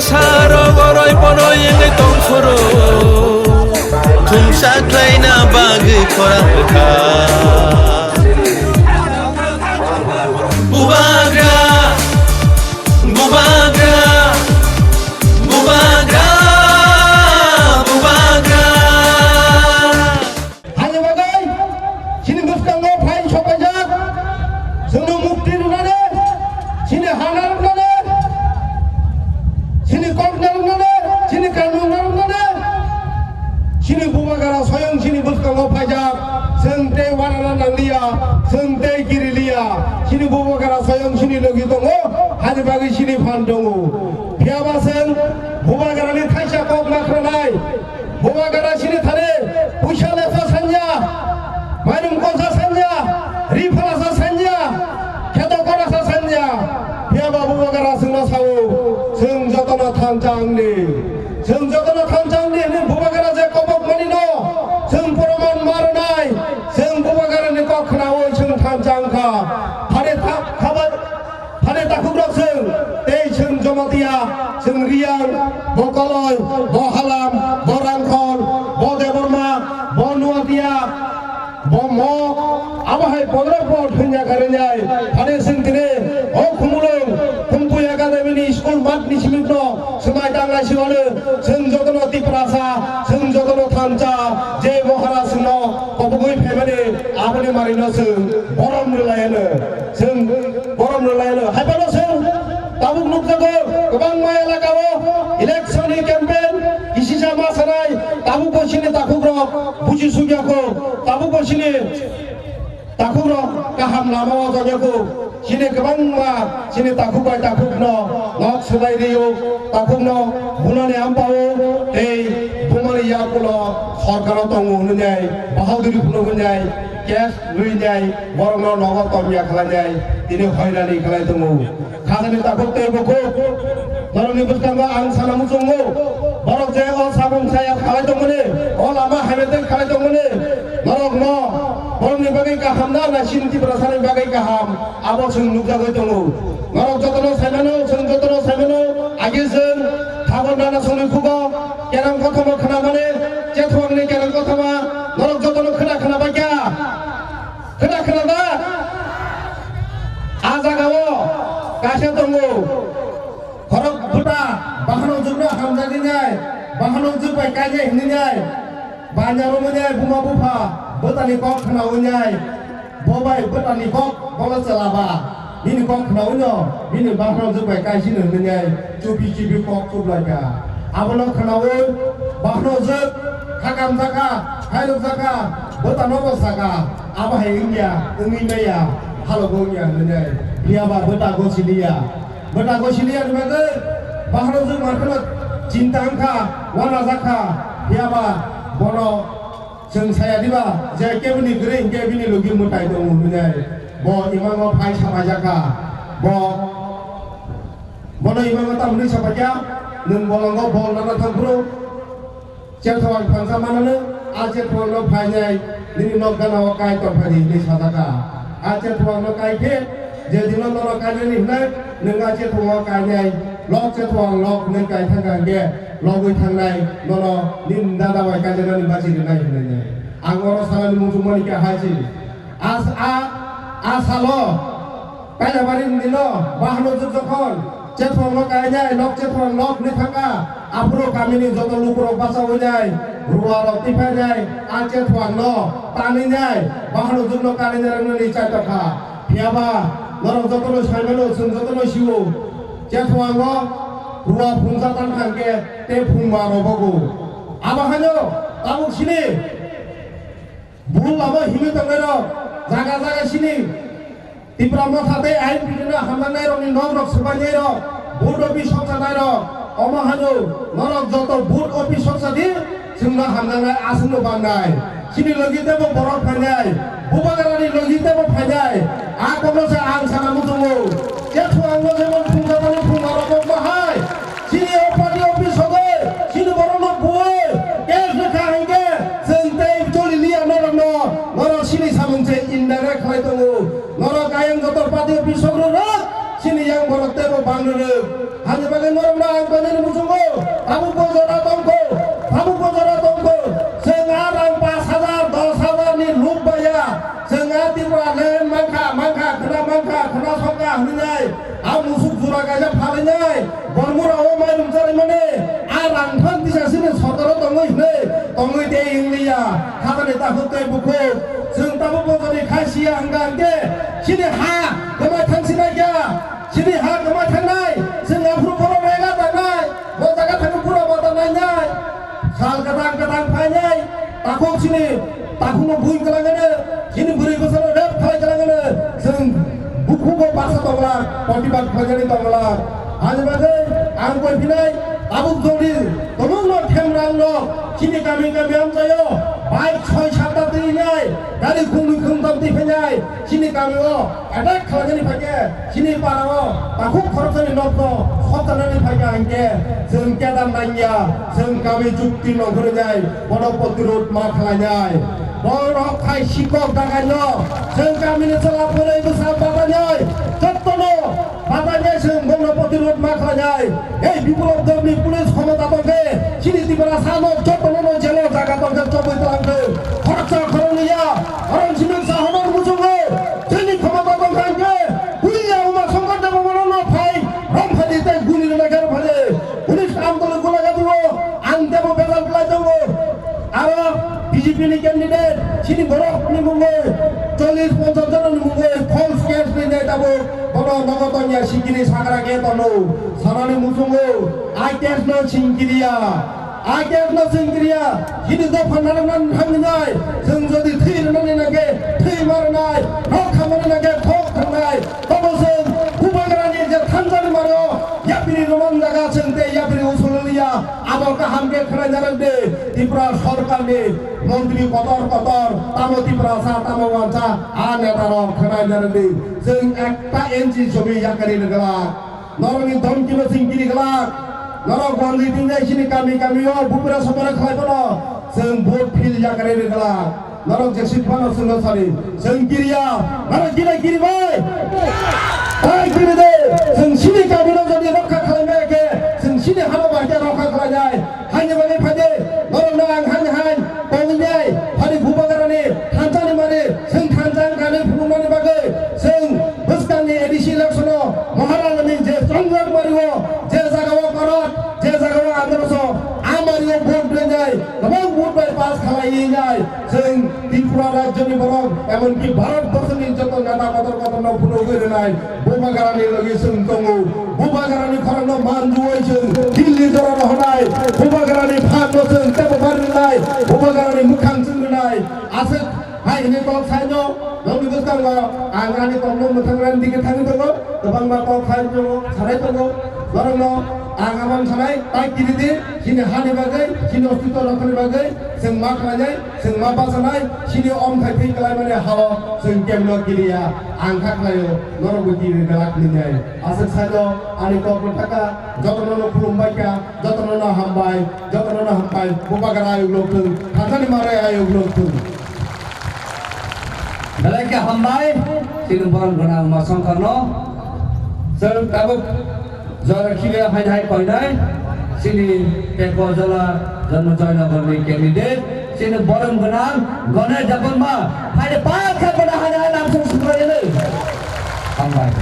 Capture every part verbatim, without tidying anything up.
Saro boroi boroi wngwi tongphuru, thumsa khlaina bagwi khorang bwkha. Bubagra, bubagra, bubagra, bubagra. Haini bagwi chini bwskango phain sopaijak, chwngno mukti rwnani, chini hana rwnani, chini kokna rwnani, chini kanmungna rwnani, chini Bubagra soyong chini bwskango phaijak, chwng tei uanana nangliya, chwng tei kiriliya, chini Bubagra soyong chini logi tongo, haini bagwi chini phan tongo. Phiyaba chwng Bubagrani thaisa kok ma khwnanai. Bubagra chini thani puisa lesa sanya, mairum kosa sanya, ri phalasa sanya, kheto korasa sanya. Phiyaba Bubagra chwngno sao, chwng jotono thansa wngni. Chwng jotono thansa wngni hwnwi Bubagra je kobok manino, chwng proman ma rwnai, chwng Bubagrani kok khnaui chwng thansa wngkha. Phare tha-, khaba-, Phane takhukrok chwng, tei chwng Jamatia, chwng Riyang, bo Koloi, bo Halam, bo Rangkhol, bo Debbarma, bo Nuatia, bo Mok, abo hai bodrok bo thwngya kharinai. Phane chwng tini o Khumulwng, Khumkui Academy ni school mat ni simikno swmai tanglai siwano, chwng jotono Tiprasa, chwng jotono thansa, je Maharaj no kobogwi phaimani, aboni manino chwng borom rwlaiano. Chwng borom rwlaino. Haiphano chwng tabuk nukjago, kwbangma elakao election ni campaign kisisa ma sanai, tabukbo chini takhukrok buji sukya kho, tabukbo chini takhukrok kaham lama o tongya kho. Chini kwbangma chini takhuk bai takhukno nok swlai rio, takhukno bunani ampao tei bumani yakulo sorkaro tongo hwnwi nai, bahauduri phunuk hwnwi nai, case rwi nai, borokno nogo tongya khlai nai, tini hoirani khlai tongo. Khajani takhuk tei bukhuk, borokni bwskango ang sana muchungo, borok je o samung saya khlai tongmani, o lama hamya tei khlai tongmani, norokno borokni bagwi kaham na, na chini Tiprasani bagwi kaham, abo chwng nukjagwi tongo. Norok jotono saimano, chwng jotono saimano, agi chwng thabor nana songni khugo, kerang kothoma khnamani, chethwangni kerang kothoma, norok jotono khna khna baikha. Khna khna da? A jagao kaisa tongo. Khorok bwta bahano jukno hamjagwi nai, bahano juk bai kainai hwnwi nai, banya romwi nai, buma bupha bwtani kok khnaui nai, bo bai bwtani kok bolo chwla ba, bini kok khnaui no, bini bahano juk bai kaisino hwnwi nai, chubi chubi kok chublai kha. Abono khnaui bahano juk hakam jakha, khairok jakha, bwtano bo sakha, abo hai wngya, wngwi maya, halogo wngya hwnwi nai, phiya ba bwta gosiliya. Bwta gosiliya ni bagwi bahano jwk mankheno chinta wngkha, uanajak kha, phiyaba bono chwng saya diba je keboni kwrwi hinkhe bini logi mwtai tongo hwnwi. Bo imango phai sapaijak kha, bo, bono imango tamni sapaikha, nwng bolongo bol nana thangphuru. Chetwang thansa manano, a chetwangno phainai nini nok gana o kai tongphadi hinwi sajak kha. A chetwangno kai khe, je dino nono kainani hwnai, nwng a chetwango kainai, lok chetwang lok hwnwi kai thangkha hinkhe, logwi thangnai nono nini dada bai kaijaknani bachi rwnai hwnwi. Ang oro sanani muchungmani khe hai se. A, a, a salo Kailabari ni dino bahano jwk jokhon chetwangno kainai, nok chetwang nok hwnwi thangkha, aphuru kamini joto lukurok bachaui nai, ruarok tiphainai, a chetwangno tanwi nai, bahano jwkno kanwi nai rwnani chaitokha. Phiyaba norok jotono saimano, chwng jotono sio, chetwango rua phungsa tangkha hinkhe tei phungba robogo. Abo haino tabuk sini Bul lama himwi tongnairok, jaga jaga sini Tipra Motha tei I N P T no hamjaknairokni nokrok swbainairok, vote office sokjanairok, omo hano norok joto vote office sokjadi, chwngno hamjaknai aswkno bangnai. Chini logi teibo borok phainai, Bubagrani logi teibo phainai. A kokno se ang sana muchungo. Chetwangno jemon phungjagmani phungarokbo bahai. Chini o party office sogwi, chini borokno buwi, case rwkha hinkhe, chwng tei choli liya norokno, norok chini samung se indirect khlai tongo. Norok ayang joto party office sogwi rwrwk, chini yang borok teibo Ang rwrwk, hani bagwi norokno ang koinani muchungo, tabuk bo jora tongkho, tabuk bo jora tongkho, chwng a rang pash hajar, dos hajar ni luk baya, chwng a Tripura land mankha, mankha, khwna mankha, khwna songkha hwnwi nai, a musuk jora kaisa phalwi nai, bormura o mai rwngcharwi mani, a rang phan tisa sini sotoro tongwi hwnwi, tongwi tei wng liya, hajani takhuk tei bukhuk, chwng tabuk bo joni khai siya hwnkha hwnkhe, chini ha kwmai thang sinai kha. Chini ha kwma thangnai, chwng aphuru borok rega tangnai, bo jaga thangwi bura bata nainai. Sal kwthang kwthang phainai, takhuk chini takhukno bui kwlangano, chini bwrwi bwsano rep khlai kwlangano, chwng bukhugo baksa tongla, protibad khlainani tongla. Ani bagwi ang koi phinai, tabuk jodi tabukno themrangno chini kami kami amchaio, bike soi satta twi nai, gari khungni khungtham twi phainai, chini kamio attack khlainani phaikhe, chini parao takhuk khoroksani nokno sotanani phaikha hinkhe, chwng kedar nangya, chwng kami chukti nongkhorwi nai, bono protirod ma khlainai. Borok khai sikok dagaino, chwng kamini chwla bwrwi bwsa batanai, jottono batanai chwng bono protirod ma khlainai. Ei Biplop Debni police khomota tongkhe, chini Tiprasa no jottono no jelo jaga tongkhe chobwi twlangkhe. Khoroksa khoroknwi ya, oron sinung sa honor muchungo, chini khomota tongkha hinkhe, buiya Uma Shankar Debbarma no phai, romphadi tei guli rwna khe romphadi. Police amtolo gulaga duo, ang tebo bejal khlai tongo. Aro B J P ni candidate, chini borok ni mungwi chollish ponchash jona ni mungwi false case ni nai tabuk, bono nogo tongya sikiri sakra khe tono. Sanani muchungo, I case no singkiriya. I case no singkiriya. Chini dopha narwkna thangwi nai. Chwng jodi thwi rwnani nangkhe thwi ma rwnai. Nok khamani nangkhe khok thangnai. Tobo chwng Bubagrani je thansa ni maro, yapiri roman jaga chwng tei yapiri usul liya. Abo kaham khe khwnai narwk di. Tripura sorkar ni montri kotor kotor, tamo Tiprasa, tamo wansa, a neta rok khwnai narwk di. Chwng ekta inch jomi yakari rwgwlak. Norokni dhomkino chwng kiri glak. Norok rangri tinjai chini kami kamio bupra sopra khlai bono chwng vote phil yakari glak. Norok je sit phano chwngno sari chwng kiriya. Norok kiri kiri bai. Tai kiri de. Chwng chini kamino jodi rokha khlai maya khe chwng chini hano bahai khe rokha khlai nai. Haini bagwi phai de, norokno ang haini hai tongwi nai, phani Bubagrani thansa ni mani, chwng thansa wngkha hinwi phunuknani bagwi, chwng bwskangni A D C election-o Maharajani je chongjak mario, je jagao korot, je jagao androso, a mario vote rwi nai, kwbang vote bai pass khlaiwi nai, chwng Tripura rajyoni borok, emonki Bharat borshoni joto neta kotor kotorno phunugwi rwnai, Bubagrani logi chwng tongo, Bubagrani khorangno manjuwi chwng Delhi jora rohornai, Bubagrani phanno chwng tebo bar rwnai, Bubagrani mwkhang chwng rwnai, aswk hai hwnwi kok saino, nokni bwskango ang ani kokno mwthang rani digi thangwi tongo, kwbangma kok hai tongo, sanai tongo, norokno ang amang sanai, tai kiri di, chini hani bagwi, chini ostitw rokhani bagwi, chwng ma khlainai. Chwng ma bachanai, chini omthai thwi kwlaimani hao chwng kemno kiriya, ang kha khlaio, norokbo kiri glak ninai. Aswk saino ani kokno thaka, jotono no khulumbai kha, jotono no hambai, jotono no hambai, Bubagra ayuk lok thung, thansa ni marai ayuk lok thung. Belai khe hambai, chini borom gwnang ma songkharno, chwng tabuk Jora khile hai hai koinai, chini Peko Jola Janma Joynagar ni candidate, chini borom gwnang Ganesh Debbarma, hai de pa kha bana hai hai nam sung sung rai le. Hambai.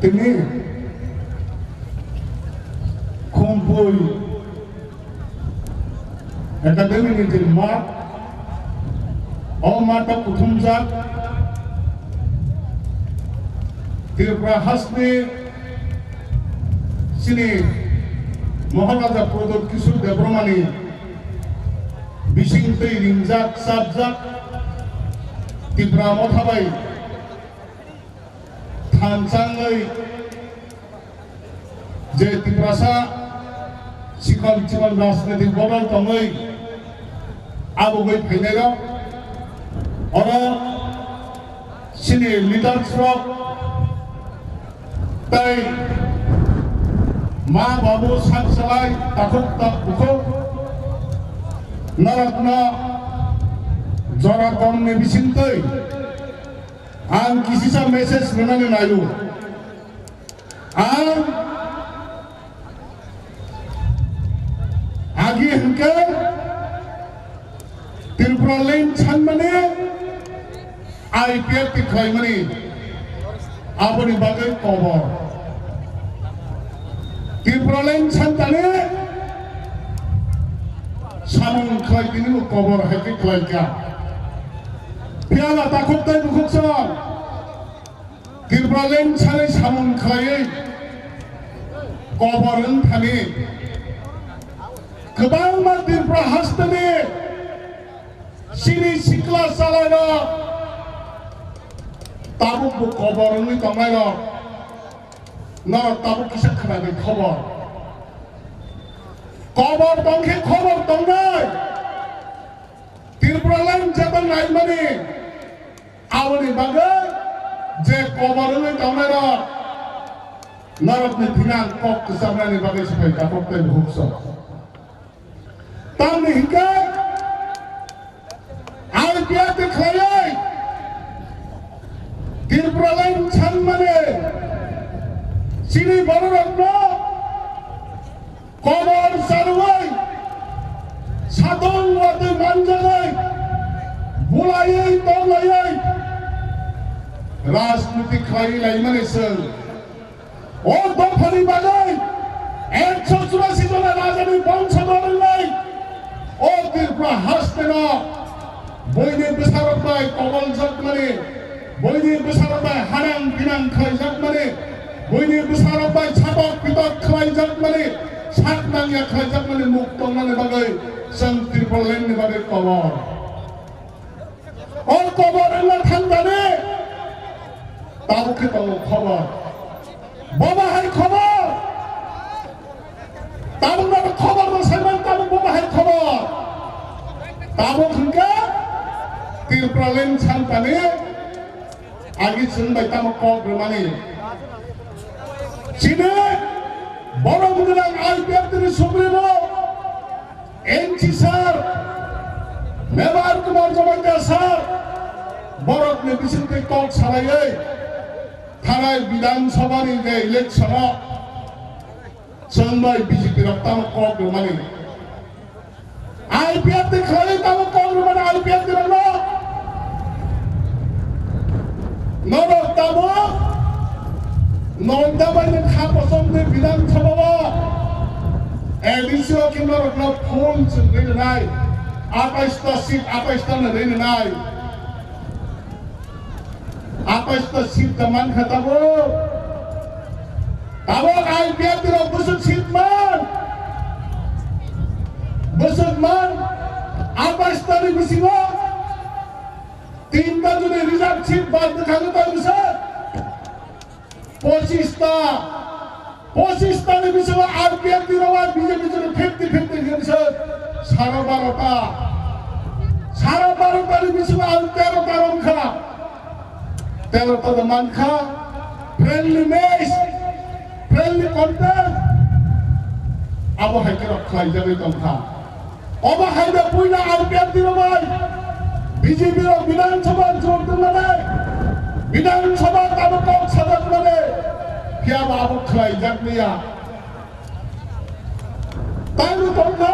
Tini Khumpui Academy ni je math, o math o kuthumjak Tripura hasteni chini Maharaja Pradyot Kishore Debbarmani bising twi ringjak, chapjak Tipra Motha bai thanchangwi je Tiprasa chikon chikon rajnitik bodol tongwi abugwi phainairok, oro chini leaders rok tei ma babu sak salai takhuk ta bukhuk norokno Jora tongni bisingtwi ang kisisa message rwnani naio. Ang agi hwnkhe Tripura Land sanmani I P F T khlaimani aboni bagwi kobor. Tripura Land santani samung khlai tini bo kobor hai khe khlai kha. Phiya ba takhuk tei bukhuk song Tripura Land sani samung khlaiwi kobor wng thani kwbangma Tripura hasteni chini sikla chalairok tabuk bo kobor wngwi tongnairok norok tabuk kisa khwnagwi khobor. Kobor tongkhe khobor tongnai. Tripura Land jeba naimani aboni bagwi je kobor wngwi tongnairok norokni thani ang kok kwcharnani bagwi se phai takhuk tei bukhuk song. Tamni hinkhe I P F T khlaiwi Tripura Land sanmani chini bororokno kobor charwi, satung watwi manjagwi, bulaiwi tonglaiwi rajniti khlaiwi laimani chwng. O dophani bagwi ekso churasi jona rajani bongso dol wngnai o Tripura hasteno buini bwsarok bai koboljakmani, buini bwsarok bai hanang binang khlaijakmani, buini bwsarok bai satok pitok khlaijakmani, sak nangya khlaijakmani muk tongnani bagwi chwng Tripura Land ni bagwi kobor. O kobor wngna thangdani tabuk khe tongo khobor. Bobo hai khobor. Tabuk no khobor no saiman tabuk bobo hai khobor. Tabuk hwnkhe Tripura Land santani agi chwng bai tamo kok rwmani. Chini borok gwnang I P F T ni supremo N C sir, Mebar Kumar Jamatia sir, borokni bisingtwi kok salaiwi thanai Bidhan Sabhani je election-o chwng bai B J P rok tamo kok rwmani. I P F T khlaiwi tamo kok rwmani I P F T rokno. Norok tabuk noita bai nw kha kosom de Bidhan Sabha o A D C o khe norok no full chwng rinai, atais ta seat atais ta nw rinai, atais ta seat ta man kha tabuk. Tabuk I P F T rok bwswk seat man, bwswk man, atais ta ni bisingo Tinta jodi reserve seat bad bwkha no tong se pochista, pochista ni bisingo R P F ni rok B J P jodi fifty fifty khe se sara barota, sara barota ni bisingo ang tero ta rong kha, tero ta da man kha, friendly match, friendly contest, abo hai khe rok khlai jagwi tong kha. Obo hai da puila R P F ni rok bai B J P rok Bidhan Sabha jwk tongmani, Bidhan Sabha tabuk kok sajak mani, phiya ba abo khlai jak liya. Tai no tong kha,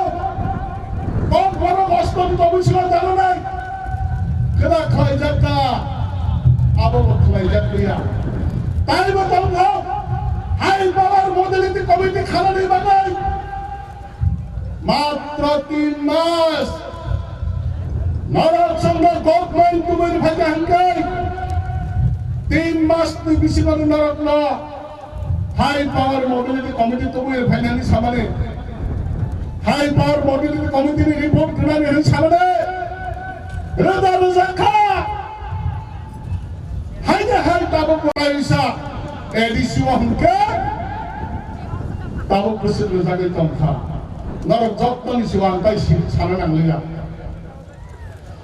kok borok ostom tobwi sila jana nai, khwna khlai jak kha, abo bo khlai jak liya. Tai bo tong kha, hai power modality committee khalani bagwi. Matro tin mas. Norok songno government tubui phaikha hwnkhe tin mas ni bisingo norokno high power mobility committee tubui phainani samani. High power mobility committee ni report khwnani hwnwi samani. Rwja rwja kha. Haini hai tabuk bo kaisa A D C o hwnkhe tabuk bwswk rwjagwi tongkha. Norok jottoni sigo ang tai si-, sana nangliya.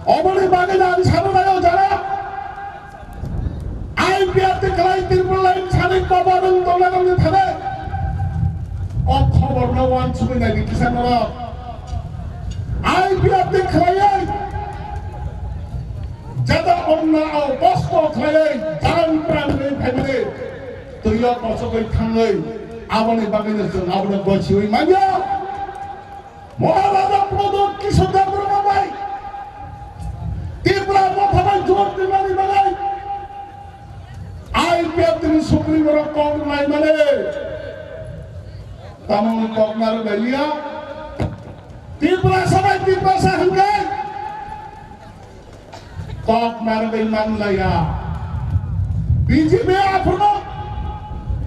Oboni bagwi no ang sana naio jara I P F ni kwlai Tripura line sani kobo nwng tongna nangni thani. O khobor no uansugwi naidi kisa norok. I P F ni khwlaiwi Nao kosto khlaiwi, jan pran ri phaimani, twiyo kochogwi thangwi, aboni bagwino chwng abono gochiwi manya. Maharaja Pradyot Kishore Debbarma bai Tipra Motha bai jor twinani bagwi I P F T ni sukri borok kok rwnai mani. Tamoni kok narwk bai liya. Tiprasa bai Tiprasa hwnkhe kok narwgwi manlaiya. B J P aphuru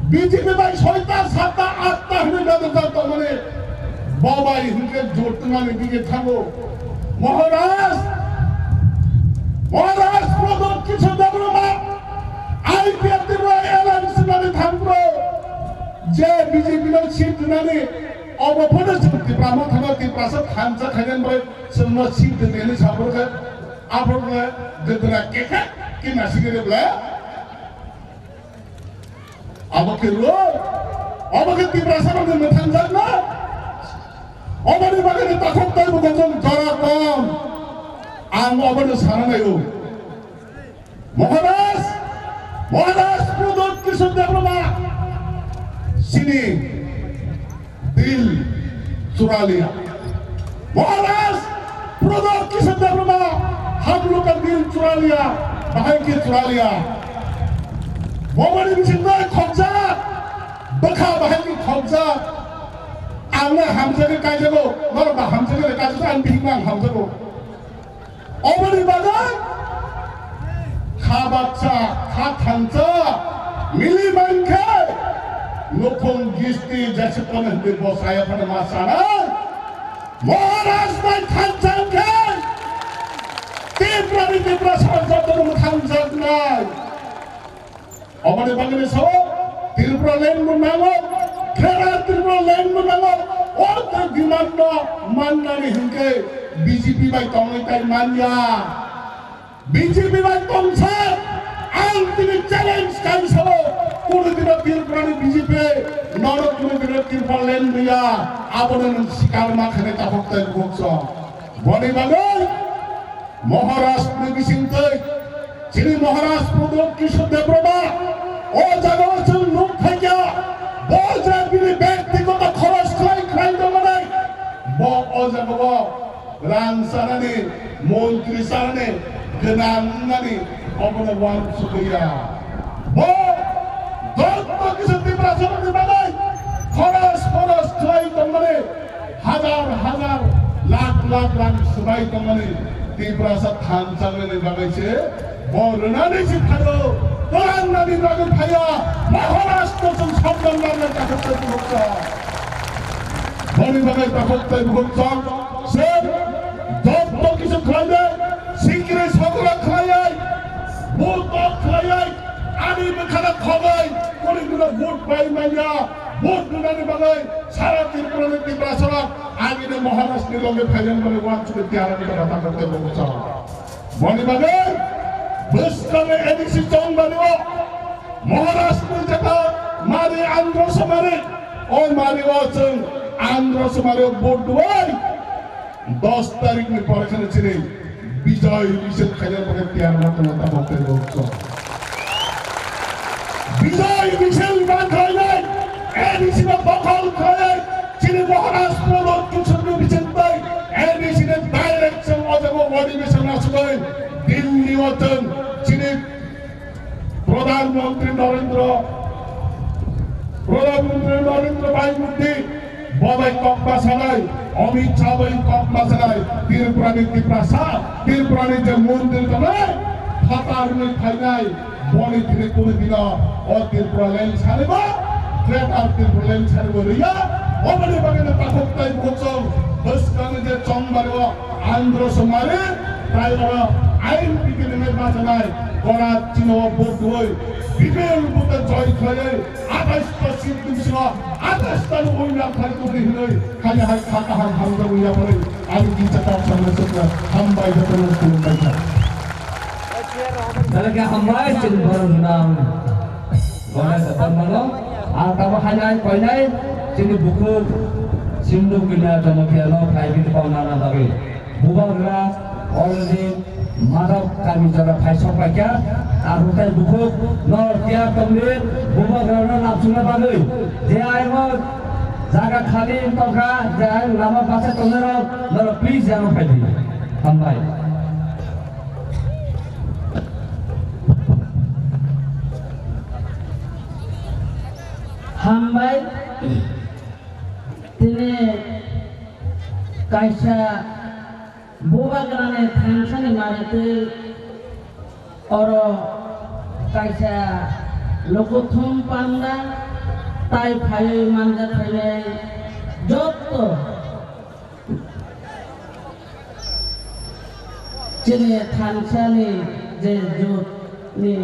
B J P bai soita, satta, atta hwnwi bedorjak tongmani. Bo bai hwnkhe jotmani dige thango. Maharaj, Maharaj Pradyot Kishore Debbarma, I P F T bai alliance wngmani thangphuru je B J P no seat rwnani, obo phano chwng Tipra Mothano Tiprasa thansa khainani bai chwngno seat rwnani saphuru khe. Aphuru khe gwdra kekhe khe nasigiri bwle. Abo khe rw, abo khe Tiprasa rokni mwthangjakno. Oboni bagwi ni takhuk tei bukhuk jora kom. Ang obono sana naio. Maharaj, Maharaj Pradyot Kishore Debbarma, chini dil chura liya. Maharaj, Pradyot Kishore Debbarma, hum log ka dil chura liya, bahai ke chura liya. Bobani bising bai khokjak, bwkha bahai ke khokjak. Ang no hamjagwi kaijago, norok ba hamjagwi kaijago, ang bihikno ang hamjago. Oboni bagwi kha baksa, kha thansa mili mankhe nukhung gisti jesukmani hwnwi bo saya phano ma sanai. Maharaj bai thansa wngkhe Tiprani Tiprasa jotono mwthangjaknai. Oboni bagwi sao Tripura land bo nango, Greater Tripura land bo nango, o demand no mannani hwnkhe B J P bai tongwi tai manya. B J P bai tongsa ang tini challenge kai sao, kunu dino Tripura ni B J P nono kunu dino Tripura land riya, abono nwng sikar ma khainai takhuk tai bukhuk song. Boni bagwi Maharaj ni bisingtwi chini Maharaj Pradyot Kishore Debbarma o jaga o chwng nuk phaikha, bo je bini byaktigoto khoros khlai khlai tongmani, bo o jaga o rang chanani, montri chanani, gwnang wngnani obono uansukya. Bo joto kisa Tiprasarokni bagwi khoros khoros khlai tongmani, hajar hajar lakh lakh rang swbai tongmani Tiprasa thansa wngmani bagwi se bo rwnani si phaio, twlangnani bagwi phaio, Maharashtra chwng samdan barna takhuk tei bukhuk chwng. Boni bagwi takhuk tei bukhuk chwng se joto kisa khlaide, sikri sokra khlaiwi, bhut kok khlaiwi, ani bwkhano khogwi, kuni kunu bhut pai manya, bhut rwnani bagwi sara Tripura ni Tiprasarok agini Maharashtra ni loge phaijak mani uansukwi tiyar wngwi tongkha takhuk tei bukhuk chwng. Boni bagwi bwskango A D C chongmani o Maharashtra ni jeta mari Andhra Somari, o mari o chwng Andhra Somari o vote duai dos tarikh ni pore kheno chini Bijoy Misil khaina bagwi tiyar ma tongma tabok tei rok chwng. Bijoy Misil ma khlainai, A D C no dokhol khlaiwi, chini Maharaj Pradyot Kishore ni bising tei A D C ni direct chwng o jaga o adhikar nasugwi Delhi o chwng chini Pradhan Mantri Narendra, Pradhan Mantri Narendra Bhai Modi, bo bai kok ma sanai, Amit Shah bai kok ma sanai, Tripura ni Tiprasa, Tripura ni je mondir tongnai, phatar ni phainai, boni thini kunu dino o Tripura land saribo, Greater Tripura land saribo riya, oboni bagwi no takhuk tai bukhuk chwng, bwskang ni je chongmani o, Andhra Somari, tai oro ain piki nwngnai bachanai, gora chino vote duwi, bipil vote joy khlaiwi, atais ta seat ni bisingo, atais ta no winner khai tongdi hinwi, khani hai kha kaham hamjagwi yapharwi, ani kisa kok samna sukna, hambai jotono khulumbai kha. Dalke hambai chini borok nang. Gora Debbarmano, ang tamo hainai koinai chini bukhuk Sindhu Kanya Jamatia no phai bini kok nana bagwi. Bubagra already Madhab kami jora phai sok laikha, tabuk tei bukhuk nor tiya tongdi, bubagrano lapsukna bagwi. Je ayang jaga khali tongkha, je ayang lama bachai tongnai rok, norok please yang phaidi. Hambai. Hambai. Tini kaisa Bubagrani thansani maritwi oro kaisa lukuthum panda tai phaiwi manjak phainai jotto chini thansani je jotni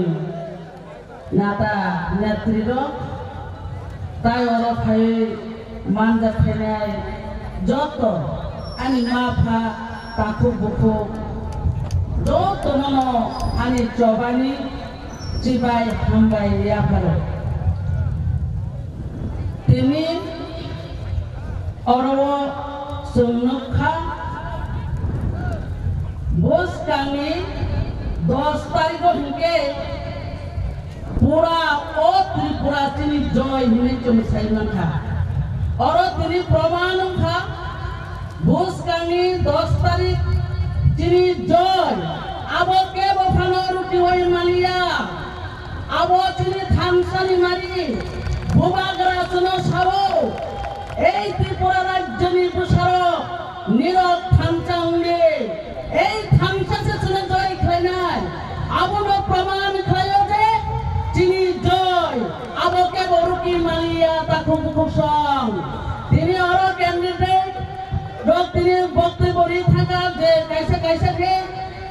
nata netrirok tai oro phaiwi manjak phainai joto ani ma pha takhuk bukhuk jotono no ani chobani chibai hambai yapharo. Tini oro o chwng nukha, bwskangni dos tarikh o hinkhe pura o Tripura chini joy hinwi chwng sai mankha. Oro tini proman wngkha, bwskangni dos tarikh chini joy, abo kebo phano rukiwi maliya. Abo chini thansani mari, Bubagra chwngno sao, ei Tripura rajyoni bwsarok nirok thansa wngdi, ei thansa se chwngno joy khlainai. Abono proman khlaio je chini joy, abo kebo ruki maliya takhuk bukhuk song. Tini oro candidate rok tini boktwibw ri thangkha je kaisa kaisa khe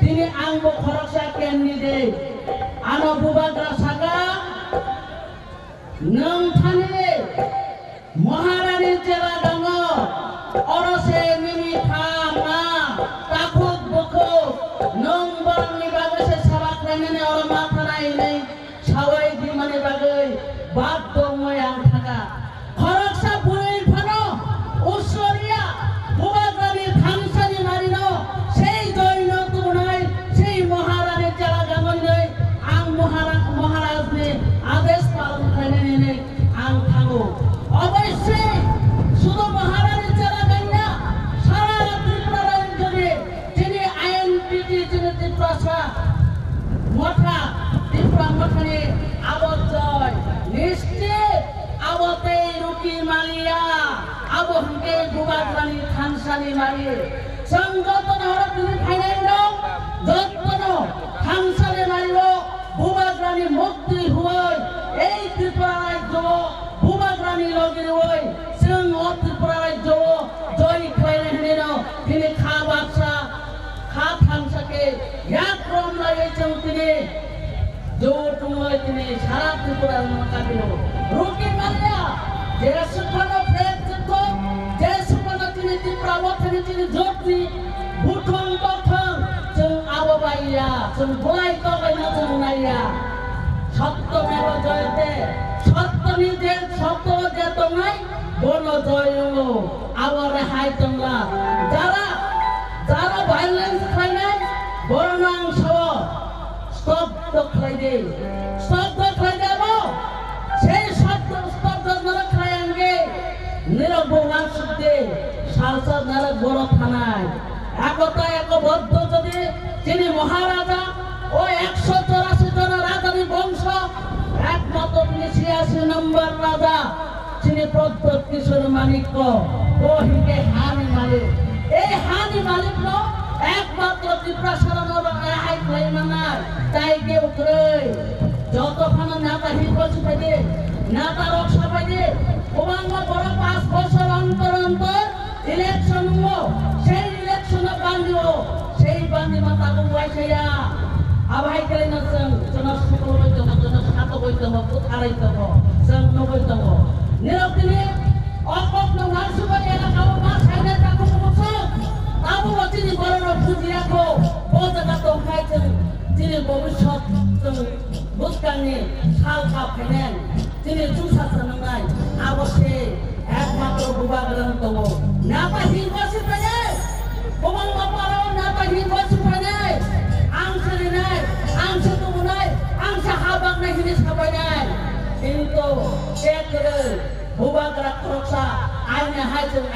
tini angbo khoroksa candidate. Ano Bubagra saka, nwng thani Maharani chela dango, oro se nini pha ma, takhuk bukhuk, nwng borokni bagwi se saba khlainani oro ma thanai hinwi sawai dimani bagwi baddo wngwi ang thangkha. Khoroksa bwrwi phano usoriya Bubagrani thansani marino sei joino tubunai sei Maharani chela dango hinwi ang Mahara-, Maharajni adesh palon khlainani hinwi ang thango. Oboisoi sudu Maharani chela dangya sara Tripura rajyoni chini I N P T chini Tiprasa motha, Tipra mothani abo joy nischit abo tei ruki maliya, abo hwnkhe Bubagrani thansani mari. Chwng jotono oro tini phainai rok, jotono thansani mario Bubagrani mukti huoi, ei Tripura rajyo o Bubagrani logi rwoi, chwng o Tripura rajyo o joy khlainai hinwi no tini kha baksa, kha thansa khe yak rom laiwi chwng tini jotungwi tini sara Tripura no kapilo. Ruki maliya, je suphano flag chwngkho, je suphano tini Tipra mothani tini jotni buthung tothong chwng abo bai ya, chwng bolai tobaino chwng nai ya. Sotto meva jayate, sottoni je sotto je tongnai, bono joy wngo. Abo rehai tongla. Jara, jara violence khlainai, borokno ang sao, stop to khlai di. Stop to khlai di abo. Sei stop to, stop to norok khlai ang di. Nirok bo uansuk di. Salsa norok borok thanai. Ekota ekoboddo jodi chini Maharaja, o ekso chorasi jona rajani bongso, ekmatro tini chiyasi number raja, chini Pradyot Kishore Manikya, bo hinkhe hani malik. Ei hani malikno ekmatro Tiprasarano rehai khlai mannai, tai kebo kwrwi. Joto phano neta hingko siphai di, neta rok saphai di, kwbangma borok panch bosor ontor ontor election wngo, sei election o bandi o, sei bandi ma tabuk uaisa ya. Abo hai khe no chwng, chwngno sukulwi tongo, chwngno satokwi tongo, butharwi tongo, chwng nugwi tongo. Nirok tini o kokno uansukwi elaka o ma sainai tabuk tabuk chwng, tabuk o chini borok rok bujiya kho, bo jaga tongkhai chwng, chini bobiswt chwng bwskangni sal kha phainai, chini chwngsa sanangnai, abo se ekmatro Bubagrano tongo. Neta hingko siphai di, kwbangma parao neta hingko siphai di,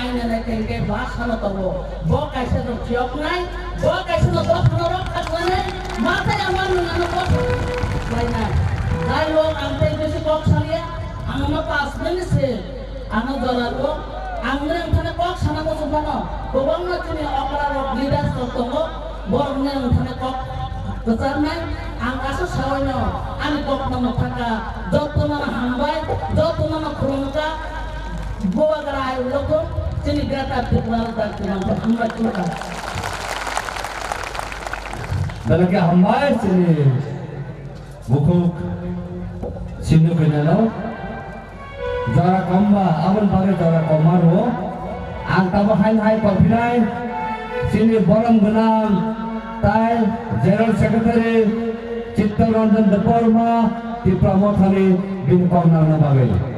Aina nai tengke ba sano tongo. Bo kaisa no chiyoknai, bo kaisa no dophano rok khatnani, matai amar nungano bo khlainai. Jai hok, ang tei bisi kok salia, ang no pas minute se, ano jora rwo, ang nang thana kok sana ko suphano, kwbangma chini okra rok leaders rok tongo, borok nang thana kok kwcharnai, ang aswk sawaino ani kok no mwthangkha, jotono hambai, jotono khulumkha. Bubagra ayuk lokthung, chini Greater Tipraland dak tinang hambai chukha. Belai khe hambai chini bukhuk Sindhu Kanya no. Jora komba, aboni bagwi jora komma rwo. Ang tamo haino hai tongphinai chini borom gwnang tai General Secretary Chittaranjan Debbarma Tipra Mothani bini kok narwkna bagwi.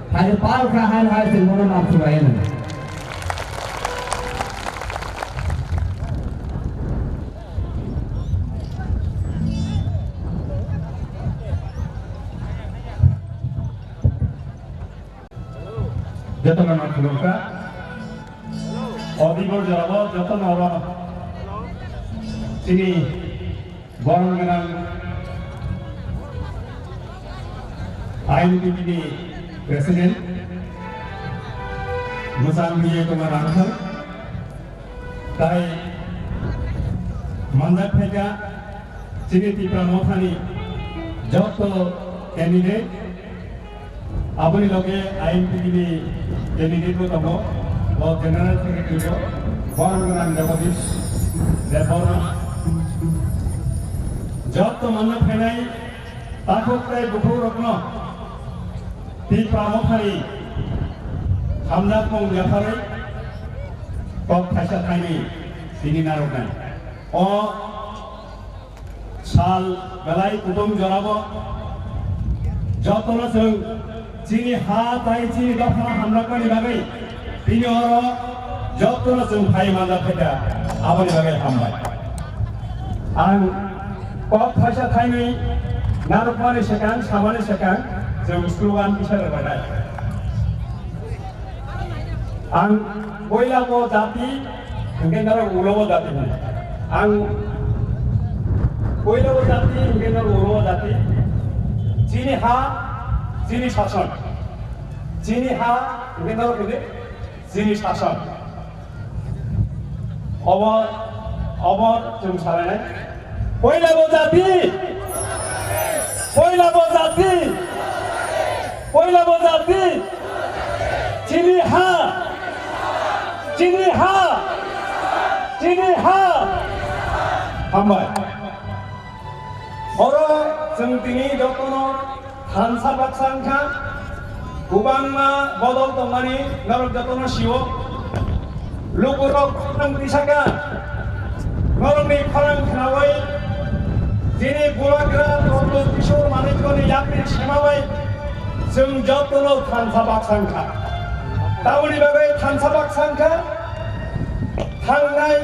Hai palkha hai hai se mono nang chubaino. Jotono nang khulumkha. Odibor jorabo jotono oro chini Borong gwnang I N P T ni President Mwchang Bijoy Kumar Rangthal tai manjak phaikha chini Tipra Mothani jotto candidate. Aboni loge I N P T ni candidate bo tongo, o General Secretary bo, Borong gwnang Jagadish Debbarma. Jotto manna phainai takhuk tei bukhuk rokno Tipra Mothani hamjakmung yapharwi kok thaisa thainwi sini narwknai. O Sal belai kutung jorabo jotono chwng chini ha tai chini dophano hamjakmani bagwi tini oro jotono chwng phai manjak phaikha, aboni bagwi hambai. Ang kok thaisa thainwi narwkmani swkang, samani swkang chwng slogan kisa rwbainai. Ang poila bo jati, hingke norok ulo bo jati hino. Ang poila bo jati, hingke norok ulo bo jati. Chini ha, chini sason. Chini ha, hingke norok hino, chini sason. Obo, obo chwng salainai. Poila bo jati! Poila bo jati! Poila bo jati! Chini ha! Chini ha! Chini ha! Hambai. Oro chwng tini jotono thansa baksa wngkha, kwbangma bodol tongmani norok jotono sio. Lukurok khorang tisaka, norokni khorang khnaui, chini bubagra Pradyot Kishore Manikyani yapri semabai, chwng jotono thansa baksa wngkha. Tamoni bagwi thansa baksa wngkha, thangnai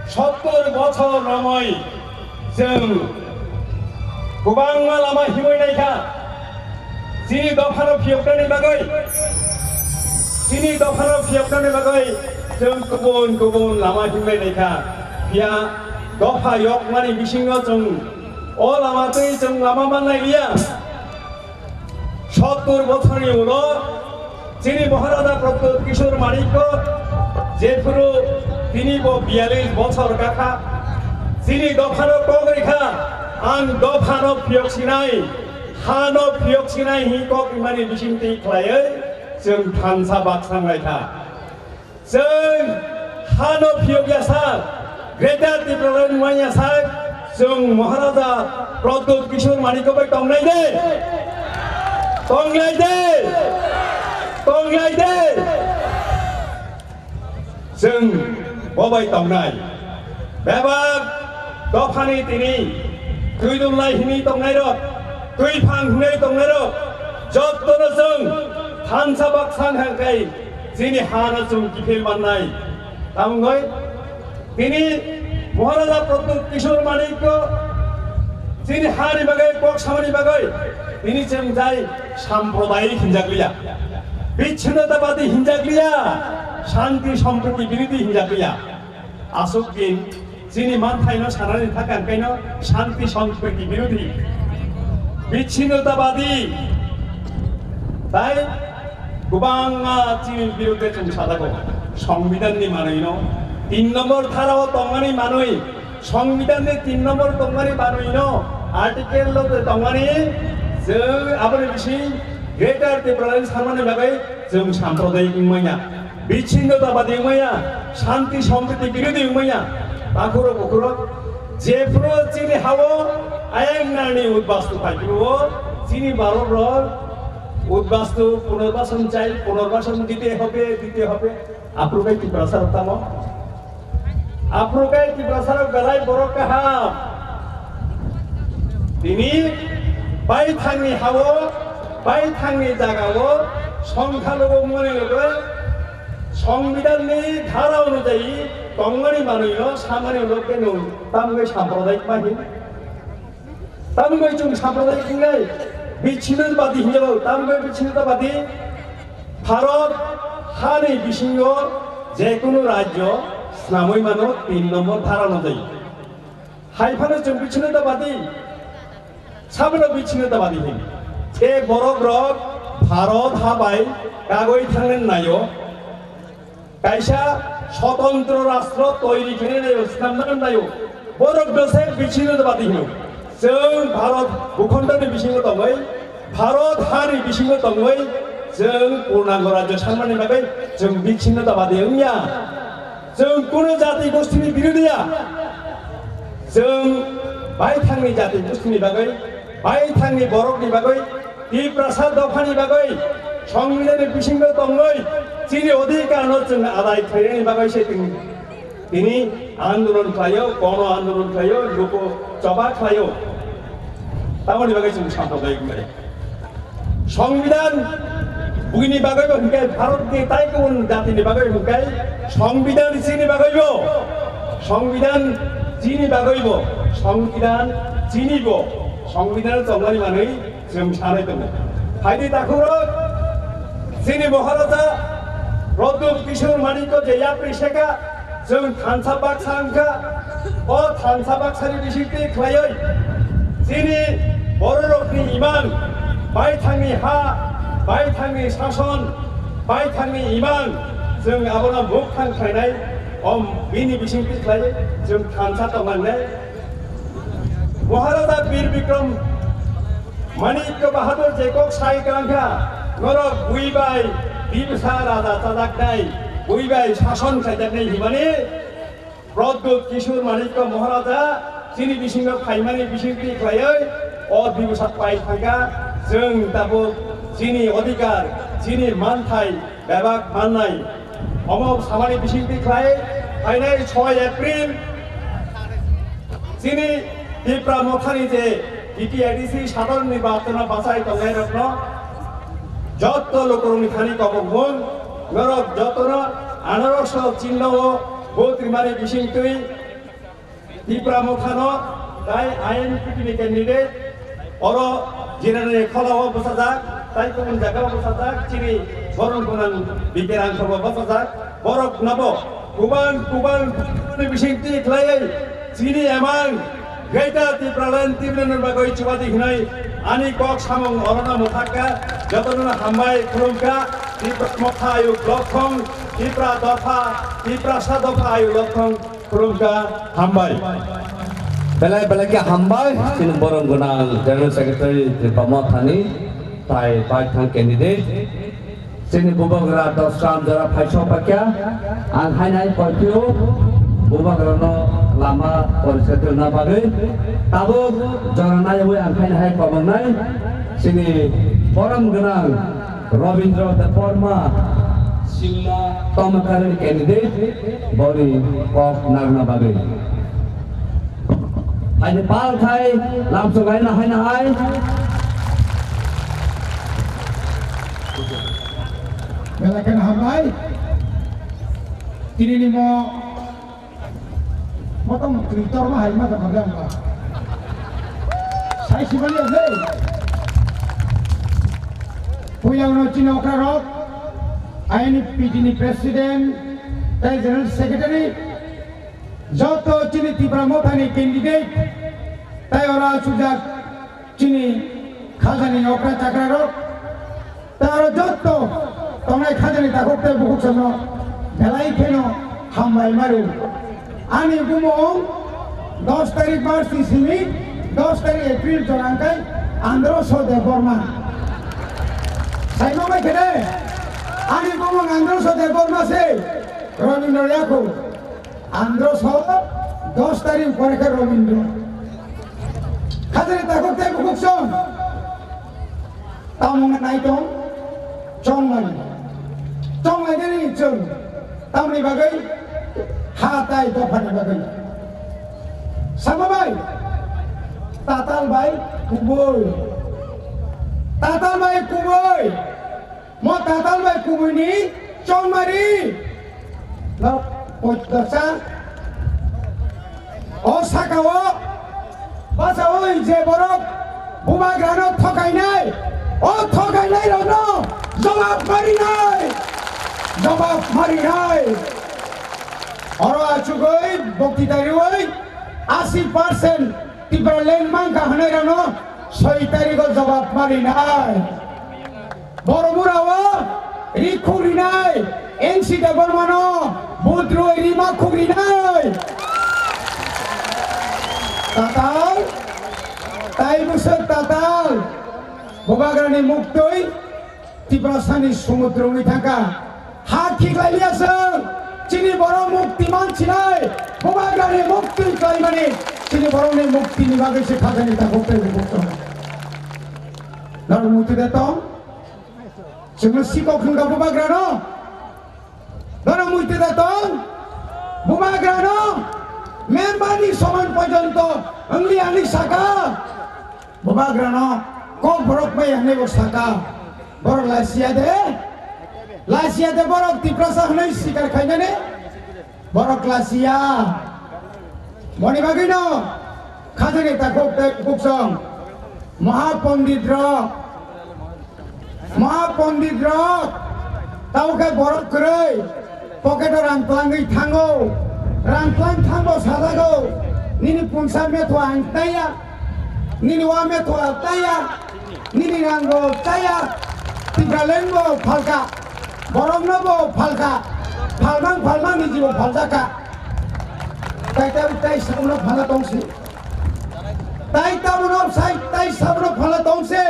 sottor bochor romwi, Chwng kwbangma lama himwi naikha, chini dophano phiyoknani bagwi, chini dophano phiyoknani bagwi chwng kubun kubun lama himwi naikha. Phiya dopha yokmani bisingo chwng o lama twi chwng lama mannai liya. Sottor bochorni ulo chini Maharaja Pradyot Kishore Manikya jephuru tini bo biyalish bochor kakha, chini dophano kok rikha, ang dophano phiyok sinai, hano phiyok sinai hi kok rimani bisingtwi khlaiwi chwng thansa baksa wnglaikha. Chwng hano phiyok ya sak, Greater Tipraland wng ya sak, chwng Maharaja Pradyot Kishore Manikya bai tongnai de? Tongnai de? Tongnai de? Chwng bo bai tongnai. Bebak dophani tini twi dulnai hwnwi tongnairok, twi phang hwnwi tongnairok, jottono chwng thansa baksa wng kha khe chini hano chwng kiphil mannai. Tamungwi tini Maharaja Pradyot Kishore Manikya chini hani bagwi, kok samani bagwi tini chwng jai sampradayik hinjak liya, bichinnotabadi hinjak liya. Shanti sompriti birodhi hinjak ya. Aswk din chini manthaino sanani thaka hwnkhaino shanti sompriti birodhi, bichinnotabadi. Tai kwbangma chini birodhe chwng sajago. Songbidanni manwino, tin nombor dharao tongmani manwi, Songbidanni tin nombor tongmani manwino, article o tongmani, chwng aboni bising Greater Tipraland sanmani bagwi chwng sampradayik wngmaya, bichinnotabadi wngmaya, shanti sompriti birodhi wngmaya, takhurok bukhurok, jephuru chini hao ayang nani udbastu phaiphuru, chini Bharat rok udbastu punarbasan chai, punarbasan dite hobe, dite hobe, aphuru bai Tiprasa rok tamo. Aphuru khe Tiprasa rok belai borok kaham. Tini baithangni hao, baithangni jagao, songkha logo mone logo, Songbidanni dhara onujayi tongmani manwino samani logo khe nwng tamgwi sampradayik ma hin. Tamgwi chwng sampradayik wngnai, bichinnotabadi hinjao, tamgwi bichinnotabadi. Bharat hani bisingo jekunu rajyo swnamwi mano tin nombor dhara onujayi. Hai phano chwng bichinnotabadi, sabono bichinnotabadi hin. Je borok rok Bharat ha bai kagwi thangna naio, kaisa sotantro rastro toiri khaina naio, swnamna naio. Borok dose bichinnotabadi hino. Chwng Bharat bhukhondoni bisingo tongwi, Bharat hani bisingo tongwi, chwng purnango rajyo sanmani bagwi chwng bichinnotabadi wngya. Chwng kunu jati gostini birodhiya. Chwng baithangni jati gostini bagwi, baithangni borokni bagwi, Tiprasa dophani bagwi, Songbidanni bisingo tongwi, chini odhikarno chwng adai khlainani bagwi se chwng tini andolon khlaio, gono andolon khlaio, luku choba khlaio. Tamoni bagwi chwng sampradayik wngnai. Songbidan buini bagwi bo hwnkhe, Bharatni tai kubun jatini bagwi hwnkhe, Songbidan chini bagwi bo, Songbidan chini bagwi bo, Songbidan chini bo, Songbidan tongnani manwi chwng sanai tongo. Phaidi takhurok, chini Maharaja Pradyut Kishore Manikya je yapri sekha, chwng thansa baksa wngkha. O thansa baksani bisingtwi khlaiwi chini bororokni imang, baithangni ha, baithangni sason, baithangni imang, chwng abono mukthang khlainai. O bini bisingtwi khlaiwi chwng thansa tongmannai. Maharaja Bir Bikram Manikya Bahadur je kok sai kangkha, norok bui bai Bibsa raja chajaknai, bui bai sason khaijaknai himani Pradyut Kishore Manikya Maharaja chini bisingo phaimani bisingtwi khlaiwi o Bibsa pai thangkha. Chwng tabuk chini odhikar, chini manthai bebak mannai. Omo samani bisingtwi khlai phainai soi April chini Tipra Mothani je T T A D C sadhar nirbachon o bachai tongnairokno jotto lukurokni thani kobokmung norok jotono anarokso chinno o vote rimani bisingtwi Tipra Mothano tai I N P T ni candidate, oro Jirani Kholao bwsajak, tai kubun jagao bwsajak, chini borom gwnang Bikerang Khorbo bwsajak, borok nabo kubang kubang ni bisingtwi khlaiwi chini emang Greater Tipraland Tipraland bagwi chubadi hinai ani kok samung orono mwthakka, jotono hambai khulumkha, Tipra Motha ayuk lokhong, Tipra dopha, Tiprasa dopha ayuk lokhong. Khulumkha, hambai. Belai belai khe hambai, chini borom gwnang General Secretary Tripura Mothani, tai baithang candidate. Chini bubagra dosram jora phaisok pakya, ang hainai koipio, bubagrano lama poriskar khaina bagwi. Tabuk jora naiwi ang hainai hai komongnai, chini borom gwnang Robindra Debbarma, Simla Tomakarani candidate, boni kok narwkna bagwi. Haini pal khai, lamsok haina haina hai. Belai kheno hambai. Tini ni mo Motong twi torma hai ma ta kordam ba. Sai sibali ase. Puila uno chini okra rok. Aini P T ni President tei General Secretary, joto chini Tipra Mothani candidate tei oro achukjak chini khajani okra chakra rok, tei oro joto tongnai khajani takhuk tei bukhuk songno belai kheno hambai maru. Ani bumung dos tarik March ni simi dos tarik April jorang kai Androso Debbarma. Saimang bai khede, ani bumung Androso Debbarma se Rabindra yakho. Androso dos tarik pore khe Rabindra. Khajani takhuk tei bukhuk song. Tamung nai tong, chongmani. Chongmani ni chwng. Tamni bagwi ha tai dophani bagwi. Sama bai. Tatal bai kubui. Tatal bai kubui. Mo tatal bai kubui ni chongmari. Nok poitasa. O saka o. Basa oi je borok bubagrano thokainai, o thokainai rokno jawab marinai, jawab marinai. Oro achugoi bokti tarioi asi percent Tipraland mangkha hwnai rokno soi tarigo jawab marinai. Boromurao ri khuk rinai, N C Debbarmano budroi rima khuk rinai. Tatal, tai bwswk tatal, bubagrani muktwi Tiprasani sumudro wngwi thangkha. Ha khiklai liya chwng, chini borok mukti man sinai, bubagrani muktwi khlaimani, chini borokni muktini bagwi se khajani takhuk tei bukhuk tongo. Norok muitu de tong? Chwngno sikok hwnkha bubagrano. Norok muitu de tong? Bubagrano memberni soman porjonto wngli ani saka. Bubagrano kok borok bai hwnwi bo saka. Borok lasia de. Lasia de borok Tiprasa hwnwi sikar khainani. Borok lasia. Boni bagwino khajani takhuk tei bukhuk song. Mahapondit rok. Mahapondit rok. Tamo khe borok kwrwi. Pocket o rang twlangwi thango. Rang twlang thango sajago. Nini punsa metho ang taya. Nini wa metho ang taya. Nini rang bo taya. Tipraland bo phalka. Borokno bo phalka, phalmang phalmang ni jibo phaljakha. Tai ta-, tai sabuno phala tongsi. Tai tabuno sai, tai sabuno phala tongsi.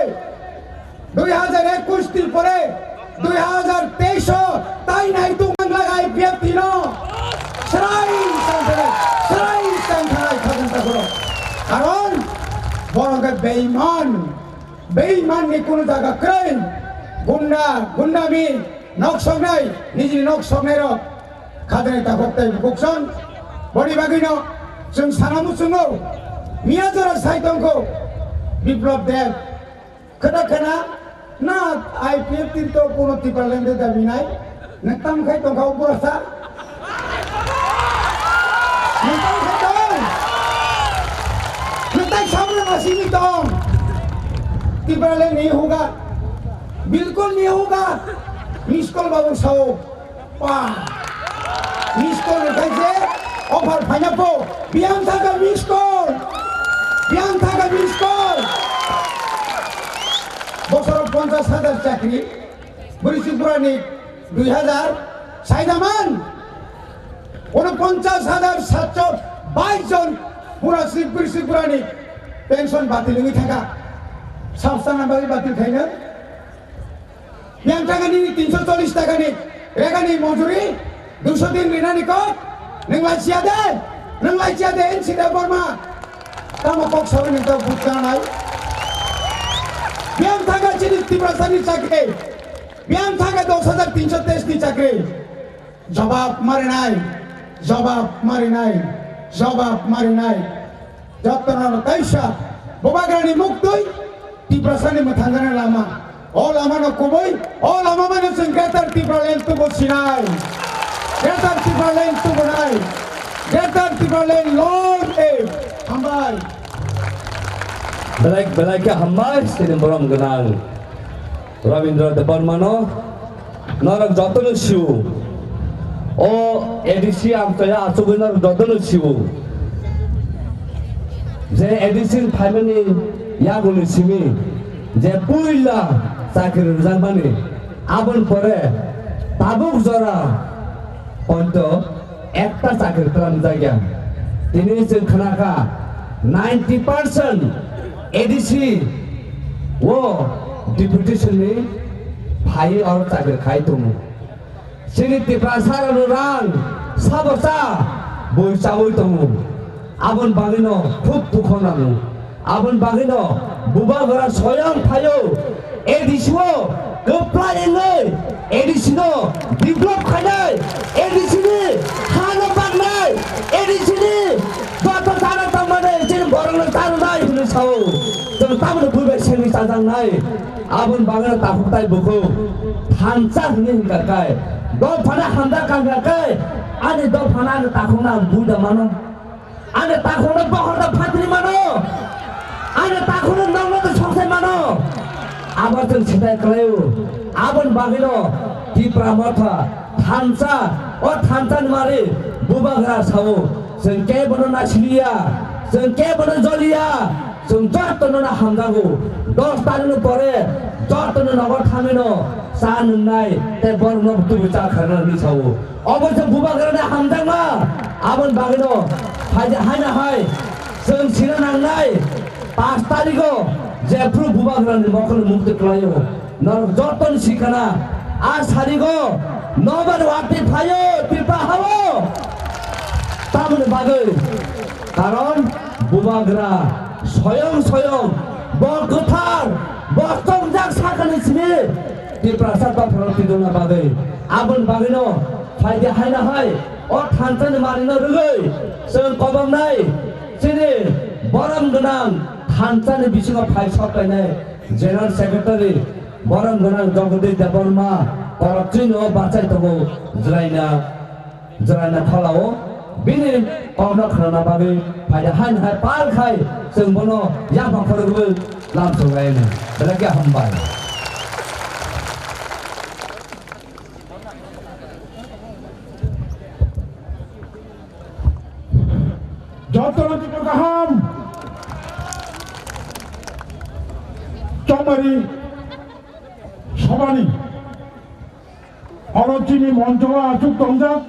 Dui hajar ekush ni pore, dui hajar teis o tai nai tung mangla I P F T no. Srai tangthalai, srai tangthalai khajang takhoro. Karon borok khe beiman. Beiman ni kunu jaga kwrwi, gunda, gundami, nok soknai, nijini nok soknai rok, khajani takhuk tei bukhuk song, boni bagwino chwng sana muchungo, miya jora sai tongkho, Biplab Deb, khwna khwna, na I P F T to kuno Tipraland de dabi nai, Nwng tamo khai tongkha o boroksa? Nwng tamo khai tong? Nwng tai sabno nasini tong? Tipraland ni huga. Bilkul ni huga. Miss call babu sao. Pa. Miss call khai je. Offer phaina po. Biyang thaka miss call. Biyang thaka miss call. Bosoro ponchas hajar chakri. Bwrwi chwng burani dui hajar saida man. Unoponchas hajar satso bais jon pura sri bwrwi chwng burani pension batil wngwi thangkha. Sab sana bagwi batil khaino. Yang taka nini tinso chollis taka ni rega ni mojuri. Duiso din rinani kok, nwng lai siya de, nwng lai siya de, N C Debbarma. Tamo kok sawi nwng tamo bujna nai. Biyang thangkha chini Tiprasa ni chakri, biyang thangkha dos hajar tinso teis ni chakri. Jawab mari nai, jawab mari nai, jawab mari nai. Jotono kaisa bubagrani muktwi Tiprasani mwthangjani lama. O lamano kubui, o lama mano chwng Greater Tipraland tubu sinai. Greater Tipraland tubunai. Greater Tipraland long live. Hambai. Belai, belai khe hambai, sini borom gwnang Rabindra Debbarmano. Norok jotono sio. O A D C amchaya achugwi norok jotono sio. Je A D C ni phaimani yagulni simi je puila chakri rwjakmani, aboni pore tabuk jora ponto ekta chakri tlamjak ya. Tini chwng khnakha ninety percent A D C o deputation ni phai oro chakri khai tongo. Chini Tiprasa rokno rang sabo cha bui chaui tongo. Aboni bagwino khub dukho nango. Aboni bagwino Bubagra soyang phaio A D C o kwplai wngwi A D C no develop khainai, A D C ni hano baknai, A D C ni joto chana tongmani chini borokno chanai hwnwi sao. Chwng tamoni buibai sengwi chajaknai. Aboni bagwino takhuk tai bukhuk thansa hwnwi hwnkha khe, dophano hamjak kangkha khe, ani dophano ani takhukno ang buida mano. Ani takhukno bokhorda phatri mano. Ani takhukno nokno twi songsai mano. Abo chwng sitai kwlaio. Aboni bagwino Tipra Motha thansa, o thansa ni mari Bubagra sao, chwng kebono nasiliya, chwng kebono joliya, chwng jotono no hamjago. Dos tarikh ni pore jotono nogo thangwino cha nwngnai tei borokno tubu cha kharna hwnwi sao. Obo se Bubagrani hamjakma, aboni bagwino phaidi haino hai chwng sina nangnai, pash tarikho jephru Bubagrani mokholni mukti kwlaio. Norok jotoni sikana, a sarigo nobar watwi phaio Tripura hao. Tamoni bagwi, karon Bubagra soyong soyong bo kwthar, bo chongjak sakani simi Tiprasa dophano twijlna bagwi. Aboni bagwino phaidi haino hai o thansani manino rwgwi chwng kobongnai chini borom gwnang thansani bisingo phai sok painai General Secretary borom gwnang Jagadish Debbarma korokchwino bachai tongo jwraina. Jwraina phalao bini kokno khnana bagwi phaida haino hai pal khai chwng bono yaphang khorokgwi lamsok laino. Belai khe hambai. Jotono tino kaham. Chongmari sobani. Oro chini moncho o achuk tongjak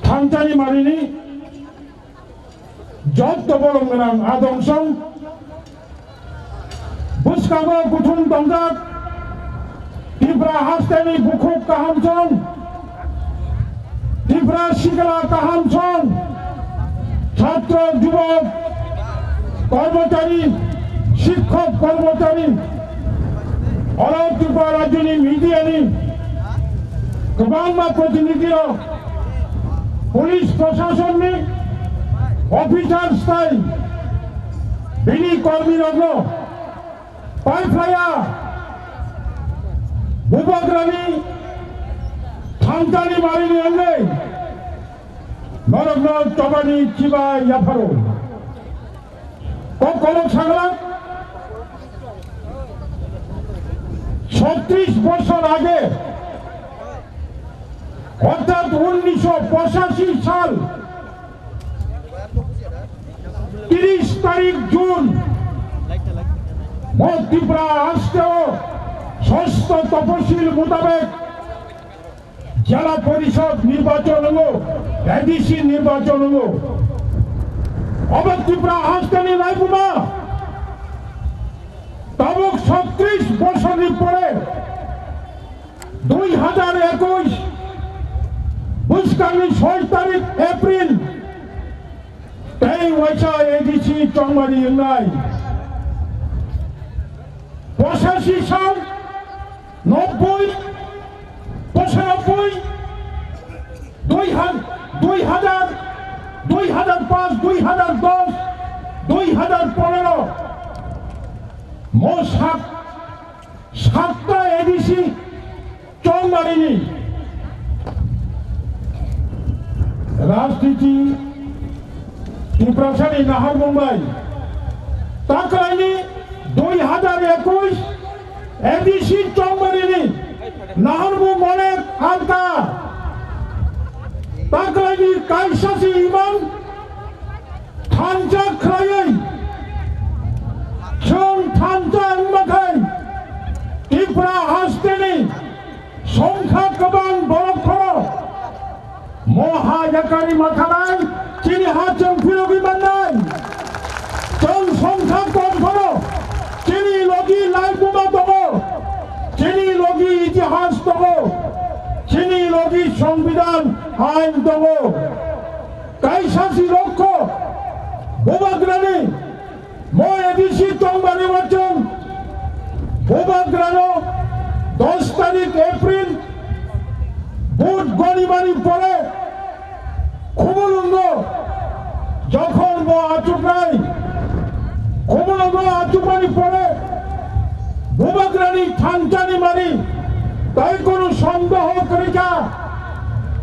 thansani marini jotto borom gwnang adong song bwskango kuthum tongjak Tipra hasteni bukhuk kaham song. Tipra sikla kaham song, chhatro, jubok, kormochari, sikhok, kormochari, oro Tripura rajyoni media ni kwbangma protinidhi rok, police proshasonni officers tai bini kormi rokno Paiphlaiya Bubagrani thansani marini wngwi norokno chobani chiba yapharo. Kok kolok sagla ছত্রিশ বছর আগে অর্থাৎ উনিশশো পঁচাশি সাল তিরিশ তারিখ জুন, মধ্য ত্রিপুরা রাষ্ট্র ষষ্ঠ তফসিল মোতাবেক জেলা পরিষদ নির্বাচন হলো, এডিসি নির্বাচন হলো। অবধ ত্রিপুরা হাসখানি রায়পুরা তাবুক ছত্রিশ বছর পরে দুই হাজার একুশ বুঝকানি ছয় তারিখ এপ্রিল তেই ওয়াইসা এডিসি চৌমারি ইংরাই পঁচাশি সাল নব্বই পঁচানব্বই দুই হাজার দুই হাজার দুই হাজার পাঁচ দুই হাজার দশ দুই হাজার পনেরো মোট সাত সাতটা এডিসি চৌমারিনি রাজনীতি ত্রিপ্রাসানি নাহার মুম্বাই তাকরাইনি দুই হাজার একুশ এডিসি চৌমারিনি Naharbo monek alka taklaini kaisasi iman thansa khlaiwi chwng thansa wngma khai Tripura hasteni songkha kwbang borok phoro Moha yakari mathanai chini ha chwng phirogwi mannai. Chwng songkha kom phano chini logi laibuma tongo, chini logi itihas tongo, chini logi songbidan ain tongo. Kaisa si rokho bubagrani Mo A D C tongmani wachung bubagrano dos tarik April vote gonimani pore Khumulwngo jokhon bo achuknai, Khumulwngo achukmani pore bubagrani thanchani mani tai kono sondeho kwrwi kha.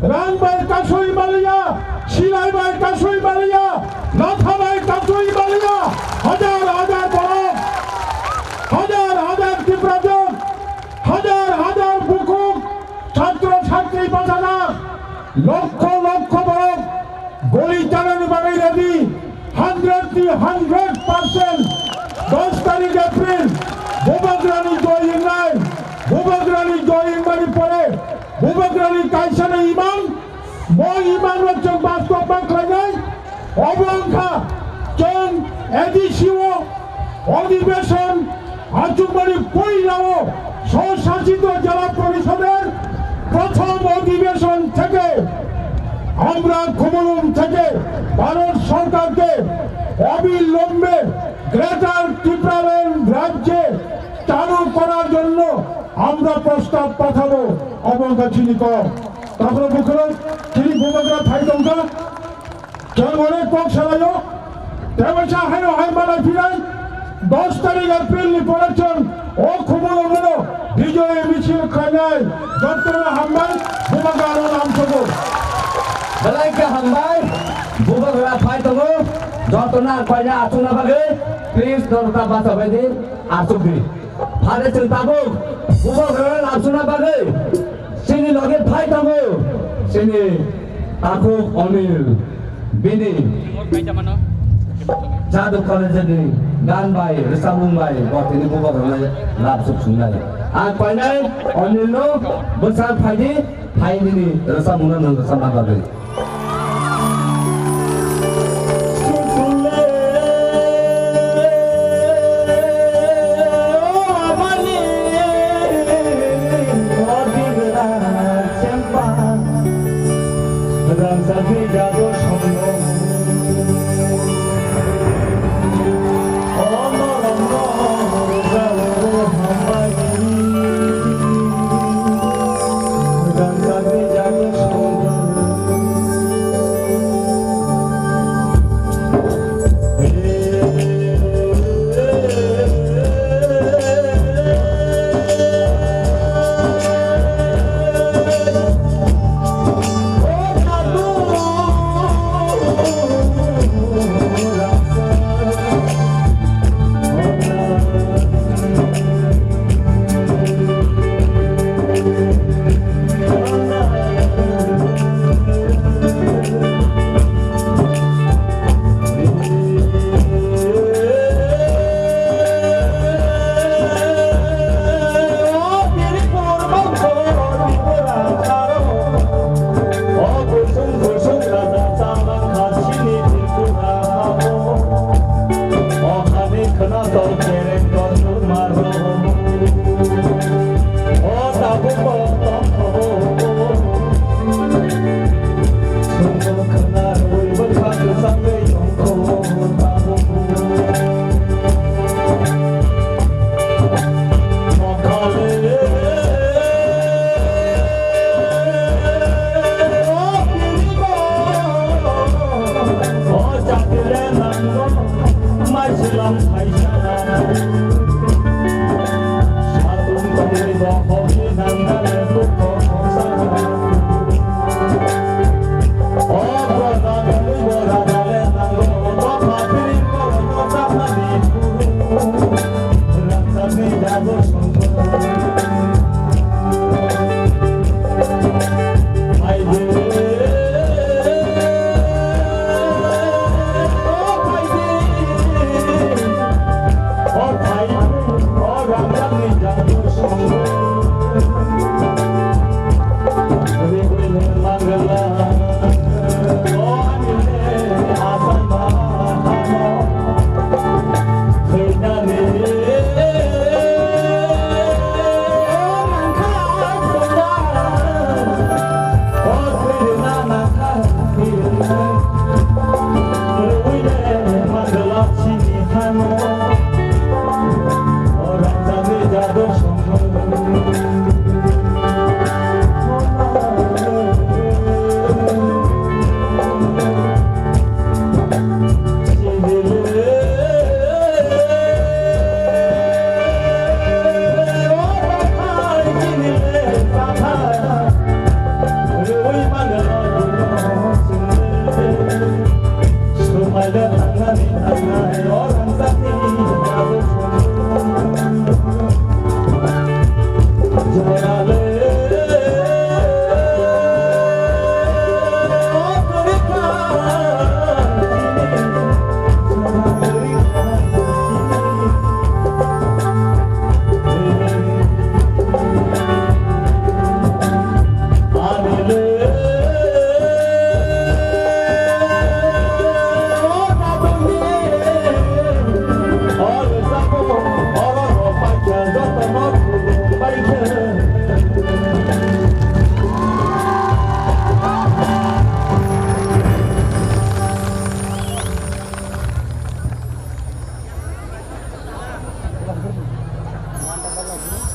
Rang bai kasui maliya, silai bai kasui maliya, natha bai kasui maliya, hajar hajar borok, hajar hajar Tiprajwk, hajar hajar bukhuk, chhatro chhatri bachajak, lokkho lokkho borok goli chanani bagwi ready. Hundred ni hundred percent dos tarik April bubagrani joy wngnai, bubagrani joy wngmani pore bubagrani kaisani iman, bo iman rok chwng bastob ma khlainai. Obo wngkha chwng A D C o অধিবেশন আচুকবাড়ি পয়লাও স্বশাসিত জেলা পরিষদের প্রথম অধিবেশন থেকে আমরা খুমুলুং থেকে ভারত সরকারকে অবিলম্বে গ্রেটার টিপ্রাল্যান্ড রাজ্যে চালু করার জন্য আমরা প্রস্তাব পাঠাবো। Obo wngkha chini kok. Takhro bukhro chini bubagra phai tongkha. Chwng onek kok salaio, tei waisa haino hai malai phirai, dos tarik April ni pore chwng o Khumulwngo Bijoy misil khlainai. Jottono hambai, bubagrano lamsogo. Belai khe hambai, bubagra phai tongo, jottono ang koina achukna bagwi, please norok ta bacha bai di, achuk di. Phare chwng tabuk bubagrano lamsokna bagwi chini loge phai tongo chini takhuk Onil, bini Jadoo College ni gan bai rwchapmung bai bo tini bubagrano lamsok sungnai. Ang koinai Onil no bwsang phaidi, phai nini rwchapmung no nwng rwchapna bagwi.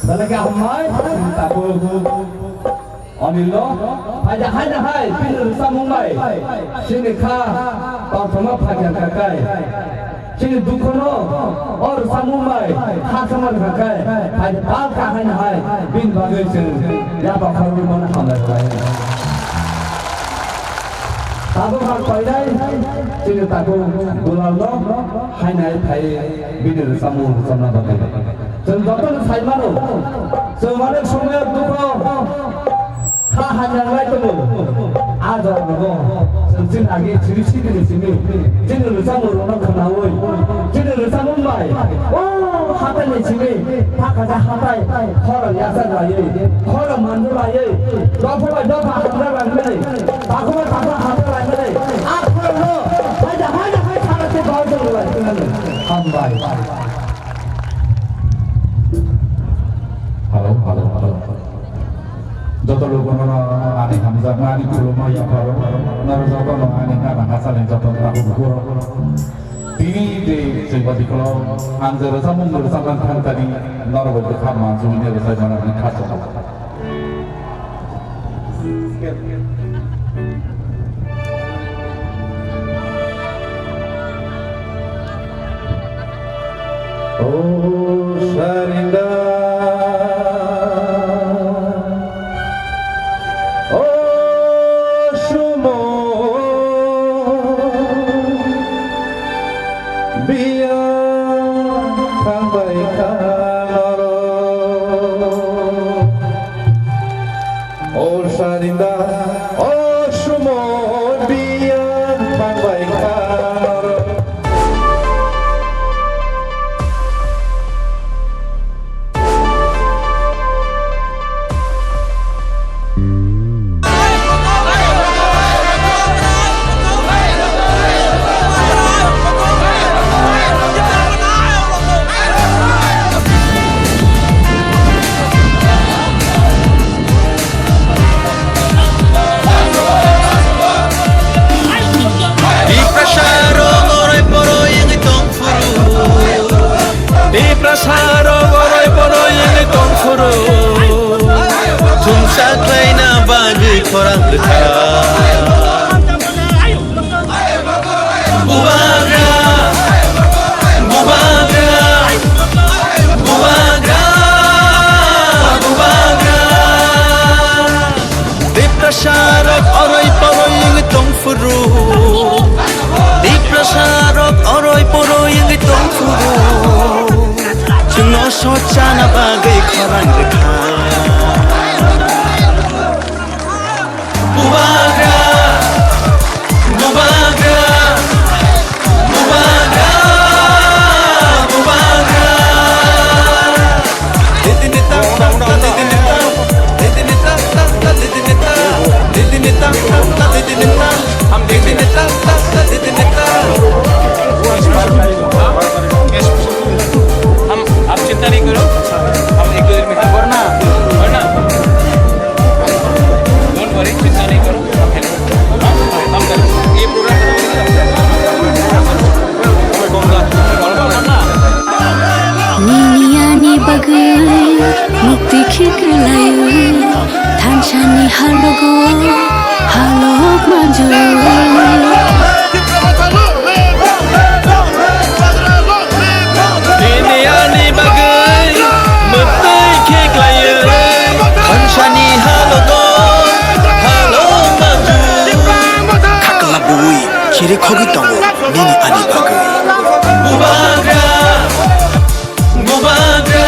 Belai khe hambai, tabuk. Onilo, phaida haida hai, bini rwchapmung bai. Chini kha, tongthokma phaikha kha kai. Chini dukhono, o rwchapmung bai, kha sama rwkha kai. Phaida pal kha haina hai, bini bagwi chwng, yapa khoroknwi mano hambai khlai. Tabuk ang painai, chini takhuk Dulalno hainai phai bini rwchapmung rwchapna bagwi. Chwng jotono sai mano, chwng onek somoyo dukho kha hamya wngwi tongo. A jorao chwng chini age chiri chiri ni simi chini rwchapmung rokno khwnaui, chini rwchapmung bai o hatai ni simi Pakhaja hatai, khorang yachak laiwi, khorang manjak laiwi, dopha bai dopha hamjak laimani, takhu bai takhu hamjak laimani, a khorangno haida, haida, hai thana se bau jong lai tongmani. Hambai. Hello, hello, hello. Joto logono ani hamjakma, ani khulumma yapharo, noro jotono ani nana hachani joto tabuk buro. Tini de chwngba dikolo ang je rwchapmung rwchapna thang tani norok bai bwkha manjui ne rwchapmani kha chwng. O Sarinda, o Sumo, biya thangbai kha norok. O Sarinda, o Sumo, biya thangbai kha norok. Kwlai thansani halogo halok manju. Nini ani bagwi mwtwi khe khlaiwi thansani halogo halok manju. Khakla bui khiri khogwi tongo nini ani bagwi. Bubagra, bubagra.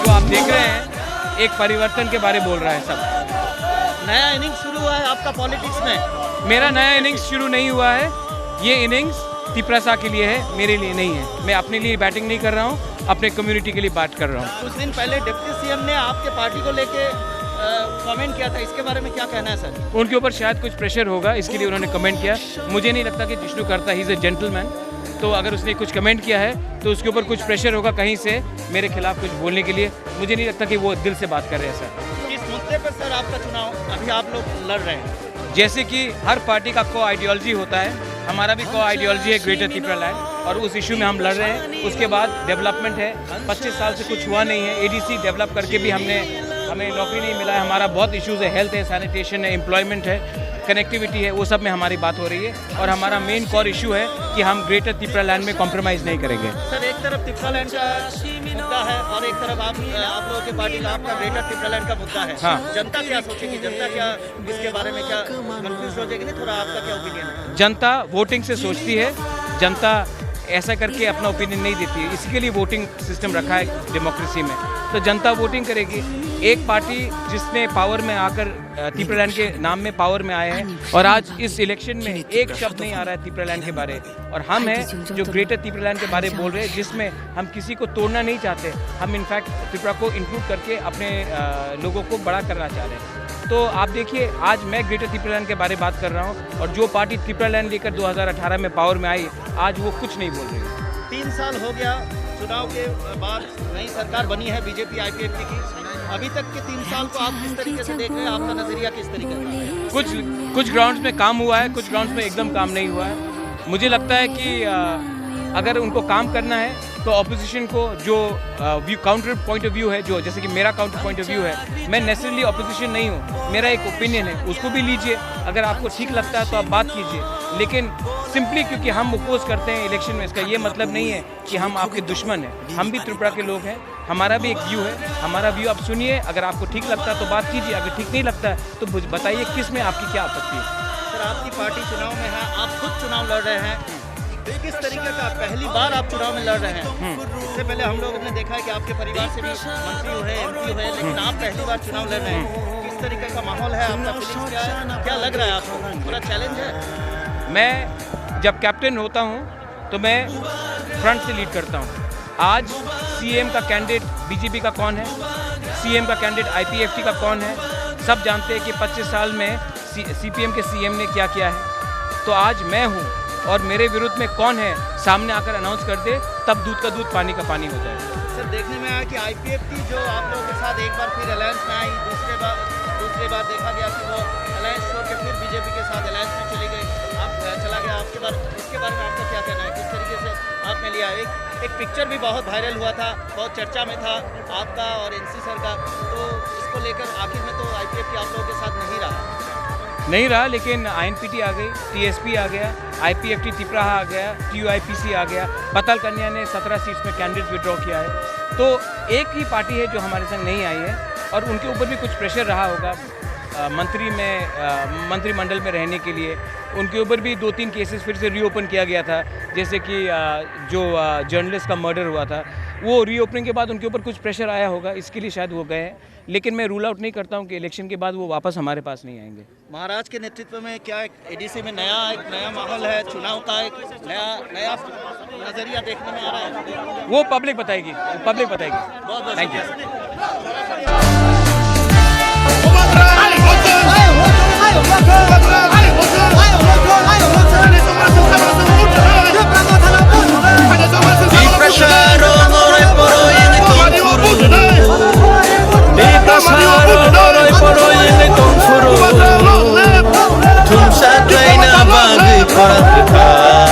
जो आप देख रहे हैं, एक परिवर्तन के बारे बोल रहा है सब। नया इनिंग्स शुरू हुआ है आपका पॉलिटिक्स में। मेरा नया इनिंग्स शुरू नहीं हुआ है, ये इनिंग्स तिपरासा के लिए है, मेरे लिए नहीं है। मैं अपने लिए बैटिंग नहीं कर रहा हूँ, अपने कम्युनिटी के लिए बात कर रहा हूँ। कुछ दिन पहले डिप्टी सीएम ने आपके पार्टी को लेके, अ, कमेंट किया था, इसके बारे में क्या कहना है सर? उनके ऊपर शायद कुछ प्रेशर होगा, इसके लिए उन्होंने कमेंट किया। मुझे नहीं लगता कि जिष्णु करता, ही इज़ अ जेंटलमैन, तो अगर उसने कुछ कमेंट किया है तो उसके ऊपर कुछ प्रेशर होगा कहीं से मेरे खिलाफ कुछ बोलने के लिए। मुझे नहीं लगता कि वो दिल से बात कर रहे हैं सर। किस मुद्दे पर सर आपका चुनाव अभी आप लोग लड़ रहे हैं? जैसे कि हर पार्टी का को आइडियोलॉजी होता है, हमारा भी को आइडियोलॉजी है ग्रेटर तिपरालैंड, और उस इशू में हम लड़ रहे हैं। उसके बाद डेवलपमेंट है, पच्चीस साल से कुछ हुआ नहीं है। एडीसी डेवलप करके भी हमने, हमें नौकरी नहीं मिला है। हमारा बहुत इशूज़ है, हेल्थ है, सैनिटेशन है, एम्प्लॉयमेंट है, कनेक्टिविटी है, वो सब में हमारी बात हो रही है। और हमारा मेन कोर इशू है कि हम ग्रेटर तिपरालैंड में कॉम्प्रोमाइज़ नहीं करेंगे। सर, एक तरफ तिपरालैंड का मुद्दा है और एक तरफ आप, आप लोगों की पार्टी का, आपका ग्रेटर तिपरालैंड का मुद्दा है। हाँ। जनता क्या सोचेगी, जनता क्या इसके बारे में क्या कंफ्यूज हो जाएगी? नहीं, थोड़ा आपका क्या ओपिनियन है? जनता वोटिंग से सोचती है, जनता ऐसा करके अपना ओपिनियन नहीं देती है, इसी के लिए वोटिंग सिस्टम रखा है डेमोक्रेसी में। तो जनता वोटिंग करेगी। एक पार्टी जिसने पावर में आकर, अ, तिपरालैंड के नाम में पावर में आए हैं और आज इस इलेक्शन में एक शब्द नहीं आ रहा है तिपरालैंड के बारे, और हम हैं जो ग्रेटर तिपरालैंड के बारे बोल रहे हैं, जिसमें हम किसी को तोड़ना नहीं चाहते। हम इनफैक्ट त्रिपुरा को इंक्लूड करके अपने, अ, लोगों को बड़ा करना चाह रहे हैं। तो आप देखिए, आज मैं ग्रेटर तिपरालैंड के बारे में बात कर रहा हूँ और जो पार्टी तिपरालैंड लेकर दो हज़ार अठारह में पावर में आई, आज वो कुछ नहीं बोल रही है। तीन साल हो गया चुनाव के बाद नई सरकार बनी है बीजेपी आईपीएफटी की। अभी तक के तीन साल को आप किस तरीके से देख रहे हैं? आपका नजरिया किस तरीके का है? कुछ, कुछ ग्राउंड्स में काम हुआ है, कुछ ग्राउंड्स में एकदम काम नहीं हुआ है। मुझे लगता है कि, अ, अगर उनको काम करना है तो ऑपोजिशन को जो, uh, view, counter point of view है, जो जैसे कि मेरा काउंटर पॉइंट ऑफ व्यू है, मैं नेसेसरली ऑपोजिशन नहीं हूँ, मेरा एक ओपिनियन है, उसको भी लीजिए। अगर आपको ठीक लगता है तो आप बात कीजिए, लेकिन सिंपली क्योंकि हम अपोज करते हैं इलेक्शन में, इसका ये मतलब नहीं है कि हम आपके दुश्मन हैं। हम भी त्रिपुरा के लोग हैं, हमारा भी एक व्यू है, हमारा व्यू आप सुनिए। अगर आपको ठीक लगता है तो बात कीजिए, अगर ठीक नहीं लगता है तो बुझ-, बताइए किस में आपकी क्या आपत्ति है। सर, आपकी पार्टी चुनाव में है, आप खुद चुनाव लड़ रहे हैं, किस तरीके का, पहली बार आप चुनाव में लड़ रहे हैं? हम्म। इससे पहले हम लोगों ने देखा है कि आपके परिवार से भी मंत्री हुए, एमपी हुए, लेकिन हम्म। आप पहली बार चुनाव लड़ रहे हैं। हम्म। किस तरीके का माहौल है, आपका फीलिंग्स क्या है, क्या लग रहा है आपको? पूरा चैलेंज है? मैं जब कैप्टन होता हूँ तो मैं फ्रंट से लीड करता हूँ। आज सीएम का कैंडिडेट बीजेपी का कौन है, सीएम का कैंडिडेट आईपीएफटी का कौन है, सब जानते हैं कि पच्चीस साल में सी, सीपीएम के सीएम ने क्या किया है। तो आज मैं हूँ और मेरे विरुद्ध में कौन है, सामने आकर अनाउंस कर दे, तब दूध का दूध, पानी का पानी हो जाए। सर, देखने में आया कि आईपीएफटी जो आप लोगों के साथ एक बार फिर अलायंस में आई, दूसरे बार, दूसरी बार देखा गया कि वो अलायंस छोड़ के फिर बीजेपी के साथ अलायंस में चली गई, आप, अ, चला गया। आपके बारे, इसके बारे में आपका क्या कहना है? किस तरीके से आपने लिया? एक, एक पिक्चर भी बहुत वायरल हुआ था, बहुत चर्चा में था आपका और एनसी सर का, तो इसको लेकर आखिर में तो आईपीएफटी आप लोगों के साथ नहीं रहा। नहीं रहा, लेकिन आईएनपीटी आ गई, टीएसपी आ गया, आईपीएफटी तिपराहा आ गया, टीयूआईपीसी आ गया, पाताल कन्या ने सत्रह सीट्स में कैंडिडेट विड्रॉ किया है। तो एक ही पार्टी है जो हमारे संग नहीं आई है और उनके ऊपर भी कुछ प्रेशर रहा होगा, अ, मंत्री में, अ, मंत्रिमंडल में रहने के लिए। उनके ऊपर भी दो तीन केसेस फिर से रीओपन किया गया था, जैसे कि, अ, जो, अ, जर्नलिस्ट का मर्डर हुआ था, वो रीओपनिंग के बाद उनके ऊपर कुछ प्रेशर आया होगा, इसके लिए शायद वो गए हैं। लेकिन मैं रूल आउट नहीं करता हूँ कि इलेक्शन के बाद वो वापस हमारे पास नहीं आएंगे। महाराज के नेतृत्व में क्या एक एडीसी में नया, एक नया माहौल है, चुनाव का एक नया, नया नजरिया देखने में आ रहा है? वो पब्लिक बताएगी, पब्लिक बताएगी। बहुत बहुत thank you. Tiprasa rok noroi poroi wngwi tong phuru. Tiprasa rok noroi poroi wngwi tong phuru. Thumsa khlaina bagwi khorang kwthar.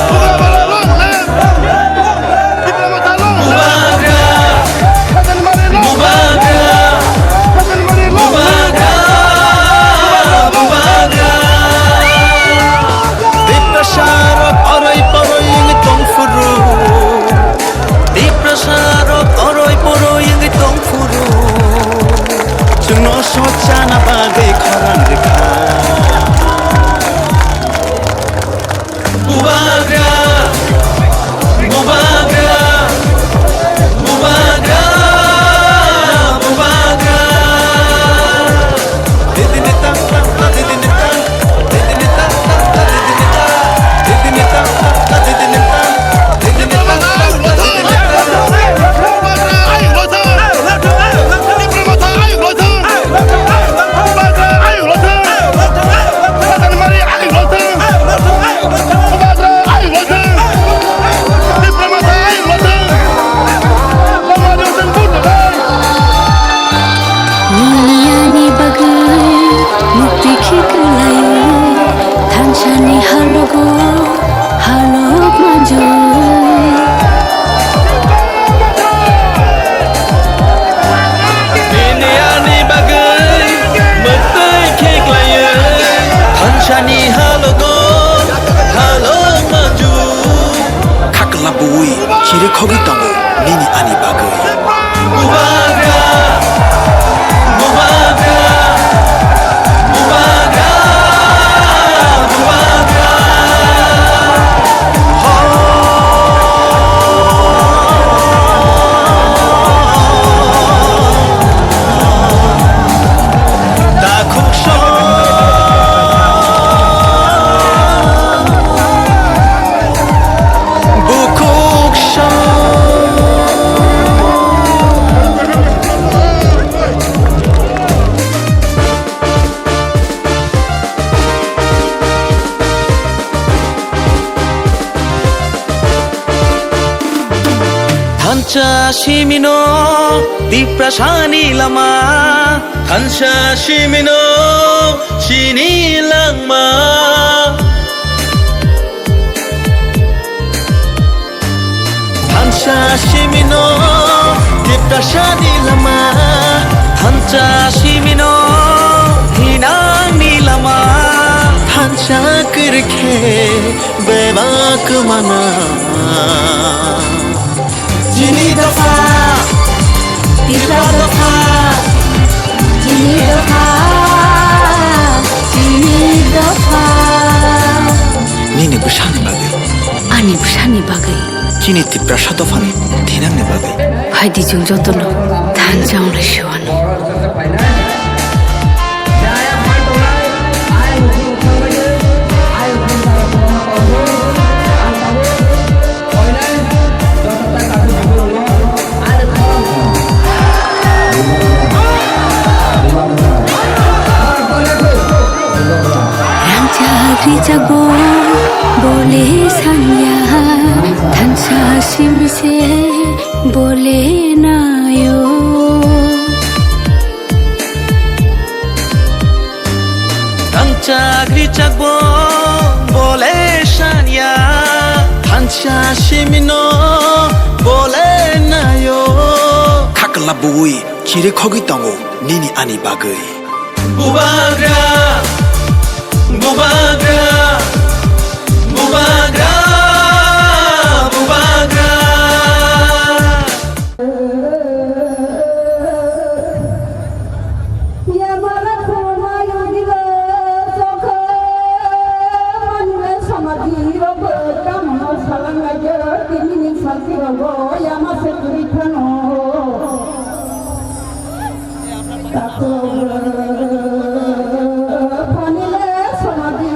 Bubagra, bubagra, Chirikhogwi tongo nini ani bagwi. Bubagra, bubagra, bubagra, bubagra. Takhuk song, bukhuk song. Thansa simino Tiprasani lama. Thansa simino chini langma. Thansa simino Tiprasani lama. Thansa simino hinangni lama. Thansa kwrwikhe bebak mana. Chini dopha, Tipra dopha, chini dopha, chini dopha. Nini bwsani bagwi. Ani bwsani bagwi. Chini Tiprasa dophani thinangni bagwi. Phaidi chwng jotono thansa wngnai se. Rangchak rijak bo bole sanya, thansa simi se bole nayo. Rangchak rijak bo bole sanya, thansa simino bole nayo. Khakla bui chiri khogwi tongo nini ani bagwi. Bubagra, bubagra, bubagra, bubagra. Takhuk phanile somadhi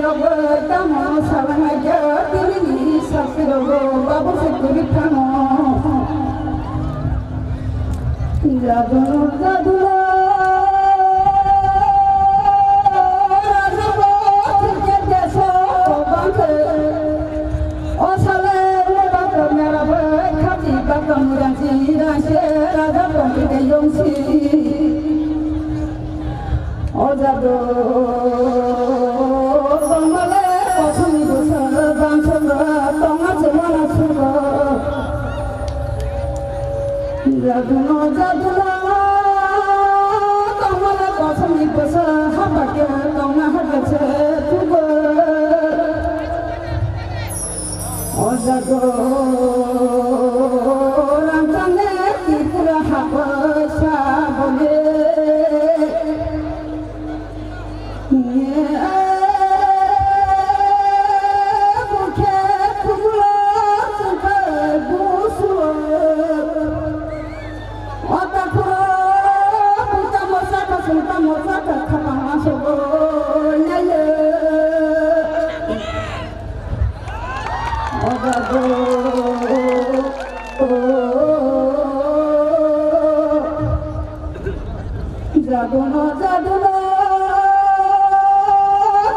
rogwi tamo salangya tini ni sakti rogo babu se kuri thano. Jadu jadu rajubo thikya deso bangke. O sale, o bak mera bai khati bak muransi ranse raja pampi de yongsi. O jadu tongmale kosoni dosa bangsa tonga chemana suga. Jadu no jadu no tongmale kosoni dosa habake tonga habake tuga. O jago rangchakni Tripura habai sabole. Bukhe khuklo chukhe busulo. O takhuro buta mosa kha sungta mosa kha khapang asobo naiye. Jaduno, jaduno,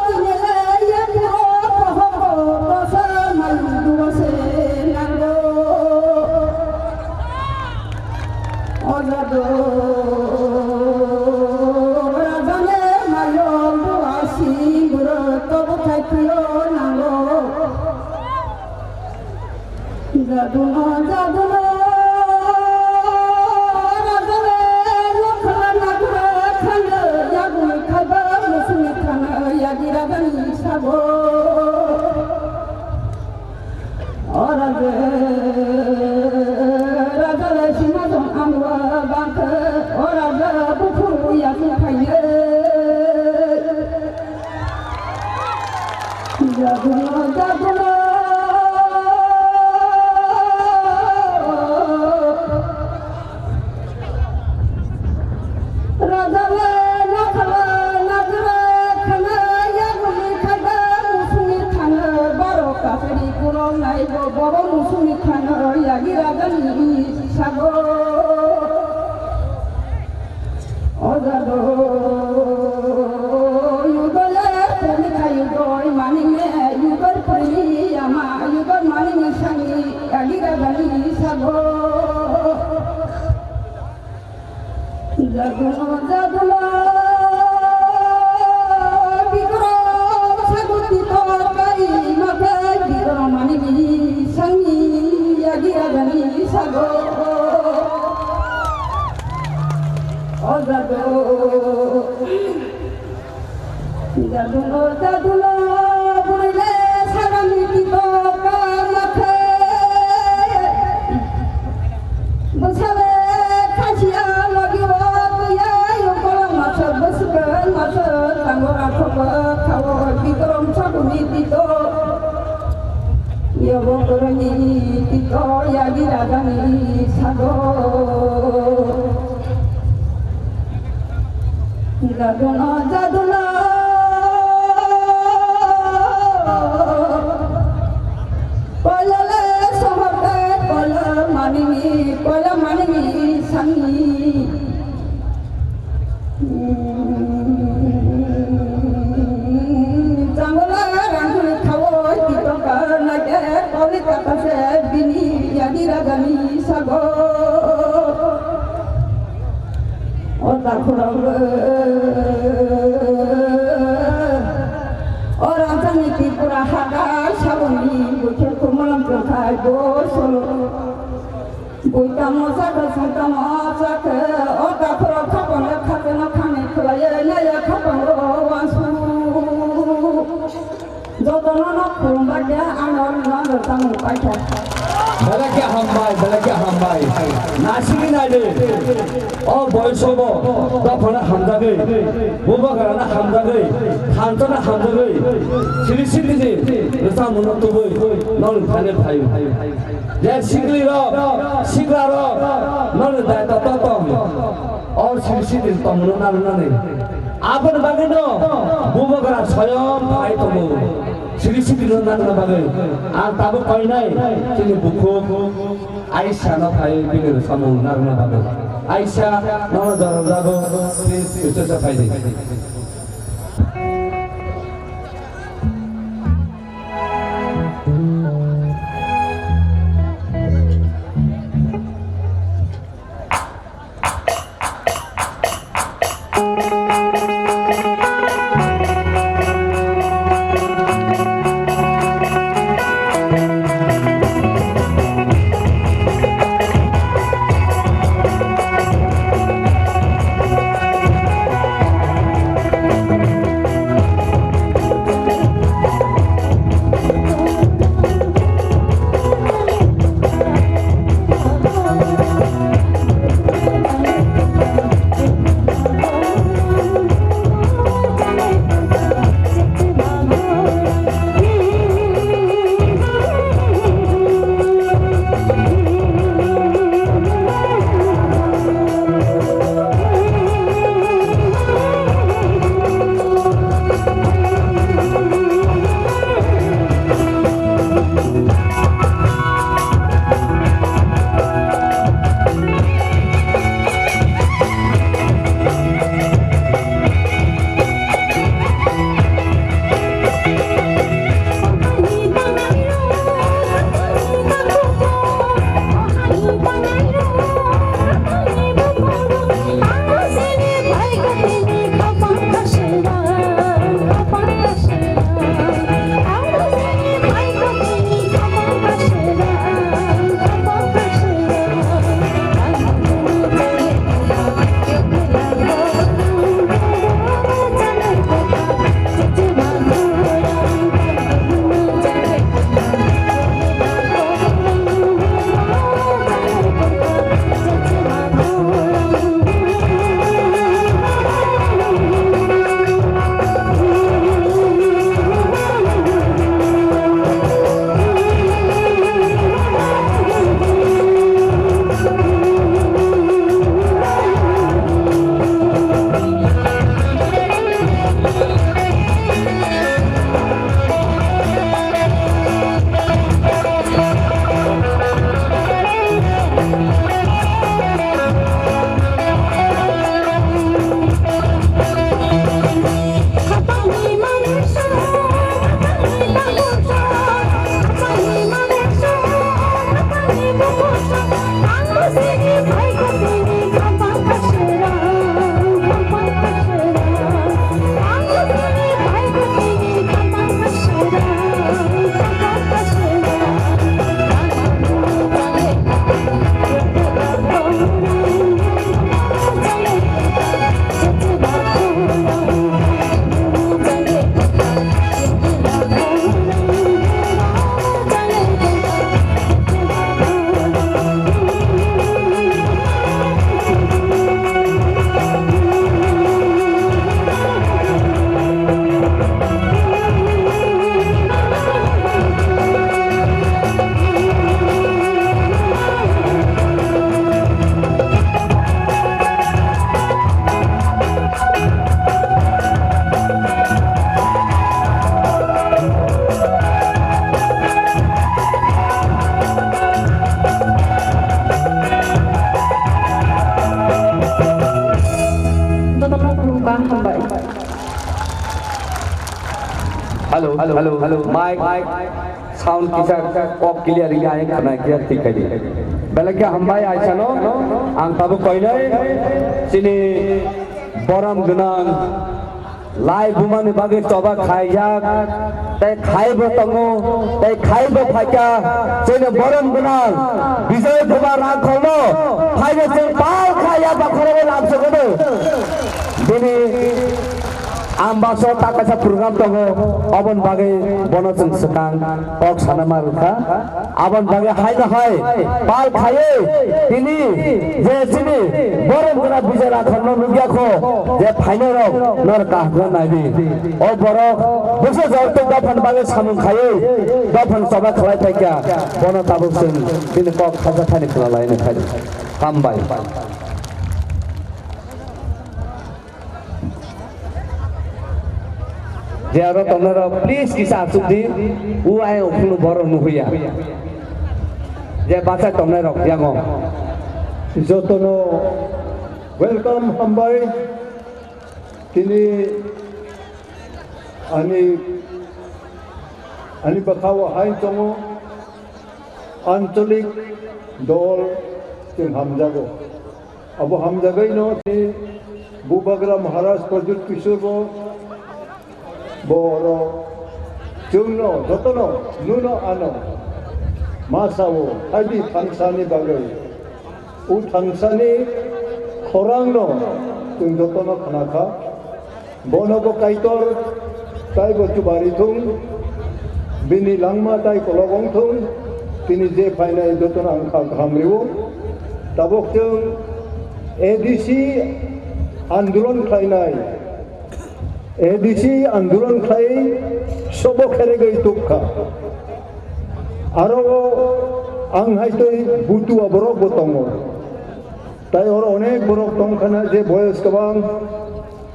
tinele ye puro poho poho kosa malu duwa se nango. O jadu rajane malu duwa si buro tobo thai tuyo nango. Jaduno, jaduno, rajane lokhala nagura khana, yagul khaiba musuni khana, yagi rajani sabo. O raja. Raja le nakhala nakra khana yaguli khaiba musungni thana baro kasari kurong naibo bobo musungni thana yagi rajani sago. O jado, yudole purni kha yudoi manine, yudoi purni ama, yudoi manine sani, yagi rajani sago. Jaduno, jaduno, bikrom saguti tokai makai, bikrom manine sani, yagi rajani sago. O jadu, jaduno, jaduno, burile sagani tito kamakhai. Bwsale khasiya logi o tuya, yokolo masa bwswkang masa tango rakhok khawo bikrom saguni tito. Yobo koroni tito yagi rajani sago. Jaduno, jaduno. Koilale sohorte koila manini, koila manini sani. Jangula rangkuli khawoi tito karnake koli katase bini yadi rajani sago. O takhurok, o rajani Tripura hagar saboni bukhir kumalam tongkhai bo solo. Bui tamo sakha, sung tamo sakha, o takhurok khapang le khacheno khani khwlaiya naiya khapang ro wansu. Jotono no khulumba khe ano no rwchapmung paikha. Belai khe hambai, belai khe hambai. Naisingwi naidi. O boyosobo dophano hamjagwi, bubagrano hamjagwi, thansa no hamjagwi, siri sitini rwchapmungno tubui nokni thani phaio. Je sikli rok, sikla rok, nokni daitotto tong. O siri sitini tongmungno narwknani. Aboni bagwino bubagra soyom phai tongo. Siri sitini narwkna bagwi ang tabuk koinai chini bukhuk Aisha no phai bini rwchapmung narwkna bagwi. Aisha, nono jora jago, please, uaisa phaidi. Jotono khulumkha, hambai. Hello, hello, hello, hello. Mic, sound kisa kok clear wngya, ang khna clear thik khai di. Belai khe hambai aisano, ang tabuk koinai chini borom gwnang lai bumani bagwi choba khaijak, tei khaibo tongo, tei khaibo phaikha, chini borom gwnang Bijoy Kumar Rangkholno phaino chwng pal khaiya bakhorogwi lamsogono. Bini Ang baksa ta kaisa program tongo, oboni bagwi bono chwng swkang kok sana ma rwkha. Aboni bagwi haino hai pal khaiwi tini je chini borom gwnang Bijoy Rangkholno nukya kho, je phainai rok nor kaham khe naidi. O borok bwsa jorto dophani bagwi samung khaiwi dophani choba khlai phaikha, bono tabuk chwng bini kok khajathani khna laino khai. Hambai. Je aro tongnarok, please kisa achuk di, o ayang ukhungo borok nuhuya. Je bachai tongnai rok yango. Jotono welcome hambai. Tini ani, ani bwkhao hai tongo, ancholik dol chwng hamjago. Abo hamjagwino tini Bubagra Maharaj Pradyut Kishore bo, bo oro chwngno jotono nuno ano ma sao, haidi thangsani bagwi. O thangsani khorangno chwng jotono khnakha. Bono bo Kaitor taibo chubari thung, bini langma tai kolok wng thung, tini je phainai jotono ang kha kaham rio. Tabuk chwng A D C andolon khlainai, A D C andolon khlai sobo kheregwi tukha. Aro o ang hai tei butua borok bo tongo. Tai oro onek borok tongkhana je boyos kwbang,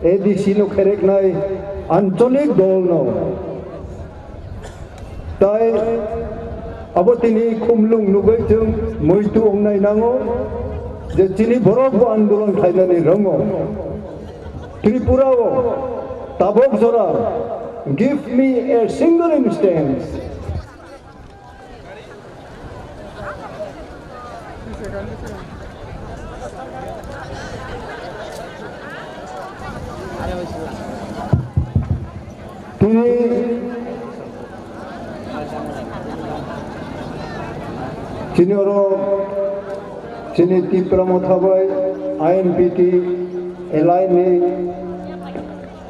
A D C no khereknai ancholik dol no. Tai abo tini khumlung nugwi chwng muitu wngnai nango je chini borok bo andolon khlainani rongo. Tripura o tabok jora, give me a single instance. Tini, tini oro chini Tipra Motha bai I N P T L I ni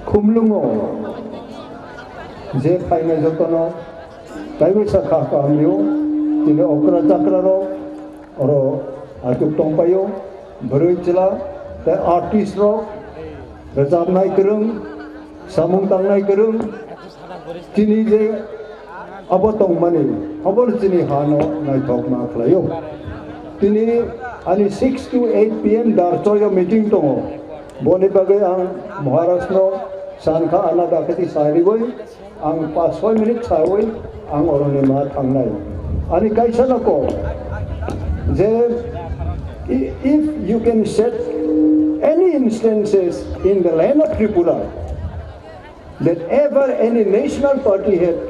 khumlungo je phainai jotono Taibo sa kha kaham rio, tini okra chakra rok oro achuk tongpaio, bwrwi chwla tei artist rok, rwchapnai kwrwng, samung tangnai kwrwng, tini je abo tongmani, abo chini hano naithokma khlaio. Tini ani six to eight P M Darchoyo meeting tongo, boni bagwi ang Maharaj no sankha, ana dakhati sariwi, Ang pas soi minute sawi ang oroni ma thangnai. Ani kaisa no ko je i- if you can set any instances in the land of Tripura that ever any national party had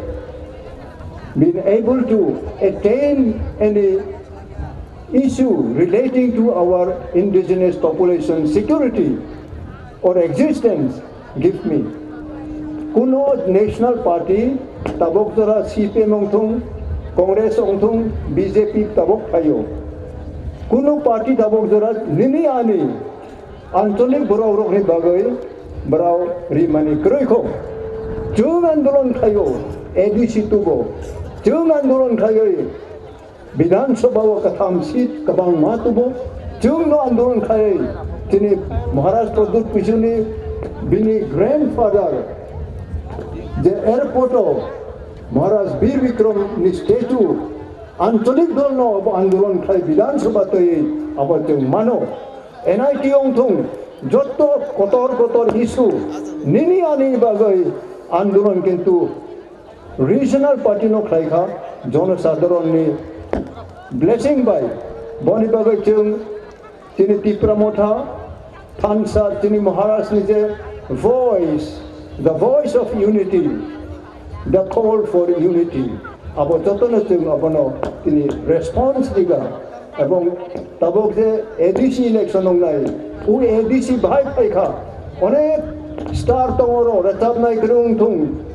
been able to attain any issue relating to our indigenous population security or existence, give me. Kuno national party tabok jora C P M ongthung, Congress ongthung, B J P tabok phaio. Kuno party tabok jora nini ani ancholik borok rokni bagwi borok rimani kwrwi kho. Chwng andolon khaio, A D C tubo. Chwng andolon khaioi Bidhan Sabha o katham seat kwbangma tubo. Chwngno andolon khai chini Maharaj Pradyut Kishorni bini grandfather je airport o Maharaj Bir Bikram ni statue ancholik dol no abo andolon khai Bidhan Sabha twi abo chwng mano. N I T ongthung jotto kotor kotor issue nini ani bagwi andolon kintu regional party no khlai kha, jonosadharon ni blessing bai. Boni bagwi chwng chini Tipra Motha, thansa chini Maharaj ni je voice, the voice of unity, the call for unity. Abo jotono chwng abono tini response riga. Ebong tabok je A D C election wngnai, u A D C bahai phaikha, onek star tongo ro, rwchapnai kwrwng thung,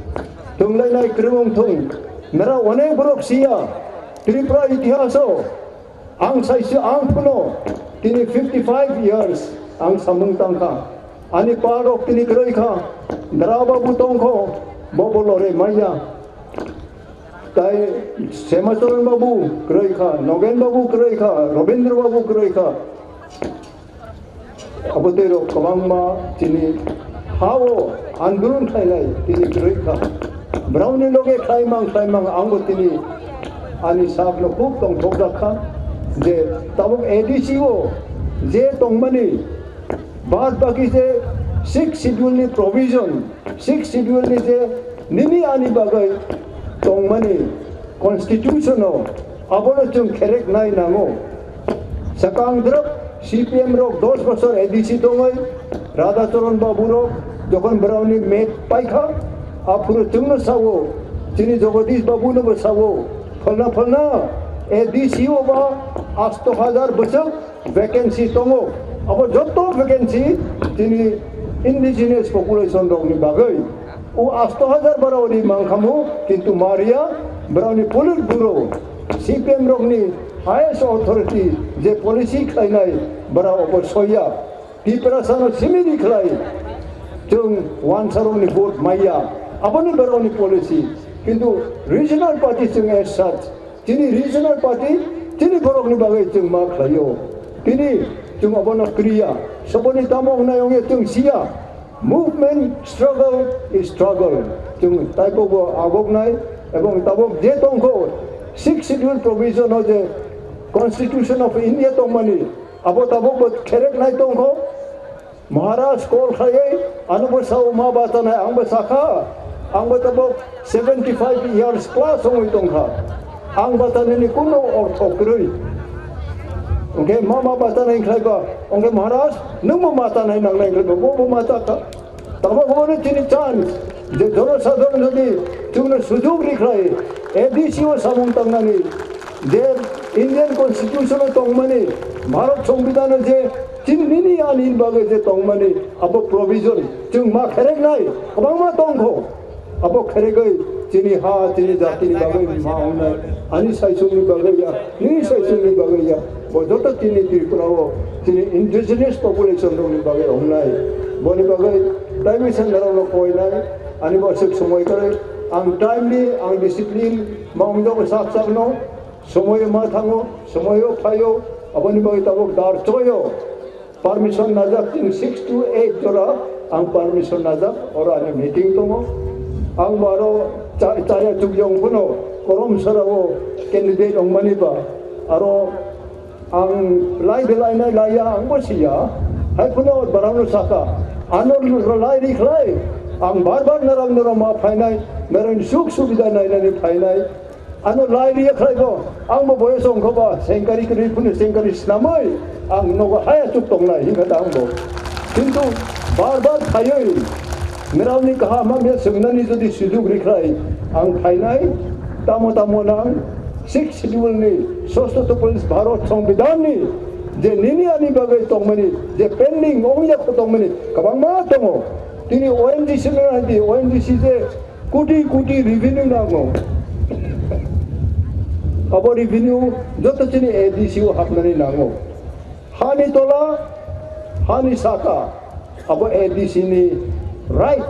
thwnglainai kwrwng thung, nara onek borok siya, Tripura itihaso, ang saisi ang phuno, tini fifty five years, ang samung tangkha, ani pa rok tini kwrwi kha, Dara babu tongkho, bobo lore maya. Tai Semacharan babu kwrwi kha, Nogen babu kwrwi kha, Robindra babu kwrwi kha. Abo tei rok kwbangma chini ha-o andolon khlainai tini kwrwi kha. Borokni loge khlaimang khlaimang angbo tini ani sakno khub tongthokjak kha je tabuk A D C o je tongmani bad baki je sixth schedule ni provision Sixth Schedule ni je nini ani bagwi tongmani constitution o abono chwng kherek nai nango. Sakang drop C P M rok dos bosor A D C tongoi Radhacharan Babu rok jokhon borokni met paikha aphuru chwngno sao chini Jagadish Babu no bo sao phalna phalna A D C o ba asto hajar bwswk vacancy tongo. Abo joto vacancy tini indigenous population rokni bagwi. O asto hajar borok ri mankhamu, kintu maria borokni Politburo, C P M rokni highest authority je policy khlainai borok obo soya. Tiprasano simini khlai chwng wansarokni vote maya. Aboni borokni policy. Kintu regional party chwng as such Chini regional party, chini borokni bagwi chwng ma khlaio. Tini chwng obono kriya, soboni tamo wngnai wngya chwng siya. Movement, struggle is struggle. Chwng taibo bo agoknai, ebong tabok je tongkho, Sixth Schedule provision o je Constitution of India tongmani, abo tabok bo khereknai tongkho. Maharaj call khlaiwi, ano bo sao ma bachanai, ang bo sakha, ang bo tabok seventy five years plus wngwi tongkha. Ang bachanani kuno ortho kwrwi. Hwnkhe ma ma bachanai khlaiba, hwnkhe Maharaj, nwng bo ma chanai nangnai khlaiba, bo bo ma chakha. Tabok hwnwi chini chance, je jonosadharon jodi chwngno sujug rikhlai, A D C o samung tangnani, je Indian Constitution o tongmani, Bharat Songbidan o je Chini nini ani bagwi je tongmani abo provision chwng ma khereknai kwbangma tongkho. Abo kheregwi chini ha, chini jatini bagwi ma wngnai. Ani saichungni bagwi ya, nini saichungni bagwi ya. Bo joto chini Tripura o chini indigenous population rokni bagwi wngnai. Boni bagwi taiwi sandarokno koinai. Ani bo aswk somoi kwrwi. Ang timely, ang discipline ma wngjago sak sakno. Somoi ma thango, somoio phaio, aboni bagwi tabuk dar choyo. Permission najak chwng six to eight jora ang permission najak, oro ani meeting tongo. Ang bo aro cha-, chaya chukya wng phano korom sara o candidate wngmani ba aro ang lai belai nai laiya ang bo siya. Hai phano barang no saka. Ano lai ri khlai. Ang bar bar narang narang ma phainai, narang suk subida nainani phainai. Ano lai riya khlai bo, ang bo boyos ongkho ba, sengkari kwrwi phano sengkari snamwi, ang nogo haya chuk tongnai, hingkha da ang bo. Kintu bar bar phaiwi, nrao ni kaham hamya swngnani jodi sujug rikhlai, ang phainai, tamo tamo nang, Sixth Schedule ni, sosto to police Bharat Songbidan ni, je nini ani bagwi tongmani, je pending ongya kho tongmani, kwbangma tongo. Tini O N G C no naidi, O N G C je koti koti revenue nango. Abo revenue joto chini A D C o hapnani nango. Hani tola, hani saka, abo A D C ni right.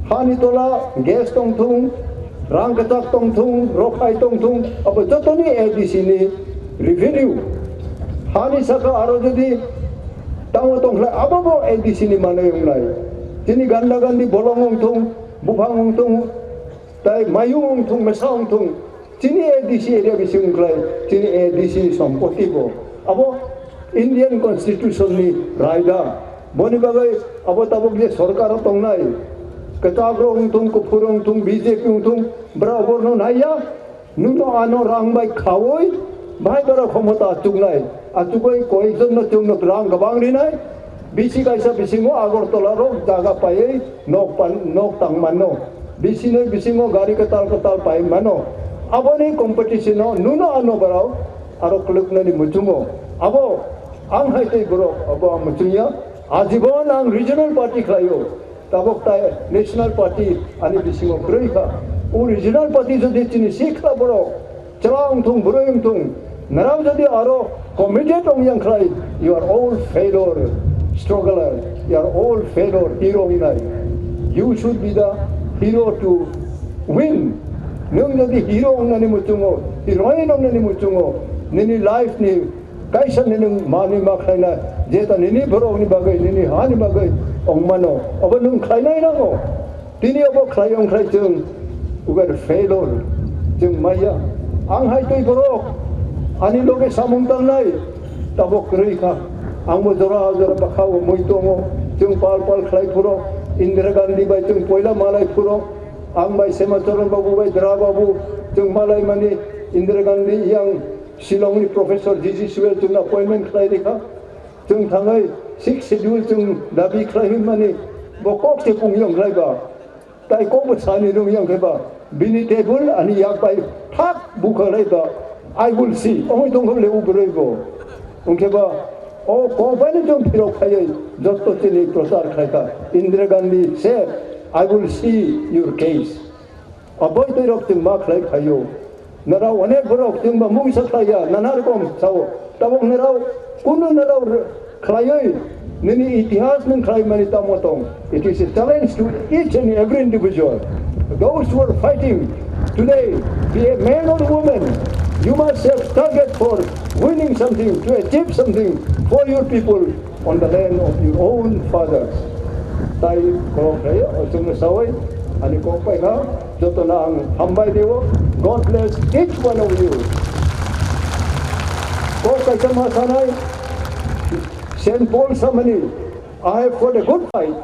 Hani tola gas tongthung, rang kwchak tongthung, rophai tongthung, abo jotoni A D C ni revenue. Hani saka aro jodi tamo tongkhlai, abo bo A D C ni manwi wngnai. Chini ganda gandi bolong wngthung, buphang wngthung, tai mayung wngthung, mesa wngthung, chini A D C area bising wngkhlai, chini A D C ni sompoti bo. Abo Indian Constitution ni raida. Boni bagwi abo tabuk je sorkar o tongnai, kwchak rok wngthung, kuphur wngthung, B J P wngthung, bra oborno naiya. Nwngno ano rang bai khaui, bai bora khomota achuknai. Achugwi koyekjon no chwngno rang kwbang rinai. Bisi kaisa bisingo Agartala rok jaga paiwi nok pan, nok tang mano. Bisi noi bisingo gari kwtal kwtal pai mano. Aboni competition o nwngno ano borok aro kwlwknani muchungo. Abo ang hai tei borok abo ang muchungya. Ajibon ang regional party khlaio. Tabuk tai National Party ani bisingo kwrwi kha. O regional party jodi chini sikla borok chwla wngthung, bwrwi wngthung, nrao jodi aro committed wngyang khlai, you are all failure struggler, you are all failure hero wngnai. You should be the hero to win. Nwng jodi hero wngnani muchungo, heroine wngnani muchungo, nini life ni kaisa nini manwi ma khlaina, jeta nini borokni bagwi, nini hani bagwi wngmano, obo nwng khlainai nango. Tini obo khlai wng khlai chwng, we are failure, chwng maya. Ang hai twi borok, ani loge samung tangnai, tabuk kwrwi kha. Angbo jora jora bwkha o mui tongo, chwng pal pal khlai phuro, Indira Gandhi bai chwng poila malai phuro, ang bai Sema Charan Babu bai Dra Babu, chwng malai mani Indira Gandhi yang Shillong ni Professor G G Swell chwngno appointment khlai rikha. Chwng thangwi Sixth Schedule chwng dabi khlai hwnmani bo kok se pung yong khlai ba. Tai kok bo sani rung yong khe ba. Bini table ani yak bai thak bukha lai ba. I will see. Omoi tong le u bwrwi bo. Wng khe ba o kok bai no chwng phirok phaiwi jotto chini prochar khlai kha. Indira Gandhi said, "I will see your case." Aboi twi rok chwng ma khlai phaio. Nara onek borok chwng ba mungsa khlaiya, nana rokom sao. Tabuk nara kunu nara khlaioi, nini itihas nung khlai mani tamo tong. It is a challenge to each and every individual. Those who are fighting today, be a man or woman, you must have target for winning something, to achieve something for your people on the land of your own fathers. Tai kok hai, o chwngno sawi, ani kok pai kha, jotono ang hambai rio. God bless each one of you. Kok kaisa ma sanai, Saint Paul samani, "I have fought a good fight,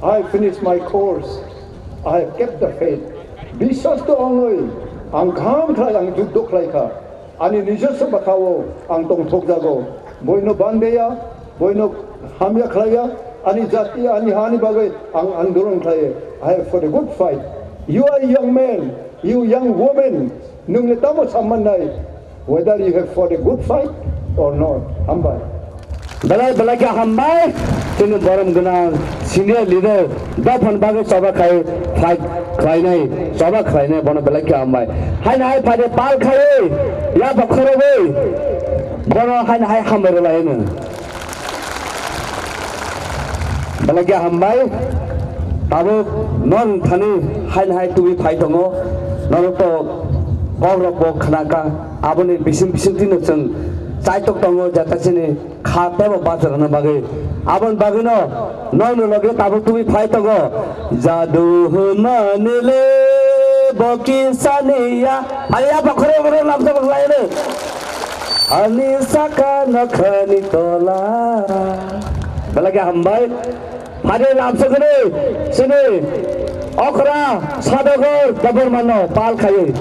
I have finished my course, I have kept the faith." Biswas to ongoi, ang kaham khlai, ang juddo khlai kha. Ani nijoswo bwkhao ang tongthokjago. Boino bandeya, boino hamya khlaiya, ani jati, ani hani bagwi ang andolon khlaiya. I have fought a good fight. You are a young man, you young woman, nwng le tamo sammannai, whether you have fought a good fight or not. Hambai. Belai belai khe hambai, chini borom gwnang senior leader dophani bagwi choba khai fight khlainai, choba khlainai bono belai khe hambai. Haino hai phade pal khai, ya bokhorogwi bono haino hai hambai rwlaino. Belai khe hambai, tabuk non thani haino hai tubui phai tongo, norok to kok rok bo khna kha, aboni bising bising tino chwng chaitok tongo jata chini. Kha tebo bachorna bagwi. Aboni bagwino nokni loge tabuk tubui phai tongo. Jadu hwnmani le bo kisaniya. Phai ya bokhorok bokhorok lamsa bwkhlaino. Ani saka nokhani tola. Belai khe hambai. Phai lamsa kene sini okra sadogor dobormano pal khaiwi.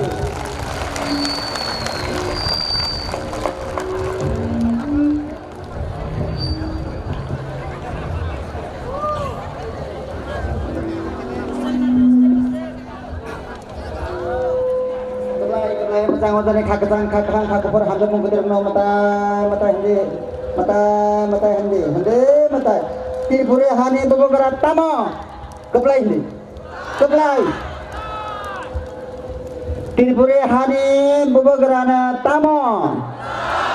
Jani kha kwchang, kha kwchang, kha kuphur, hamjak mung kwtwirokno mwtai mwtai hindi, mwtai mwtai hindi, hindi mwtai. Tripuri hani bubagra tamo? Kwplai hindi. Kwplai. Tripuri hani bubagrana tamo?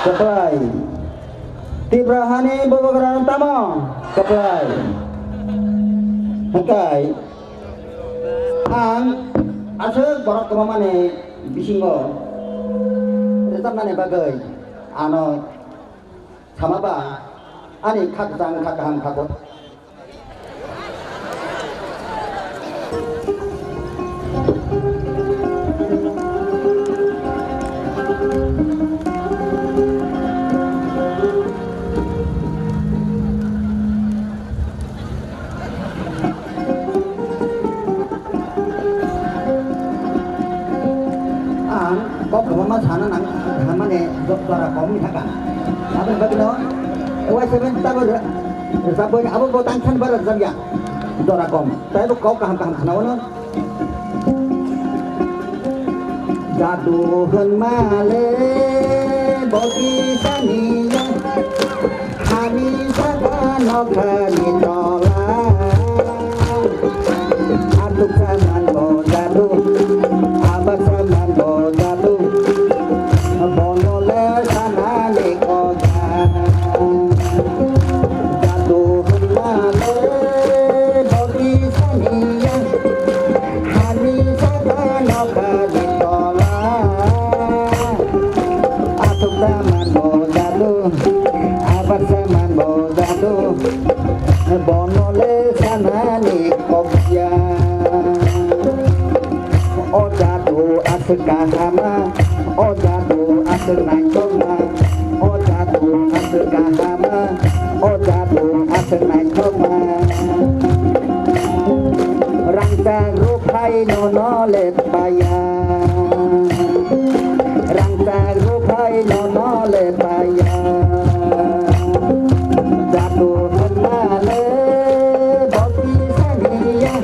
Kwplai. Tripura hani bubagrana tamo? Kwplai. Hwnkhe ang aswk borok kwbangmani bisingo rwchapnani bagwi ano sama ba ani kha kwchang, kha kaham, kha kwthar. Ang kok kwbangma sana nang, hamani jora kom wngkha ka. Aboni bagwino Y seven tabuk rwchapwi abo bo tang san bara rwchapya. Jora kom. Tei bo kok kaham kaham khna-o no. Jadu hwnmale bokisani ya, hani saka nokhani tola. Atuk saman bo jadu, abak saman bo jadu, bonole sanani koja. Jadu hwnmale bokisani ya, hani saka nokhani tola. Atuk saman bo jadu, abak saman bo jadu, bonole sanani kokya. O jadu aswk kahama, o jadu aswk naithokma, o jadu aswk kahama, o jadu aswk naithokma. Rangchak rwphai nono le paya, rangchak rwphai nono le paya. Jadu hwnmale bokisani ya,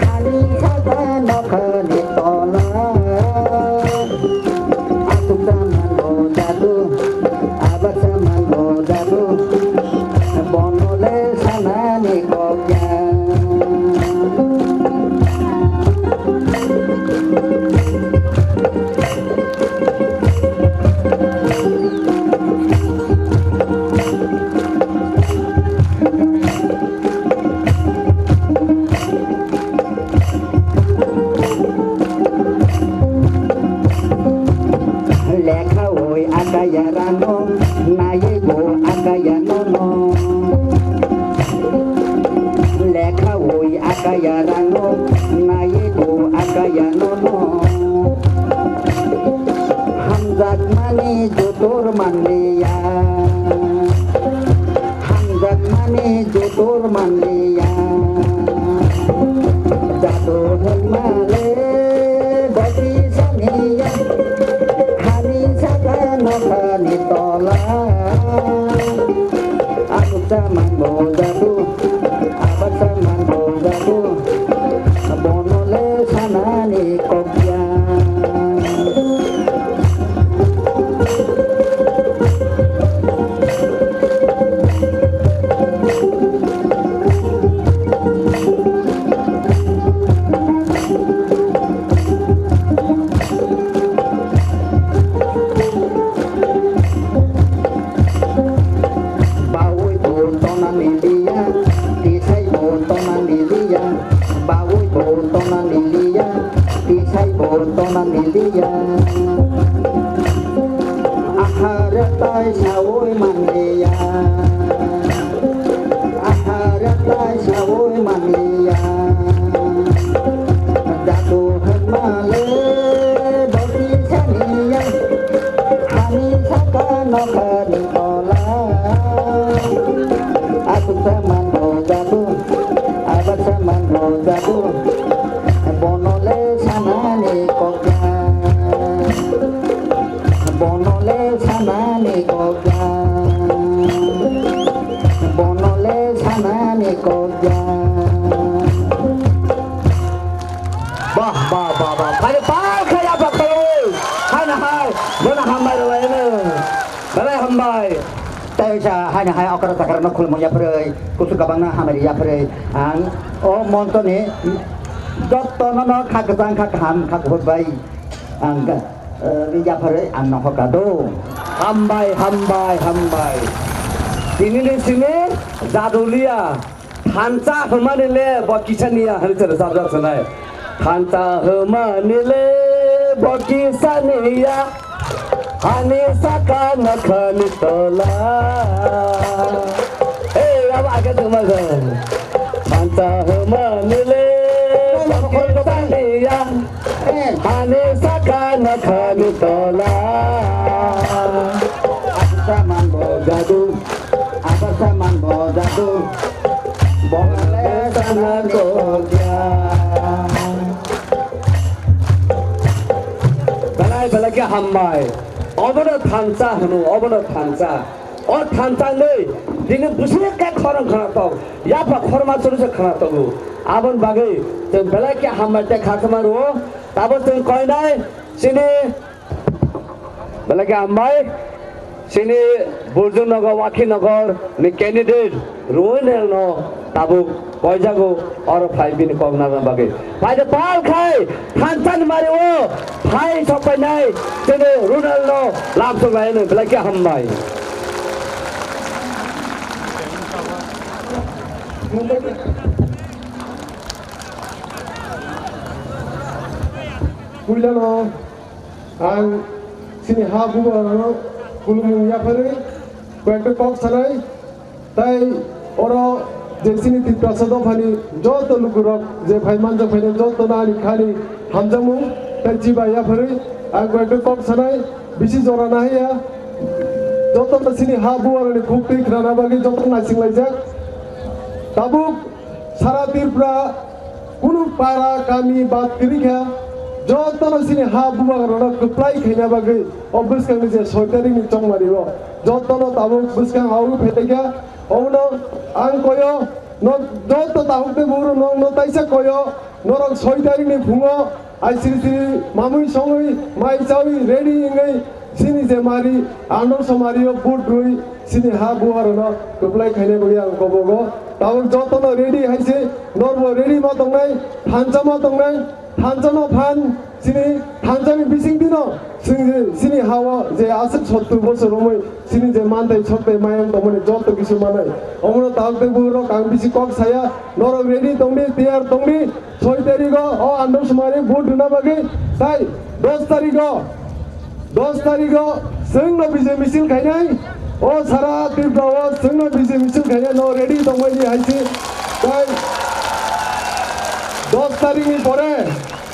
hani saka nokhani tola. Atuk saman bo jadu, abak saman bo jadu, bonole sanani kokya. Lekha oi akaya rano, naiwi bo akaya nono. Lekha oi akaya rano, naiwi bo akaya nono. Hamjakmani jotor manliya, hamjakmani jotor manliya. Jadu hwnmale bokisani ya, hani saka nokhani tola. Atuk saman bo jadu, abak saman bo jadu, bonole sanani kokya. Bawi bo tona miliya, tisai bo tona miliya, bawi bo tona miliya, tisai bo tona miliya. Ahara tai sawi manliya, ahara tai sawi manliya. Jadu hwnmale bokisani ya, hani saka nokhani tola. Atuk saman bo jadu, abak saman bo jadu, bonole sanani kokya. Bonole sanani kokya, bonole sanani kokya. Bah, bah, bah, bah. Phai, phai, khaya, bah, khaya. Hana, Bai. Tei sa haino hai okra chakra no khulumung yapharwi, kusu kabangna hamari yapharwi ang o monchoni jotto no no kha kwchang, kha kaham, kha kuphur bai ang, eh, yapharwi ang no hoka do. Hambai, hambai, hambai. Tini ni simi jadulia. Thansa hwnmani le bo kisa niya hwnwi se rwchapjak swnai. Thansa hwnmani le bo kisa niya, hani saka nakhani tola. Hey, abo age tongma khe. Thansa hwnmani le bo kisa niya, hani saka nakhani tola. Asa man bo jadu. Apa saman bo jadu, bole sana kokya. Belai belai khe hambai. Obono thansa hwno, obono thansa. O thansa nei, dini busi khe khorang khana tok. Yapha khorma churu se khana togu. Abon bagwi chwng belai khe hambai tei kha khama rwo. Tabo chwng koinai chini Belai khe hambai, chini Burjungnogor, Wakhinagar ni candidate Ruinel no tabuk koijago, oro phai bini kok narwkna bagwi. Phai de pal khai, thansa ni mari o phai sok painai, chini Ruinel no lamsok lai no, belai khe hambai. Puila no. Ang chini ha bubagrano khulumung yapharwi koi ekta kok sanai, tai oro je chini Tiprasa dophani joto lukurok je phai manjak phainai jotono ani khani hamjakmung tai chiba yapharwi ang koi ekta kok sanai, bisi jora nahaiya, jotono chini ha bubagrani khuktwi khnana bagwi jotono naisinglaijak. Tabuk Sara Tripura kunu para kami bad kwrwi kha, jotono chini ha bubagrano kwplai khaina bagwi o bwskangni je soi tarikni chongmari o jotono tabuk bwskang ha o phetaikha. Omono ang koyo, nok joto tabuk tei bugrok nokno taisa koyo, norok soi tarikni phungo Ai siri siri mamui songwi mai chawi ready wngwi chini je mari ano somari o vote rwi chini ha buharano kwplai khaina bagwi ang kobogo. Tabuk jotono ready hai se norbo ready ma tongnai, thansa ma tongnai, thansa no phan chini thansa ni bising dino chini, chini ha o je aswk sottur bosor romwi chini je mantai soktai mayang tongmani joto kisu manai. Omono tabuk tei buharok ang bisi kok saya, norok ready tongdi, tiyar tongdi. Soi tarigo o andro sumari vote rwna bagwi tai dos tarigo, dos tarigo chwngno bijay misil khainai, o sara Tripura o chwngno bijay misil khainai no ready tongbai di hai se. Tai dos tarikni pore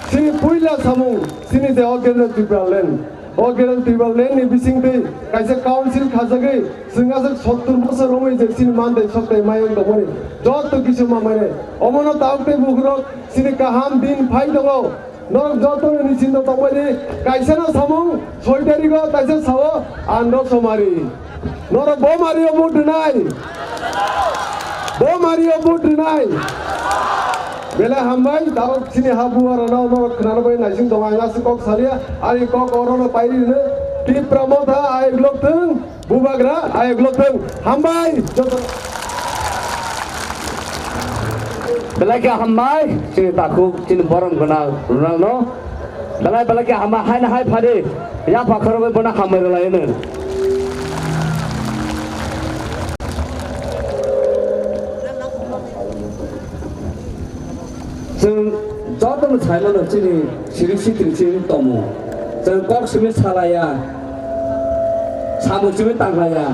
chini puila samung chini je o Greater Tipraland. O Greater Tipraland ni bisingtwi kaisa council khajagwi chwng aswk sottur bosor romwi je chini mantai soktai mayung tongmani joto kisu ma mane. Omono tabuk tei bukurok chini kaham din phai tongo. Norok joto ni sinto tongmani kaisa no samung soi tarigo kaisa sao andro somari. Norok bo mario vote rwnai. Bo mario vote rwnai. Belai hambai, tabuk chini ha buharano norok khwnana bai naising tongo, ang aswk kok salia, ani kok orono pairi rwno, Tipra Motha ayuk lok thung, bubagra ayuk lok thung, hambai, joto. Belai khe hambai, chini takhuk, chini borom gwnang, rwnangno. Belai belai khe hama haino hai phadi, yapha khoroknwi bono hambai rwlaino. Chwng jotono saimano chini siring sitring chini tomo. Chwng kok simi salaya, samung simi tanglaya.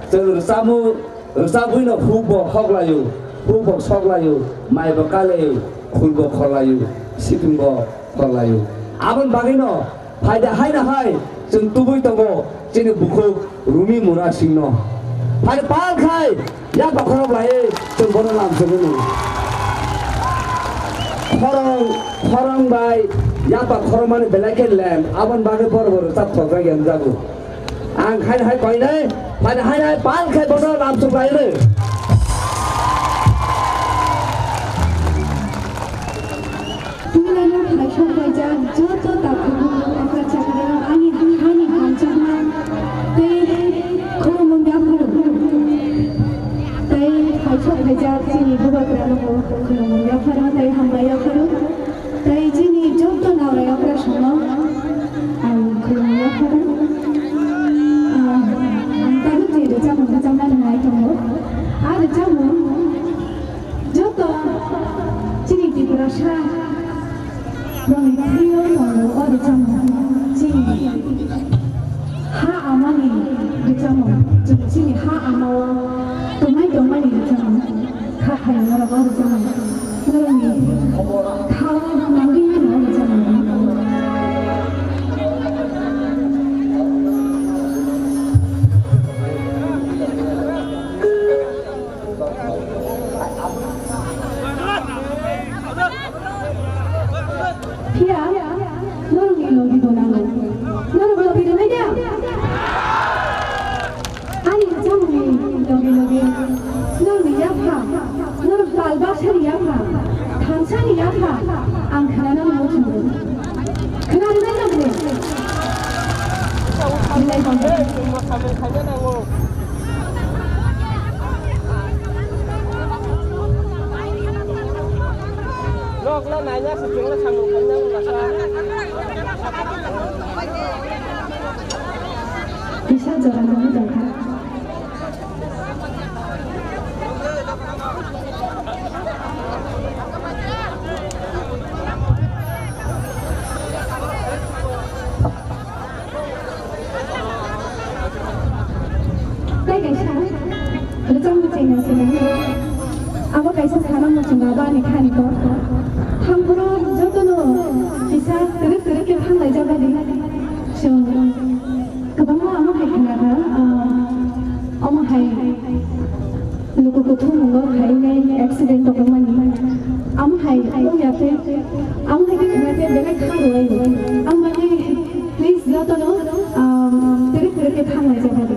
Chwng rwchapmung Rwchapwi no huk bo hoklaio, huk bo soklaio, mai bo kalaio, khul bo khorlaio, situng bo khorlaio. Aboni bagwi no phaida haino hai chwng tubui tongo chini bukhuk Rumi Mura Singh no. Phaida pal khai yapha khorok laiwi chwng bono lamsogwi no. Khorang, khorang bai yapha khorokmani belai khe lem, aboni bagwi borok bo rwchap thokjak ya wngjago. Ang khai hai koinai, phai hai hai pal khai bono lamsuk lainai. Puilano phaisok baijak joto takhukno okra chakra ani hani hamjakma tei Sa, rwngni thwiwi tongo o rwchapmung. Chini ha amani rwchapmung. Chwng chini ha amao tongnai tongmani rwchapmung. Kha khairokno rwchapmung. Norokni thao nangwi hwnwi rwchapmung. Phiya, norokni logi bo nango. Norok logi rwnai da? Ani rwchapmungni logi logi norokni yapha, norok tal baksani yapha, thansani yapha ang khwnana muchungo. Khwnarwna nangni. Belai hambai. Nokla naina se chwngla samung khaina wngkha. Kisa jora nangwi tongkha. Tei kaisa rwchapmung chengya se nang. Abo kaisa sana muchungo abo ani khani kok. Thangphuru jotono kisa twrwk twrwk khe thanglaijak badi. Chwng kwbangma omo hai khwnakha, ah, omo hai luku kuthumung o khainai accident tongmani. Omo hai wngya khe, omo hai khe khwna khe belai kha rwui. Ang mani please jotono, ah, twrwk twrwk khe thanglaijak badi.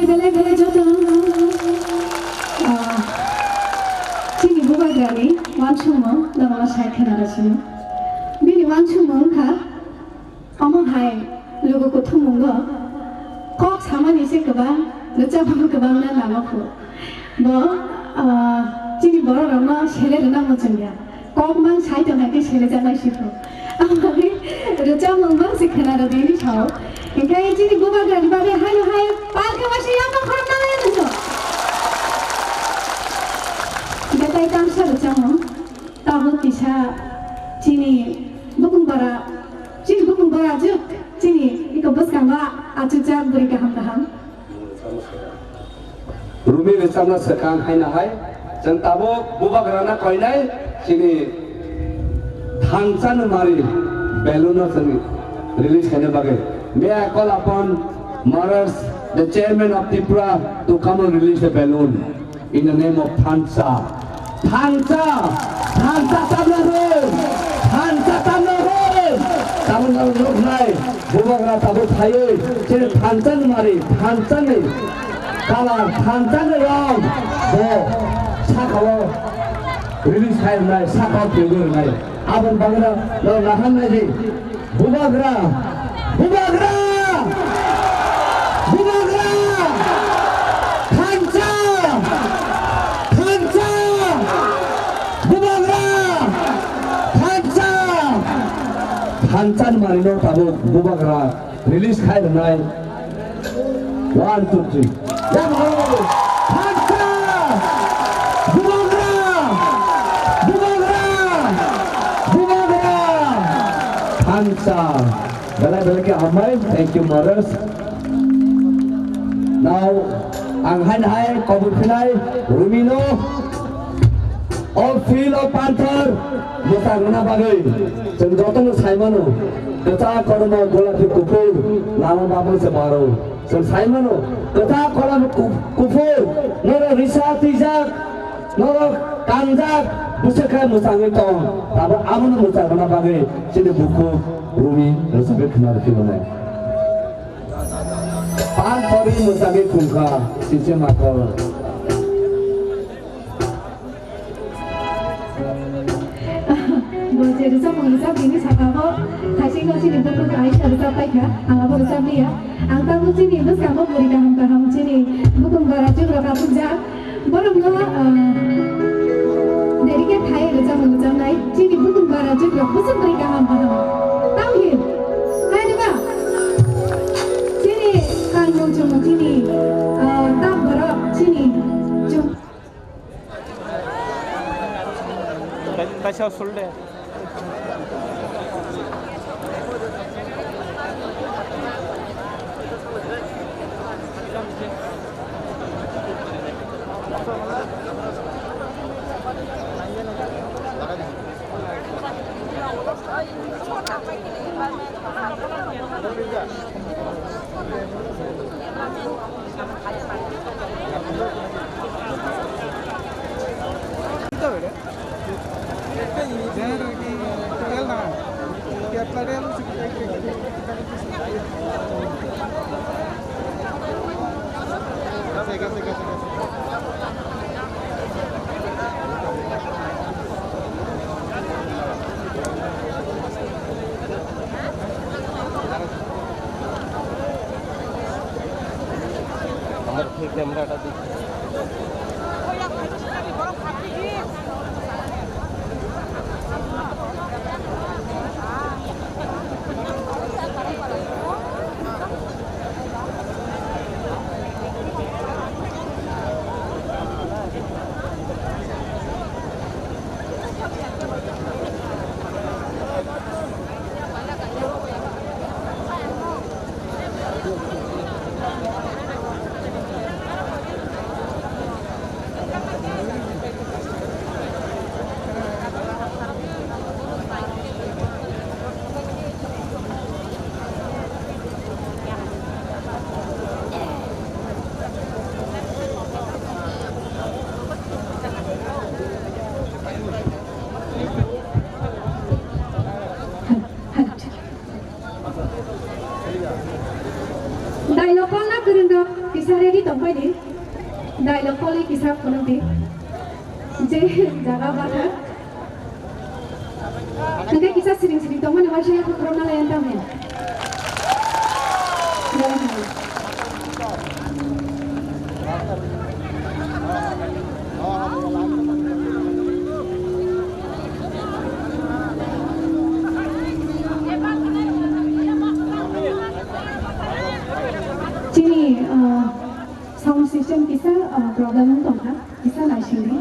Belai belai joto, ah, chini bubagrani wansukmung norokno sai khwnarasino. Bini wansukmung wngkha, omo hai lugu kuthummungo kok samani se kwbang, rwchapmung kwbangna nangkukhu. Bo, ah, chini bororokno sele rwna muchungya. Kok mang sai tongna khe selejaknai sipho. Aboni rwchapmung mang se khwnarw bini sao. Hinkhe chini bubagrani bagwi haino hai palka masa yapang khoroknai nungkho. Hinkhe tai tamsa rwchapmung. Tabuk kisa chini bukung bara, chini bukung bara juk chini iko bwskango achukjak bwrwi kaham kaham. Rumi rwchapna swkang haino hai, chwng tabuk bubagrana koinai chini Thansa Nwmari balloon no chwng release khaina bagwi. May I call upon Maharaj, the chairman of Tripura, to come and release the balloon in the name of Thansa. Thansa, thansa tamna rw, thansa tamna rw. Tamna rw nai, bubagra tabuk phaiwi, chini thansa nwmari, thansa ni colour, thansa ni rong, bo sakao release khai rwnai, sakao twiwi rwnai. Aboni bagwi no, no nahar nai di. Bubagra! Bubagra! Bubagra! Thansa! Thansa! Bubagra! Thansa! Thansa nwmari no tabuk bubagra release khai rwnai. One, two, three. Jai Bharat! Thansa! Bubagra! Bubagra! Bubagra! Thansa! Belai belai khe hambai. Thank you, Maharaj. Now, ang haino hai kobor phinai Rumino. O field of Panther mwchang rwna bagwi chwng jotono sai mano, kwchak, kotorma, golapi, kuphur, lama babo se baro. Chwng sai mano, kwchak, kotorma, ku-, kuphur, norok risa twijak, norok kanjak, bwswk khe mwchangwi tong. Tabuk abono mwchang rwna bagwi chini bukhuk Rumi rwchapwi khwna rwphi mano. Panther ri mwchangwi thungkha, sise makor. Bo je rwchapmung rwchap bini saka bo thaising no chini bukhuk Aisha rwchap paikha, ang abo rwchap liya. Ang tabuk chini bwskango bwrwi kaham kaham chini bukung bara chukrok achukjak. Borokno, ah, dedicate khai rwchapmung rwchapnai chini bukung bara chukrok bwswk bwrwi kaham kaham. Tamo hin? Hai rwba? Chini kanmung chumung chini, ah, tak borok chini chung- Kaisa sulde. আমার সেই ক্যামেরাটা দিচ্ছি। Dialog koli kisa phunukdi. Je jaga batha. Hingke kisa siring siring tongmani waisa yaphang khorokna lai tamo. Chini, ah, sound system kisa, ah, problem wng tongkha, kisa naisingdi.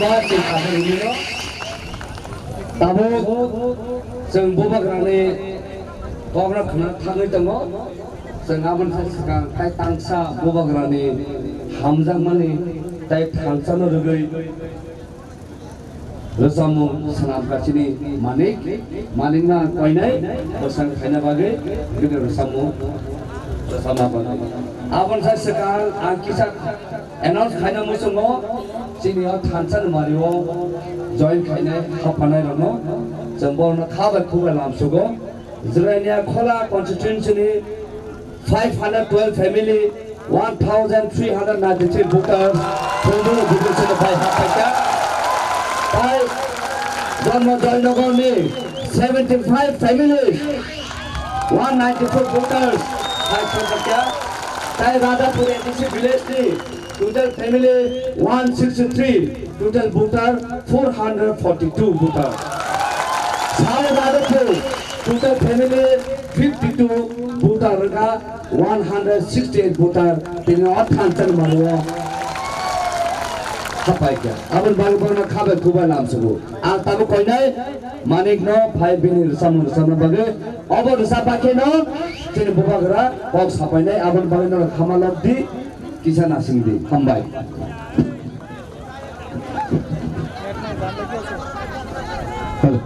Chwng kaisa rwmino. Tabuk chwng bubagrani kokrok khna thangwi tongo. Chwng aboni sai swkang tai tangsa bubagrani hamjakmani tai thansano rwgwi rwchapmung swnamkha chini Manik. Manikno ang koinai bwsang khaina bagwi bini rwchapmung rwchapna bagwi. Aboni sai swkang ang kisa announce khaina muchungo, chini o thansa ni mari o join khainai haphanai rokno chwng borokno kha bai khu bai lamsugo. Jirania Khola constituency ni five hundred twelve family, one thousand three hundred ninety-three voters, Phungdoro B D C ni bai haphaikha. Tai Dharma Joynagar ni seventy five families, one ninety-four voters, bai haphaikha. Tai Radhapur A D C village ni total family one sixty-three, total voter four hundred forty-two voter. Sai Radhapur total family fifty-two, voter rwkha one hundred sixty-eight voter, tini o thansa ni mari o haphaikha. Aboni bagwi bono kha bai khu bai lamsugo. Ang tabuk koinai Manik no phai bini rwchapmung rwchapna bagwi. Obo rwchap bai khe no chini bubagra kok sapainai, aboni bagwi no khama lok di, kisa nasing di. Hambai. Hello.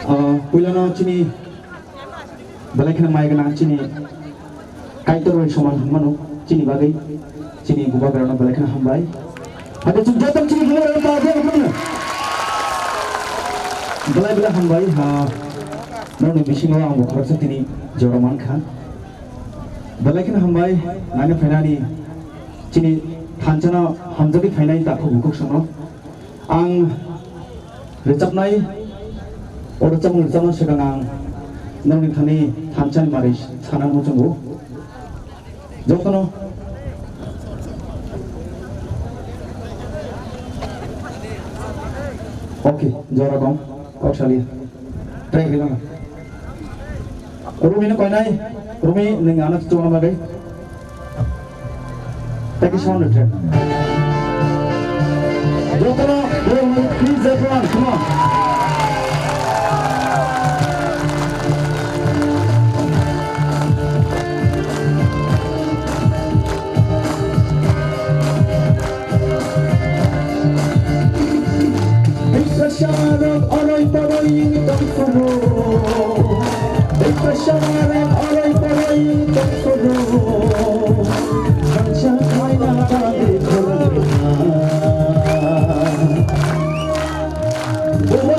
Ah, puilano chini belai kheno mai gwnang chini Kaitor bai soman hwnmano chini bagwi chini bubagrano belai kheno hambai. Hade chwng joto chini bubagrano ta de hwnmano. Belai belai hambai ha nokni bisingo ang bo khoroksa tini jora mankha. Belai kheno hambai, nani phainani chini thansano hamjagwi phainai takhuk bukhuk songno. Ang rwchapnai, o rwchapmung rwchapna swkang ang nokni thani thansani mari sana muchungo. Jotono. Okay, jora kong, kok sali. Track ri mano. Rumi no koinai, Rumi nwng ano chukna bagwi. Thank you so much. Jotono, please, everyone, come on. Bikha samarok oroi poroi tongphuru. Bikha samarok oroi poroi tongphuru. Kangsa khaina bagwi khulumkha. Bubo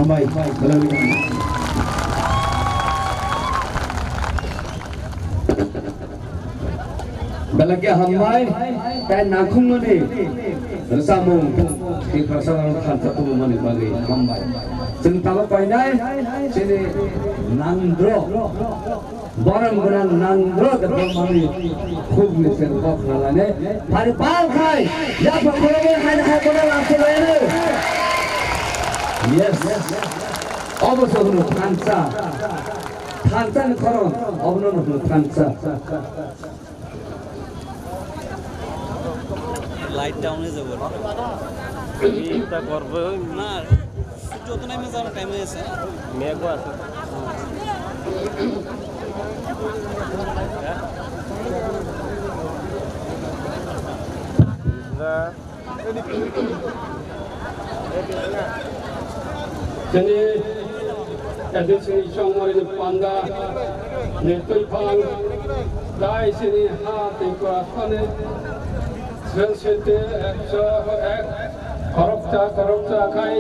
Hambai, belai belai. Belai khe hambai, tai nangkhungmani rwchapmung, Tiprasa rok thansa tongmani bagwi hambai. Chwng tabuk painai, chini nangdro. Borom gwnang nangdro de bongmani khubni sen kok khnalane. Phari pal khai, yapha khoroknwi haino hai kono lamse laino. Yes. Obo se hwno thansa. Thansa ni khorang, obono hwno thansa. Light down হয়ে যাবে। এটা করবে ওই না, যত টাইমে যাওয়ার টাইমে আছে। মেঘও আছে। না। Chini A D C ni chongmani panda ni twiphang dai chini ha tei kwrwngthani sensete ekso ek khoroksa khoroksa khai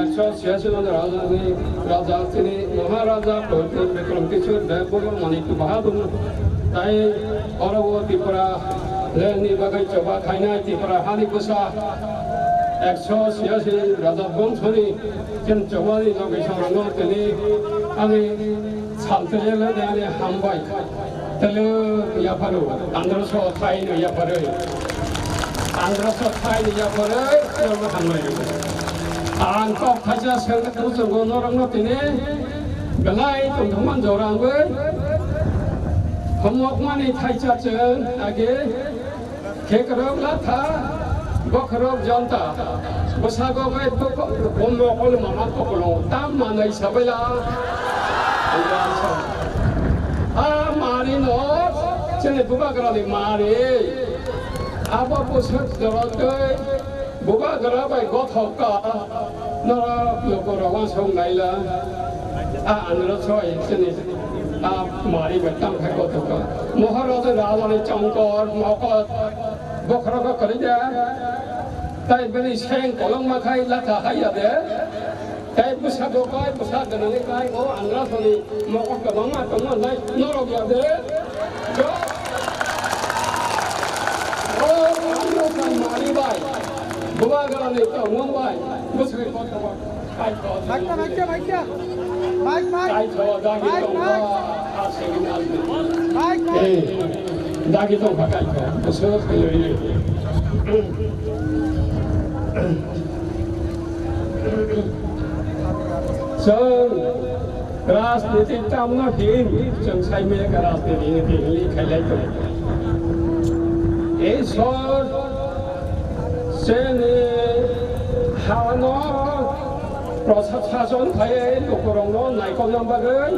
ekso siyasi raja ni raja chini Maharaja Pradyut Bikram Kishore Dev Burma Manik Bahadur tai oro o Tripura lengni bagwi choba khainai Tripura hani bwsa ekso siyasi raja bongso ni chen chobani logi songrangno tini ani saltele lene ani hambai tele yapharu andro so thaino yapharwi andro so thaino yapharwi norma hambai ang kok thaisa sengkha kuchungo norokno tini belai tongthokman jorangwi homokmani thaisa chwng age. Khekrok latha, bokhorok jonta, bwsago bai bo-, bo-, bomno kol mama kokolo tam manai sabaila. A mari no, chini bubagrani mari. Abo bwswk jorotwi bubagra bai gothok ka. Norok lukurok uansuk naila, a andro soi chini a mari bai tang khai kothok ka. Mohor rok rajani chongkor, mokot, bokhorok kwrwi de. Tai bini seng kolokma khai latha haiya de. Tai bwsa do kai, bwsa gwnangwi kai, o andro soni mokot kwbangma tongma nai norok ya de. Jo. O andro soi mari bai, bubagrani tongmung bai. Bwswk Maikta, maikta, maikta. Maik, maik. Maik, maik. Maik, maik. Dagi tong kha kaitho. Bwswk khairwi. Chwng rajniti tamno hin, chwng saimaya kha rajniti hinwi khailai tongo. Ei sor chini hano Prashason khai lukurokno naikolna bagwi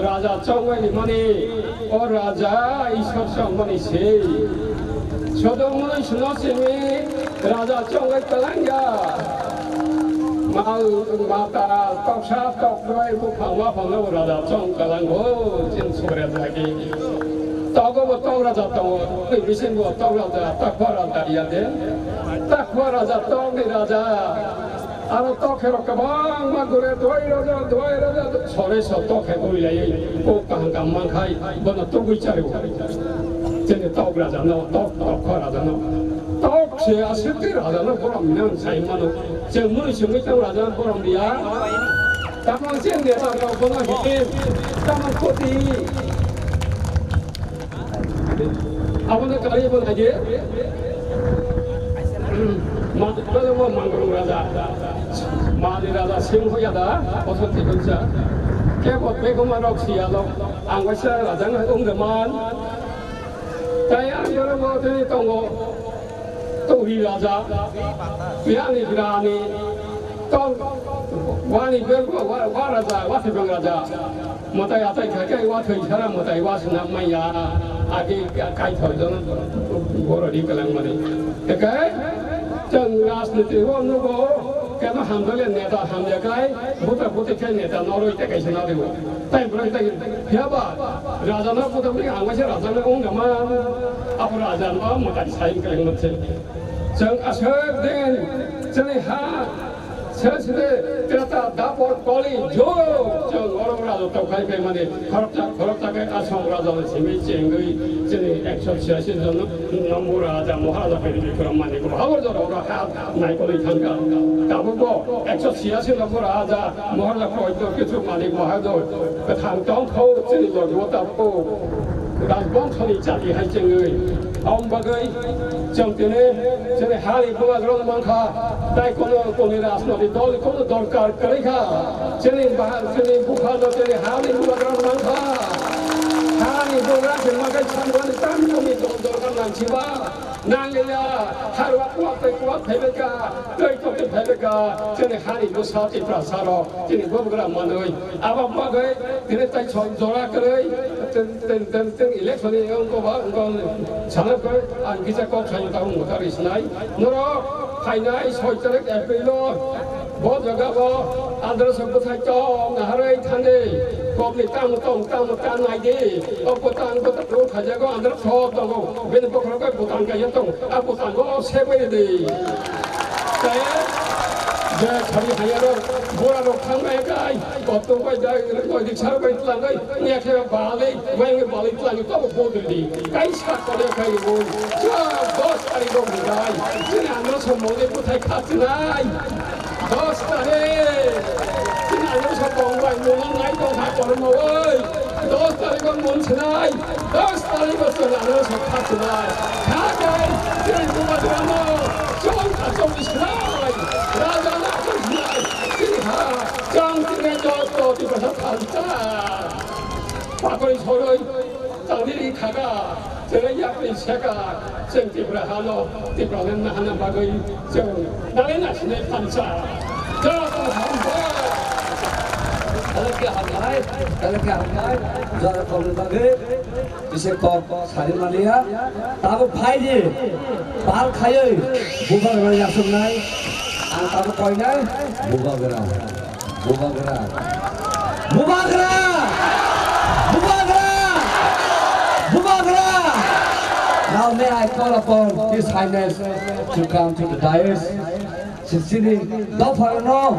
raja chongwi rimani, o raja Ishwar se wngmani se. Sodom mwnwi sino simi raja chongwi twlangya. Mal mata toksa tokdoi buphang waphangno raja chong twlango, chini Subraiyani. Togo bo tok raja tongo, twi bisingo tok raja, takwa raja ya de. Takwa raja, tokni raja. Aro tokherok kwbangma gure doi raja, doi raja, sore so tokhe guri lai, kok kaham kam mankhai, bono tugui chari. Chini tok raja no, tok, tok kho raja no. Tok se aswk twi raja no borom nang sai mano. Cheng mui sungui tang raja no borom dia. Tamang chen neta rok bono hitin, tamang koti. Abono kari bo naidi. Ma, ma, ma, Mangrum raja. Mani raja Singho yada, boso tikunsa. Kebo begoma rok siyalo, ang waisa raja ngai ungdeman. Tai ang yoro bo tini tongo. Turi raja, yani grani, tong, wani berbo, wa, wa raja, wa sebang raja. Mwtai atai khakai wa thoi sara mwtai wa swnam maya. Agi kai thoi jon boro di kalang mani. Tekai, chwng rajniti o nugo, kema hamdole neta hamya kai, buta buti kai neta noroi tekai swnam riwo. Tai bwrwi tai phiya ba, raja no kuda bwrwi ang waisa raja no wng naman, abo raja no mwtai sai wng kwlwng mwnse. Chwng aswk din, chini ha, Sesre Treta Dapor Koli Jug chwng oro raja tongkhai phaimani khoroksa khoroksa khe Asom raja ni simi chengwi chini ekso chhiyasi jon nombor raja Maharaja Piri Bikram Manik Bahadur jora oro ha naikolwi thangkha. Tabukbo ekso chhiyasi nombor raja Maharaja Koito Kichu Manik Bahadur kwthang tongkho chini logi o tabukbo Rajbongshoni chati hai chengwi. Aboni bagwi chwng tini chini hani bubagrano mankha, tai kono koni rajnoitik dolni kono dorkar kwrwi kha. Chini bahan, chini buphano chini hani bubagrano mankha. Hani bubagra se makai sanmani tamni dol dorkar nangsiba. Nangliya, harwa kuwak tei kuwak phaibaikha, tei tongtwi phaibaikha, chini hani bwsa Tiprasarok, chini bubagra manwi. Abo bagwi tini tai song jora kwrwi, tin, tin, tin, tin election ni wngkha ba, wngkha sana kwrwi, ang kisa kok sayo tabuk mwta ri sinai. Norok phainai soi tarik April o, bo jaga o Andhra sok bwthai tong naharwi thangdi, kok ni tamo tong, tamo ta nai di, o bwtang, bwtang rw khaijago Andhra sok tongo, bini bokhorok bai bwtang kaisa tongo, a bwtang o sebwi di. Tei je khani hayaro, bora rok thang bai kai, Kotor bai dai, dai di sar bai tlangai, nya khe balai, bai ngai balai tlangai, tobo bodri di. Kai sa kore kai bo. Cha dos tarik bo dai. Chini ano sa mole ko thai khat nai. Dos tarik. Chini ano sa bong bai mo nai ko ha kor mo oi. Dos tarik bo mon chnai. Dos tarik bo chini ano sa khat nai. Kha kai, chini ko ba drama. Chong ka chong chnai. Raja na chong chnai. Chini ha. Chang tini joto Tiprasa thansa. Pakoi soroi, changni ri khaga, chele yapri seka, cheng Tipra hano, Tipra len na hana bagoi, cheng dale na sine thansa. Joto hambai. Dale kya hambai, dale kya hambai, joto hambai. Bisi kok sari maliya, tabuk phai di, pal khayoi, bubagra yasuknai, ang tabuk koinai, bubagra, bubagra, bubagra, bubagra, bubagra. Now may I call upon His Highness to come to the dais. Sisini dopharno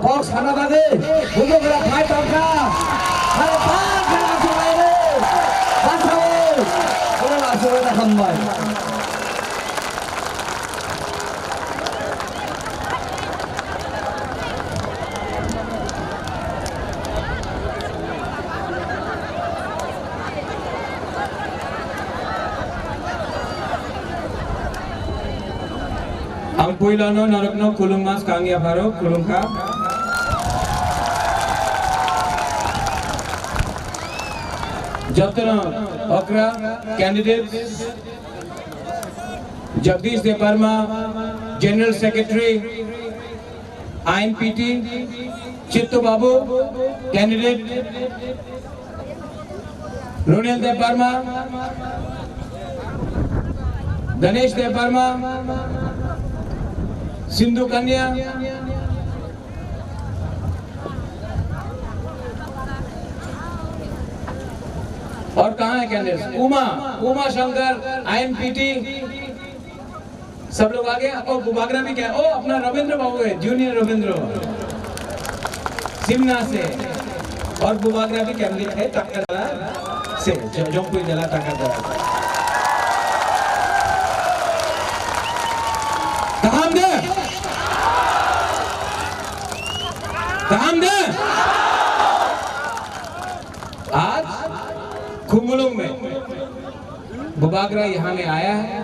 kok sana bagwi bubagra phai tongkha. Hare bang khe aswk lai re. Bathai. Oro aswk lai hambai. Ang puilano norokno khulumma swkang yapharo khulumkha. Jotono okra candidate Jagdish Debbarma, General Secretary, I N P T, Chittu Babu, candidate, Ronil Debbarma, Ganesh Debbarma, Sindhu Kanya, और कहाँ है कैंडिडेट? उमा, उमा Shankar, I N P T, सब लोग आ गए। ओ, बुबागरा भी क्या? ओ, अपना रविंद्र बाबू है, जूनियर रविंद्र, सिमना से। और बुबागरा भी कैंडिडेट है, टाकरदरा से, जो, जौनपुर जिला टाकरदरा। कहाँ दे? कहाँ दे? आज खुंगुलुंग में बुबागरा यहाँ में आया है।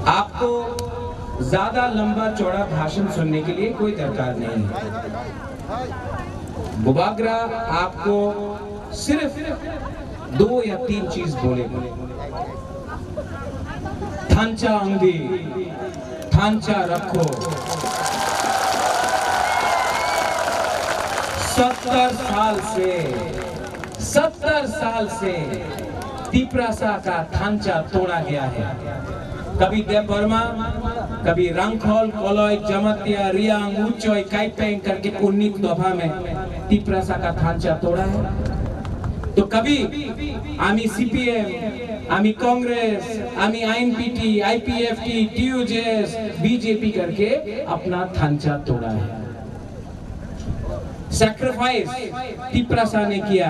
आपको ज्यादा लंबा चौड़ा भाषण सुनने के लिए कोई दरकार नहीं है। बुबागरा आपको सिर्फ दो या तीन चीज बोलेगा। थांचा अंगदी, थांचा रखो। सत्तर साल से, सत्तर साल से तिपरासा का थांचा तोड़ा गया है। कभी देबबर्मा, कभी रंगखोल, कोलोई, जमातिया, रियांग, उच्चोई, काइपेंग करके उन्नीस दफा में तिपरासा का थांचा तोड़ा है। तो कभी आमी सीपीएम, आमी कांग्रेस, आमी आईएनपीटी, आईपीएफटी, टीयूजेएस, बीजेपी करके अपना थांचा तोड़ा है। सैक्रिफाइस तिप्रासा ने किया,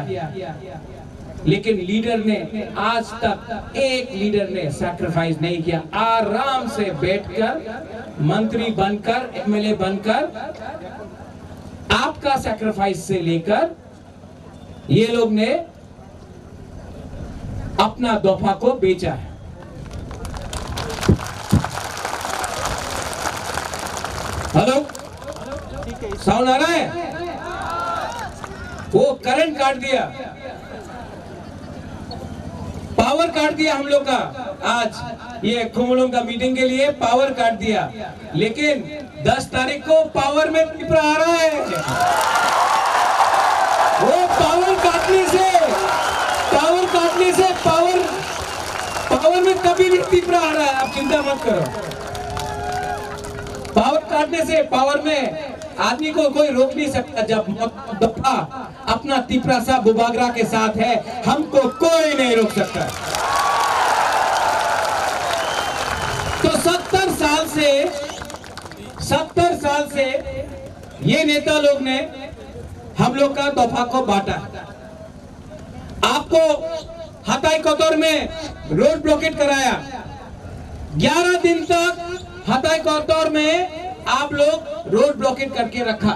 लेकिन लीडर ने आज तक, एक लीडर ने सैक्रिफाइस नहीं किया। आराम से बैठकर, मंत्री बनकर, एमएलए बनकर, आपका सैक्रिफाइस से लेकर ये लोग ने अपना दोफा को बेचा है। हेलो, साउंड आ रहा है? वो करंट काट दिया, पावर काट दिया हम लोग का। आज ये खुमलुंग का मीटिंग के लिए पावर काट दिया, लेकिन दस तारीख को पावर में तिप्रा आ रहा है। वो पावर काटने से, पावर काटने से, पावर, पावर में कभी भी तिप्रा आ रहा है, आप चिंता मत करो। पावर काटने से, पावर में आदमी को कोई रोक नहीं सकता। जब दोफा अपना तिप्रासा बुबाग्रा के साथ है, हमको कोई नहीं रोक सकता। तो सत्तर साल से, सत्तर साल से ये नेता लोग ने हम लोग का दोफा को बांटा। आपको हताई कोतवार में रोड ब्लॉकेट कराया, ग्यारह दिन तक हताई कोतवार में आप लोग रोड ब्लॉकेट करके रखा।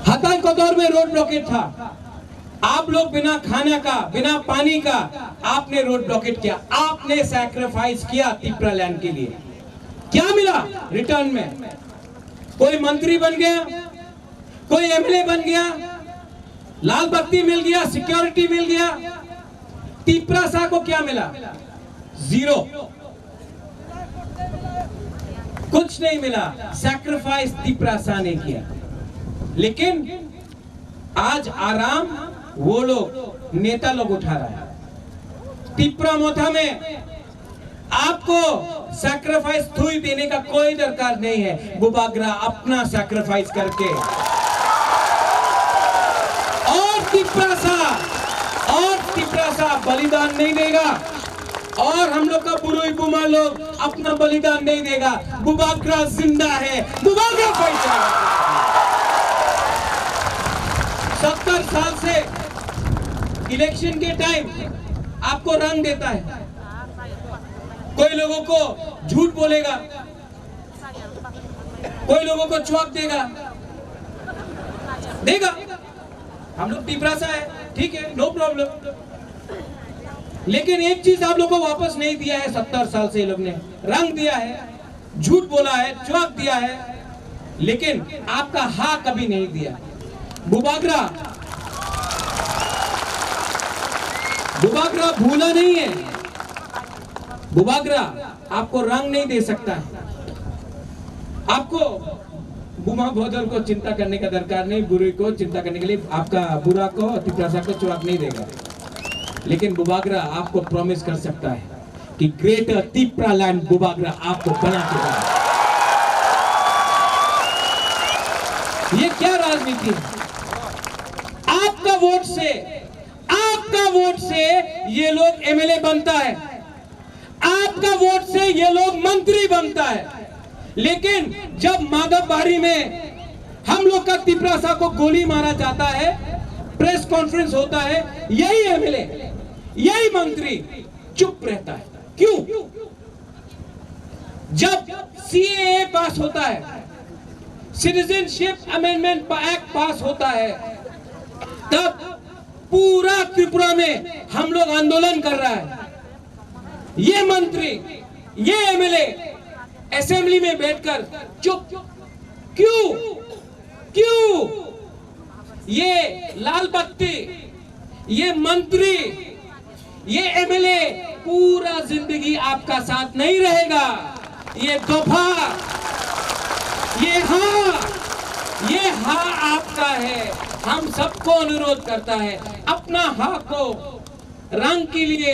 हताई कोतवार में रोड ब्लॉकेट था, आप लोग बिना खाना का, बिना पानी का आपने रोड ब्लॉकेट किया, आपने सैक्रिफाइस किया तिप्रा लैंड के लिए। क्या मिला रिटर्न में? कोई मंत्री बन गया, कोई एमएलए बन गया, लाल बत्ती मिल गया, सिक्योरिटी मिल गया। तिप्रासा को क्या मिला? जीरो। कुछ नहीं मिला। सैक्रिफाइस तिप्रासा ने किया। लेकिन आज आराम वो लोग, नेता लोग उठा रहा है। तिप्रा मोथा में आपको सैक्रिफाइस थुई देने का कोई दरकार नहीं है। बुबाग्रा अपना सैक्रिफाइस करके और तिप्रासा, और तिप्रासा बलिदान नहीं देगा। और हम लोग का बुरुई बुमा लोग अपना बलिदान नहीं देगा। बुबाग्रा जिंदा है, बुबाग्रा पहचान। सत्तर साल से इलेक्शन के टाइम आपको रंग देता है। कोई लोगों को झूठ बोलेगा, कोई लोगों को चौक देगा, देगा। हम लोग तिप्रासा है, ठीक है, नो प्रॉब्लम। लेकिन एक चीज आप लोग को वापस नहीं दिया है, सत्तर साल से ये लोग ने रंग दिया है, झूठ बोला है, चौक दिया है, लेकिन आपका हाँ कभी नहीं दिया। बुबाग्रा, बुबाग्रा भूला नहीं है। बुबाग्रा आपको रंग नहीं दे सकता है। आपको बुमा भोजन को चिंता करने का दरकार नहीं, बुरे को चिंता करने के लिए आपका बुरा को, तिप्रासा को चुराक नहीं देगा। लेकिन बुबाग्रा आपको प्रॉमिस कर सकता है कि ग्रेटर तिप्रालैंड बुबाग्रा आपको बना के देगा। ये क्या राजनीति है? आपका वोट से, आपका वोट से ये लोग एमएलए बनता है, आपका वोट से ये लोग मंत्री बनता है, लेकिन जब माधवबाड़ी में हम लोग का तिप्रासा को गोली मारा जाता है, प्रेस कॉन्फ्रेंस होता है, यही एमएलए, यही मंत्री चुप रहता है। क्यों? जब सीएए पास होता है, सिटीजनशिप अमेंडमेंट एक्ट पास होता है, तब पूरा त्रिपुरा में हम लोग आंदोलन कर रहा है। ये मंत्री, ये एमएलए असेंबली में बैठकर चुप क्यों? क्यों? ये लाल बत्ती, ये मंत्री, ये एमएलए पूरा जिंदगी आपका साथ नहीं रहेगा। ये दोफा, ये हाँ, ये हाँ आपका है। हम सबको अनुरोध करता है, अपना हाँ को रंग के लिए,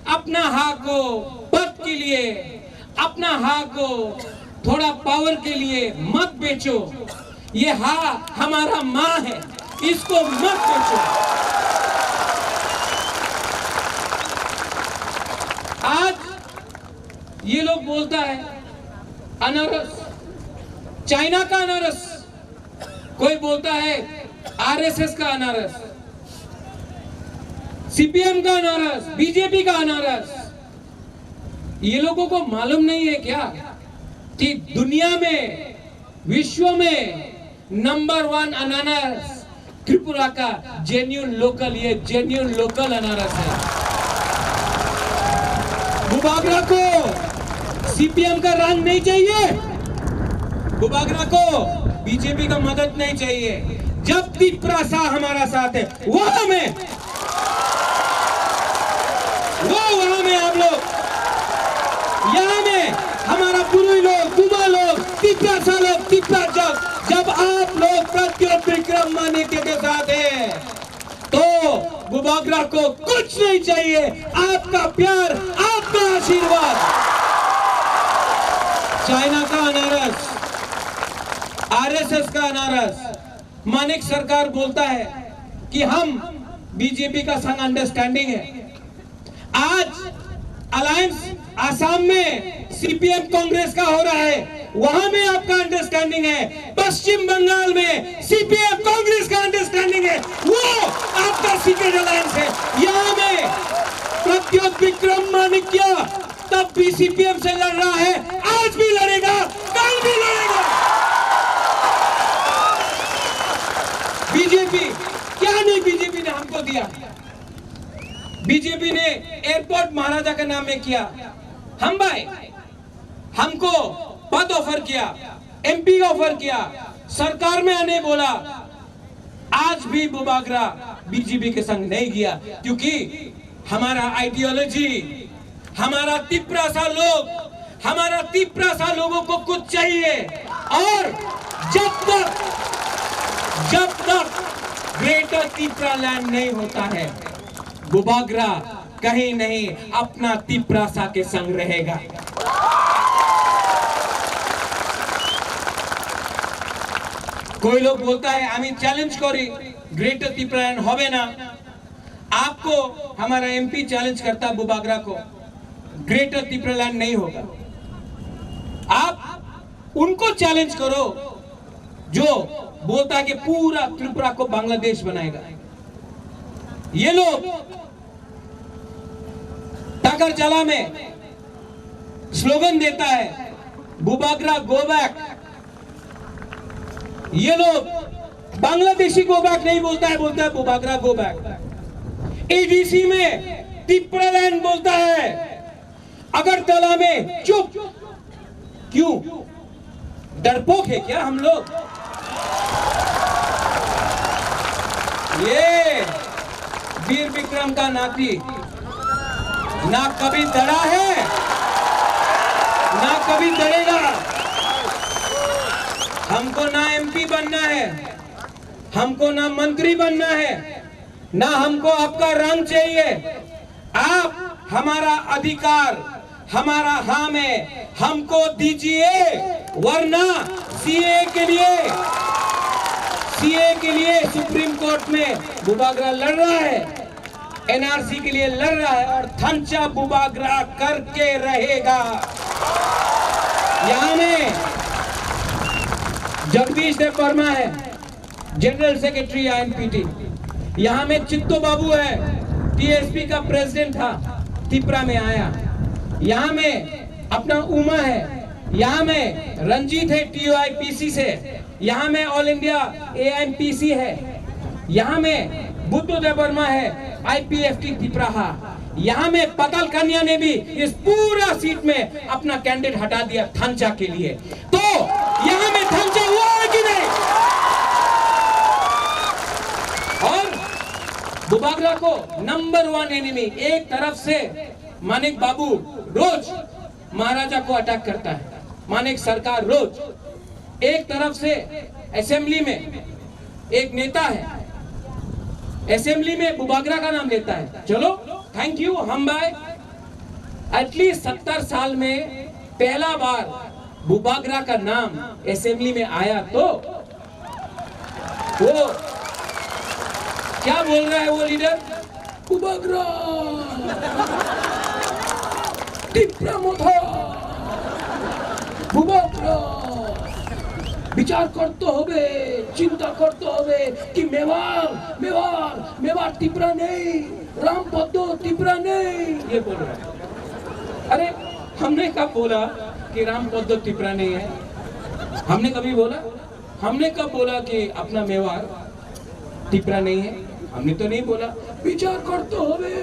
अपना हाँ को पद के लिए, अपना हाँ को थोड़ा पावर के लिए मत बेचो। ये हा हमारा माँ है, इसको मत बेचो। आज ये लोग बोलता है अनारस, चाइना का अनारस, कोई बोलता है आरएसएस का अनारस, सीपीएम का अनारस, बीजेपी का अनारस। ये लोगों को मालूम नहीं है क्या कि दुनिया में, विश्व में नंबर वन अनानास त्रिपुरा का जेन्यून लोकल, ये जेन्यून लोकल अनारस है। बुबागरा को सीपीएम का रंग नहीं चाहिए, बुबागरा को बीजेपी का मदद नहीं चाहिए। जब तिप्रासा हमारा साथ है, वहां में, वो वहां में आप लोग, यहाँ में हमारा पुरुई लोग, बुबा लोग, तिप्रासा लोग, तिप्रा जब, जब आप लोग प्रद्योत विक्रम मानिक्य के साथ हैं, तो बुबागरा को कुछ नहीं चाहिए, आपका प्यार, आपका आशीर्वाद। चाइना का अनारस, आरएसएस का अनारस, मानिक सरकार बोलता है कि हम बीजेपी का संग अंडरस्टैंडिंग है। आज अलायंस आसाम में सीपीएम कांग्रेस का हो रहा है, वहां में आपका अंडरस्टैंडिंग है। पश्चिम बंगाल में सीपीएम कांग्रेस का अंडरस्टैंडिंग है, वो आपका सीक्रेट अलायंस है। यहाँ में प्रद्योत विक्रम मानिक्य तब भी सीपीएम से लड़ रहा है, आज भी लड़ेगा, कल भी लड़ेगा। बीजेपी, क्या नहीं बीजेपी ने हमको दिया? बीजेपी ने एयरपोर्ट महाराजा के नाम में किया। हम भाई, हमको पद ऑफर किया, एमपी ऑफर किया, सरकार में आने बोला। आज भी बुबागरा बीजेपी के संग नहीं गया, क्योंकि हमारा आइडियोलॉजी, हमारा तिप्रासा लोग, हमारा तिप्रासा लोगों को कुछ चाहिए। और जब तक, जब तक ग्रेटर तिप्रा लैंड नहीं होता है, बुबागरा कहीं नहीं अपना तिप्रासा के संग रहेगा। कोई लोग बोलता है, "আমি চ্যালেঞ্জ করি, গ্রেটার ত্রিপুরাল্যান্ড হবে না।" आपको हमारा एमपी चैलेंज करता बुबागरा को, ग्रेटर तिप्रालैंड नहीं होगा। आप उनको चैलेंज करो जो बोलता है कि पूरा त्रिपुरा को बांग्लादेश बनाएगा। ये लोग टाकर जला में स्लोगन देता है, "बुबागरा गो बैक।" ये लोग बांग्लादेशी गो बैक नहीं बोलता है, बोलता है बुबागरा गो बैक। एडीसी में तिप्रालैंड बोलता है, अगरतला में चुप। क्यों? डरपोक है क्या हम लोग? ये वीर विक्रम का नाती ना कभी डरा है, ना कभी डरेगा। हमको ना एमपी बनना है, हमको ना मंत्री बनना है, ना हमको आपका रंग चाहिए। आप हमारा अधिकार, हमारा हाँ में हमको दीजिए, वरना सीए के लिए, सीए के लिए सुप्रीम कोर्ट में बुबागरा लड़ रहा है, एनआरसी के लिए लड़ रहा है और थंचा बुबागरा करके रहेगा। यहाँ में जगदीश देव वर्मा है, जनरल सेक्रेटरी आईएनपीटी। यहाँ में चित्तो बाबू है, टीएसपी का प्रेसिडेंट था, तिप्रा में आया। यहाँ में अपना उमा है, यहाँ में रंजीत है टीओआईपीसी से, यहाँ में ऑल इंडिया एआईएमपीसी है, यहाँ में बुद्धदेव वर्मा है, आईपीएफटी तिप्राहा। यहाँ में पाताल कन्या ने भी इस पूरा सीट में अपना कैंडिडेट हटा दिया थंचा के लिए। तो यहाँ में थंचा हुआ है कि नहीं? और बुबागरा को नंबर वन एनिमी एक तरफ से मानिक बाबू रोज महाराजा को अटैक करता है, मानिक सरकार रोज एक तरफ से असेंबली में एक नेता है, असेंबली में बुबागरा का नाम लेता है। चलो, थैंक यू, हम भाई, एटलीस्ट सत्तर साल में पहला बार बुबागरा का नाम असेंबली में आया तो वो क्या बोल रहा है वो leader? Bubagra, Tipra Motha, Bubagra, বিচার করতে হবে, চিন্তা করতে হবে কি মেবার, মেবার, মেবার তিপ্রা নেই, রামপদ্ম তিপ্রা নেই, ये बोल रहा है। अरे, हमने कब बोला कि रामपद्म तिप्रा नहीं है? हमने कभी बोला? हमने कब बोला कि अपना मेवाड़ तिप्रा नहीं है? हमने तो नहीं बोला। विचार करते होबे।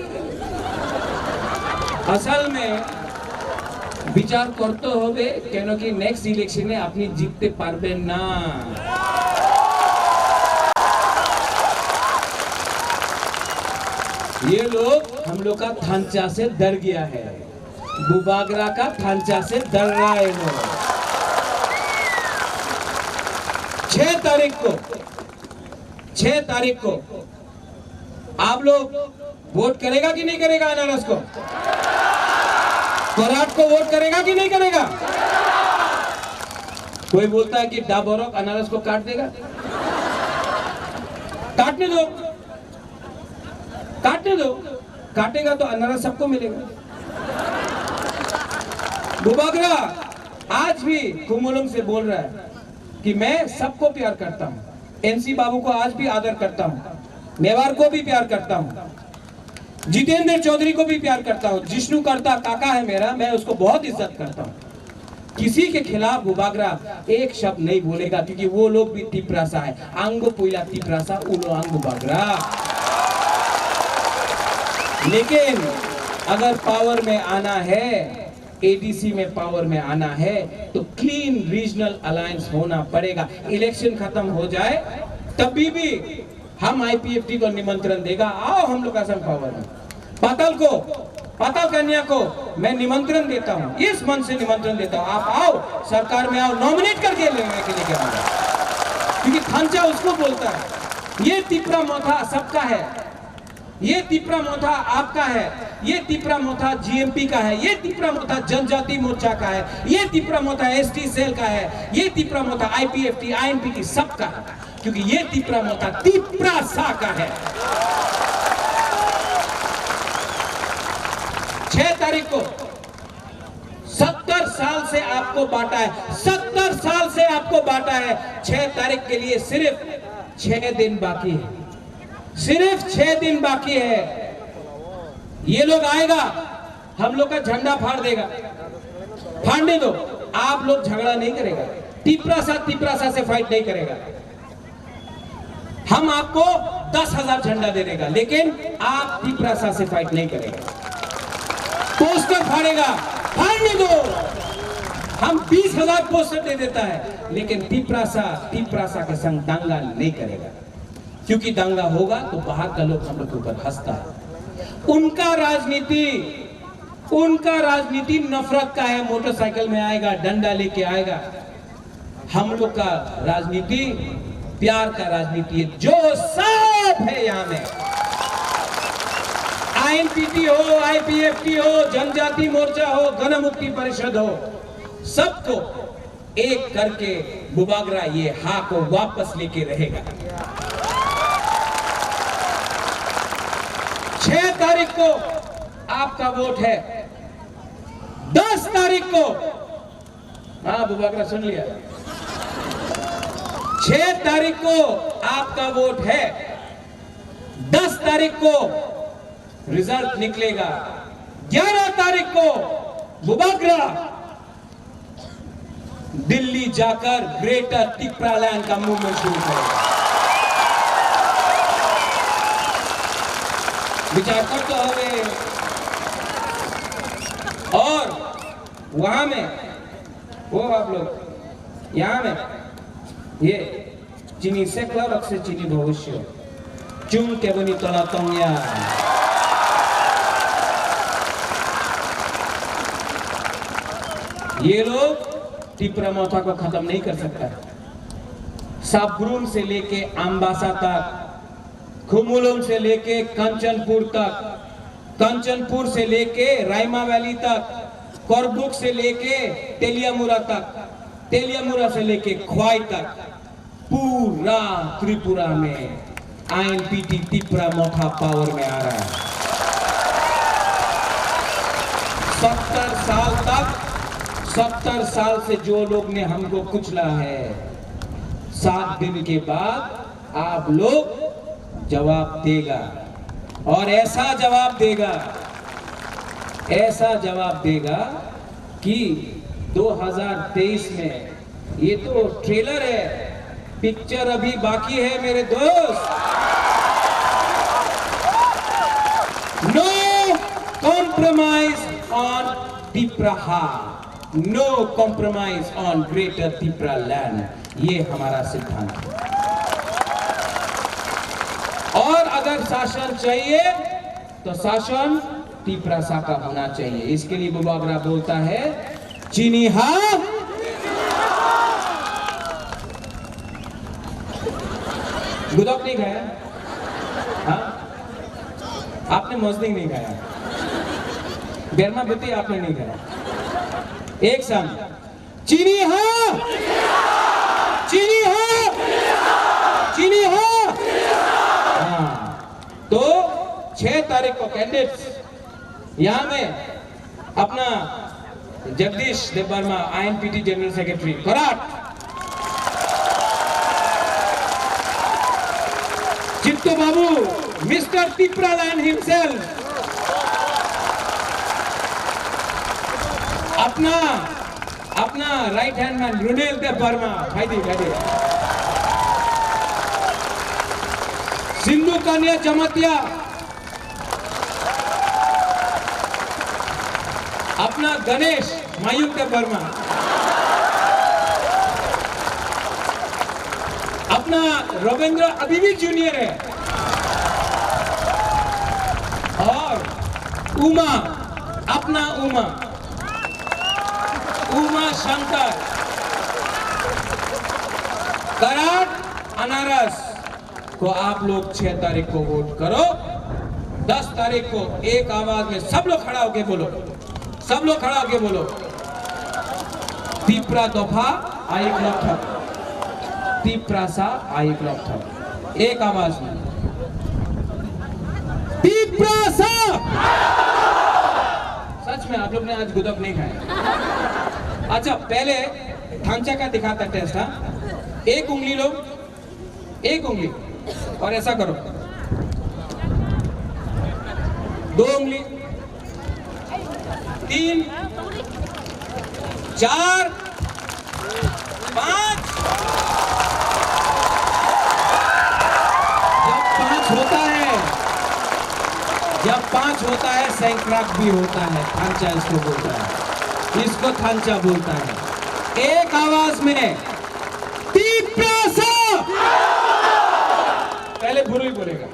असल में विचार करते होबे, क्योंकि नेक्स्ट इलेक्शन में अपनी जीतते पारबे ना। ये लोग हम लोग का थांचा से डर गया है। बुबागरा का थांचा से डर रहा है वो। छह तारीख को, छह तारीख को आप लोग वोट करेगा कि नहीं करेगा अनारस को? कराट को वोट करेगा कि नहीं करेगा? कोई बोलता है कि डाबोरक अनारस को काट देगा। काटने दो, काटने दो, काटेगा तो अनारस सबको मिलेगा। बुबागरा आज भी खुमुलुंग से बोल रहा है कि मैं सबको प्यार करता हूँ, एनसी बाबू को आज भी आदर करता हूँ, मेवाड़ को भी प्यार करता हूँ, जितेंद्र चौधरी को भी प्यार करता हूँ, जिष्णु करता काका है मेरा, मैं उसको बहुत इज्जत करता हूँ। किसी के खिलाफ बुबागरा एक शब्द नहीं बोलेगा, क्योंकि वो लोग भी तिपरासा है। आंगो पुइला तिपरासा, उलो आंगो बागरा। लेकिन अगर पावर में आना है, एडीसी में पावर में आना है, तो क्लीन रीजनल अलायंस होना पड़ेगा। इलेक्शन खत्म हो जाए, तभी भी हम आईपीएफटी को निमंत्रण देगा, आओ हम लोग का संग पावर में। पाताल को, पाताल कन्या को मैं निमंत्रण देता हूँ, इस मन से निमंत्रण देता हूँ, आप आओ, सरकार में आओ, नॉमिनेट करके लेने के लिए क्या होगा? क्योंकि थांचा उसको बोलता है, ये तिपरा मोथा सबका है, ये तिपरा मोथा आपका है, ये तिपरा मोथा जीएमपी का है, ये तिपरा मोथा जनजाति मोर्चा का है, ये तिपरा मोथा एसटी सेल का है, ये तिपरा मोथा आईपीएफटी, आईएनपीटी सबका है। क्योंकि ये तिपरा मोथा तिपरासा का है। छह तारीख को, सत्तर साल से आपको बांटा है, सत्तर साल से आपको बांटा है। छह तारीख के लिए सिर्फ छह दिन बाकी है, सिर्फ छह दिन बाकी है। ये लोग आएगा, हम लोग का झंडा फाड़ देगा। फाड़ने दो, आप लोग झगड़ा नहीं करेगा, तिपरासा तिपरासा से फाइट नहीं करेगा। हम आपको दस हजार झंडा दे देगा, लेकिन आप तिपरासा से फाइट नहीं करेगा। पोस्टर फाड़ेगा, फाड़ने दो, हम बीस हजार पोस्टर दे देता है, लेकिन तिपरासा तिपरासा के संग दंगा नहीं करेगा, क्योंकि दंगा होगा तो बाहर का लोग हम लोग के ऊपर हंसता है। उनका राजनीति, उनका राजनीति नफरत का है, मोटरसाइकिल में आएगा, डंडा लेके आएगा। हम लोग का राजनीति प्यार का राजनीति है, जो सब है यहाँ में, आईएनपीटी हो, आईपीएफटी हो, जनजाति मोर्चा हो, गण मुक्ति परिषद हो, सबको एक करके बुबागरा ये हा को वापस लेके रहेगा। छह तारीख को आपका वोट है, दस तारीख को, हाँ बुबागरा सुन लिया, छह तारीख को आपका वोट है, दस तारीख को रिजल्ट निकलेगा, ग्यारह तारीख को बुबागरा दिल्ली जाकर ग्रेटर तिप्रालैंड का मूवमेंट शुरू करेगा। विचार करते हुए और वहां में वो आप लोग यहाँ में ये Chini sekla rok se chini bhobisyo. Chwng keboni tola tongya. ये लोग तिपरा मोथा को खत्म नहीं कर सकता। साब्रुम से लेके अम्बासा तक, खुमुलुंग से लेके कंचनपुर तक, कंचनपुर से लेके राइमा वैली तक, करबुक से लेके तेलियामुरा तक, तेलियामुरा से लेके ख्वाई तक, पूरा त्रिपुरा में आईएनपीटी तिपरा मोथा पावर में आ रहा है। सत्तर साल तक, सत्तर साल से जो लोग ने हमको कुचला है, सात दिन के बाद आप लोग जवाब देगा, और ऐसा जवाब देगा, ऐसा जवाब देगा कि दो हज़ार तेईस में, ये तो ट्रेलर है, पिक्चर अभी बाकी है मेरे दोस्त। No compromise on Tipraha, no compromise on Greater Tipra Land, ये हमारा सिद्धांत है। और अगर शासन चाहिए तो शासन तिपरासा का होना चाहिए। इसके लिए बुबागरा बोलता है, चीनी हा। गुदक नहीं खाया? हाँ? आपने मजनिंग नहीं खाया? बेरमा बुद्धि आपने नहीं खाया? एक संग, चीनी हा, चीनी हा, चीनी हा। हाँ, तो छह तारीख को कैंडिडेट्स यहाँ में अपना जगदीश देववर्मा, आईएनपीटी जनरल सेक्रेटरी कराट, चित्तू बाबू, मिस्टर तिपरा लैंड हिमसेल्फ, अपना अपना राइट हैंड मैन रुनेल देव वर्मा, भाई दी, भाई दी। सिंधु कन्या जमातिया, अपना गणेश मायूम देव वर्मा, अपना रविंद्र अभी भी जूनियर है, और उमा, अपना उमा, उमा शंकर, कराट अनारस को आप लोग छह तारीख को वोट करो। दस तारीख को एक आवाज में सब लोग खड़ा होके बोलो, सब लोग खड़ा होके बोलो, तिपरा दफा आइक लक्षण, तिपरासा आइक लक्षण, एक आवाज में, तिपरासा। सच में आप लोग ने आज गुदक नहीं खाया। अच्छा, पहले थांचा का दिखाता टेस्ट, हाँ? एक उंगली लो, एक उंगली, और ऐसा करो, दो उंगली, तीन, चार, पाँच। जब पाँच होता है, जब पाँच होता है, सैंक्राक भी होता है, थांचा इसको बोलता है, इसको थांचा बोलता है। एक आवाज में, तिपरासा। पहले बुरुई बोलेगा,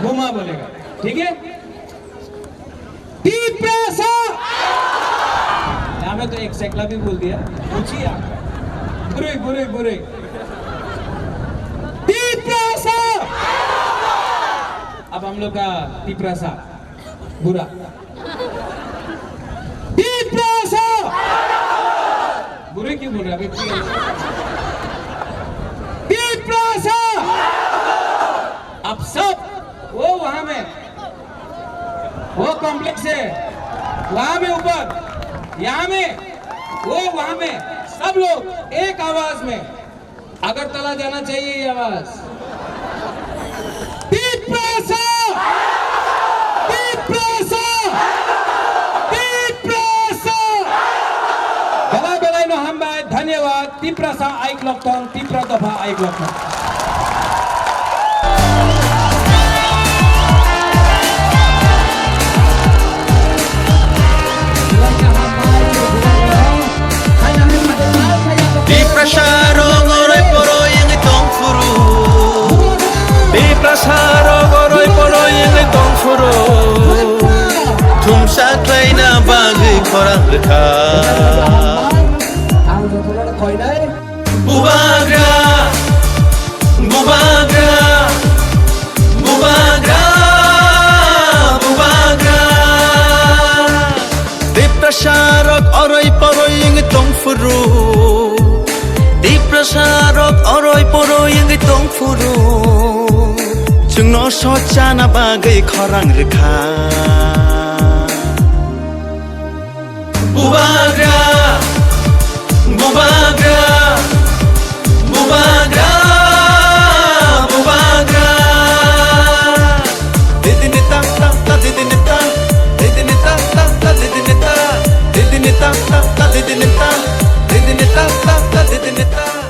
बुमा बोलेगा, ठीक है? तिपरासा। यहाँ में तो एक सैकला भी बोल दिया, पूछिए आप। बुरुई, बुरुई, बुरुई। तिपरासा। अब हम लोग का तिपरासा, बुरा। तिपरासा। बुरे क्यों बोल रहे हैं? अभी क्यों? तिपरासा। अब सब वो वहां में, वो कॉम्प्लेक्स है, वहां में ऊपर, यहाँ में, वो वहां में, सब लोग एक आवाज में अगरतला जाना चाहिए ये आवाज। तिपरासा! तिपरासा! Tiprasa! Belai belai no hambai, dhanyawad, Tiprasa aik lokthong, Tipra dopha aik lokthong. Tiprasa rok oroi poroi wngwi tong phuru. Tiprasa rok oroi poroi wngwi tong phuru. Thumsa khlaina bagwi khorang rwkha. Bubagra, bubagra, bubagra, bubagra. Tiprasa rok oroi poroi wngwi tong phuru. Tipra Sarok oroi poroi wngwi tong phuru, chwngno sochana bagwi khorang rwkha. Bubagra, bubagra, bubagra, bubagra. Didini ta ta ta, didini ta, didini ta ta ta, didini ta, didini ta ta ta, didini ta, didini ta ta ta, didini ta.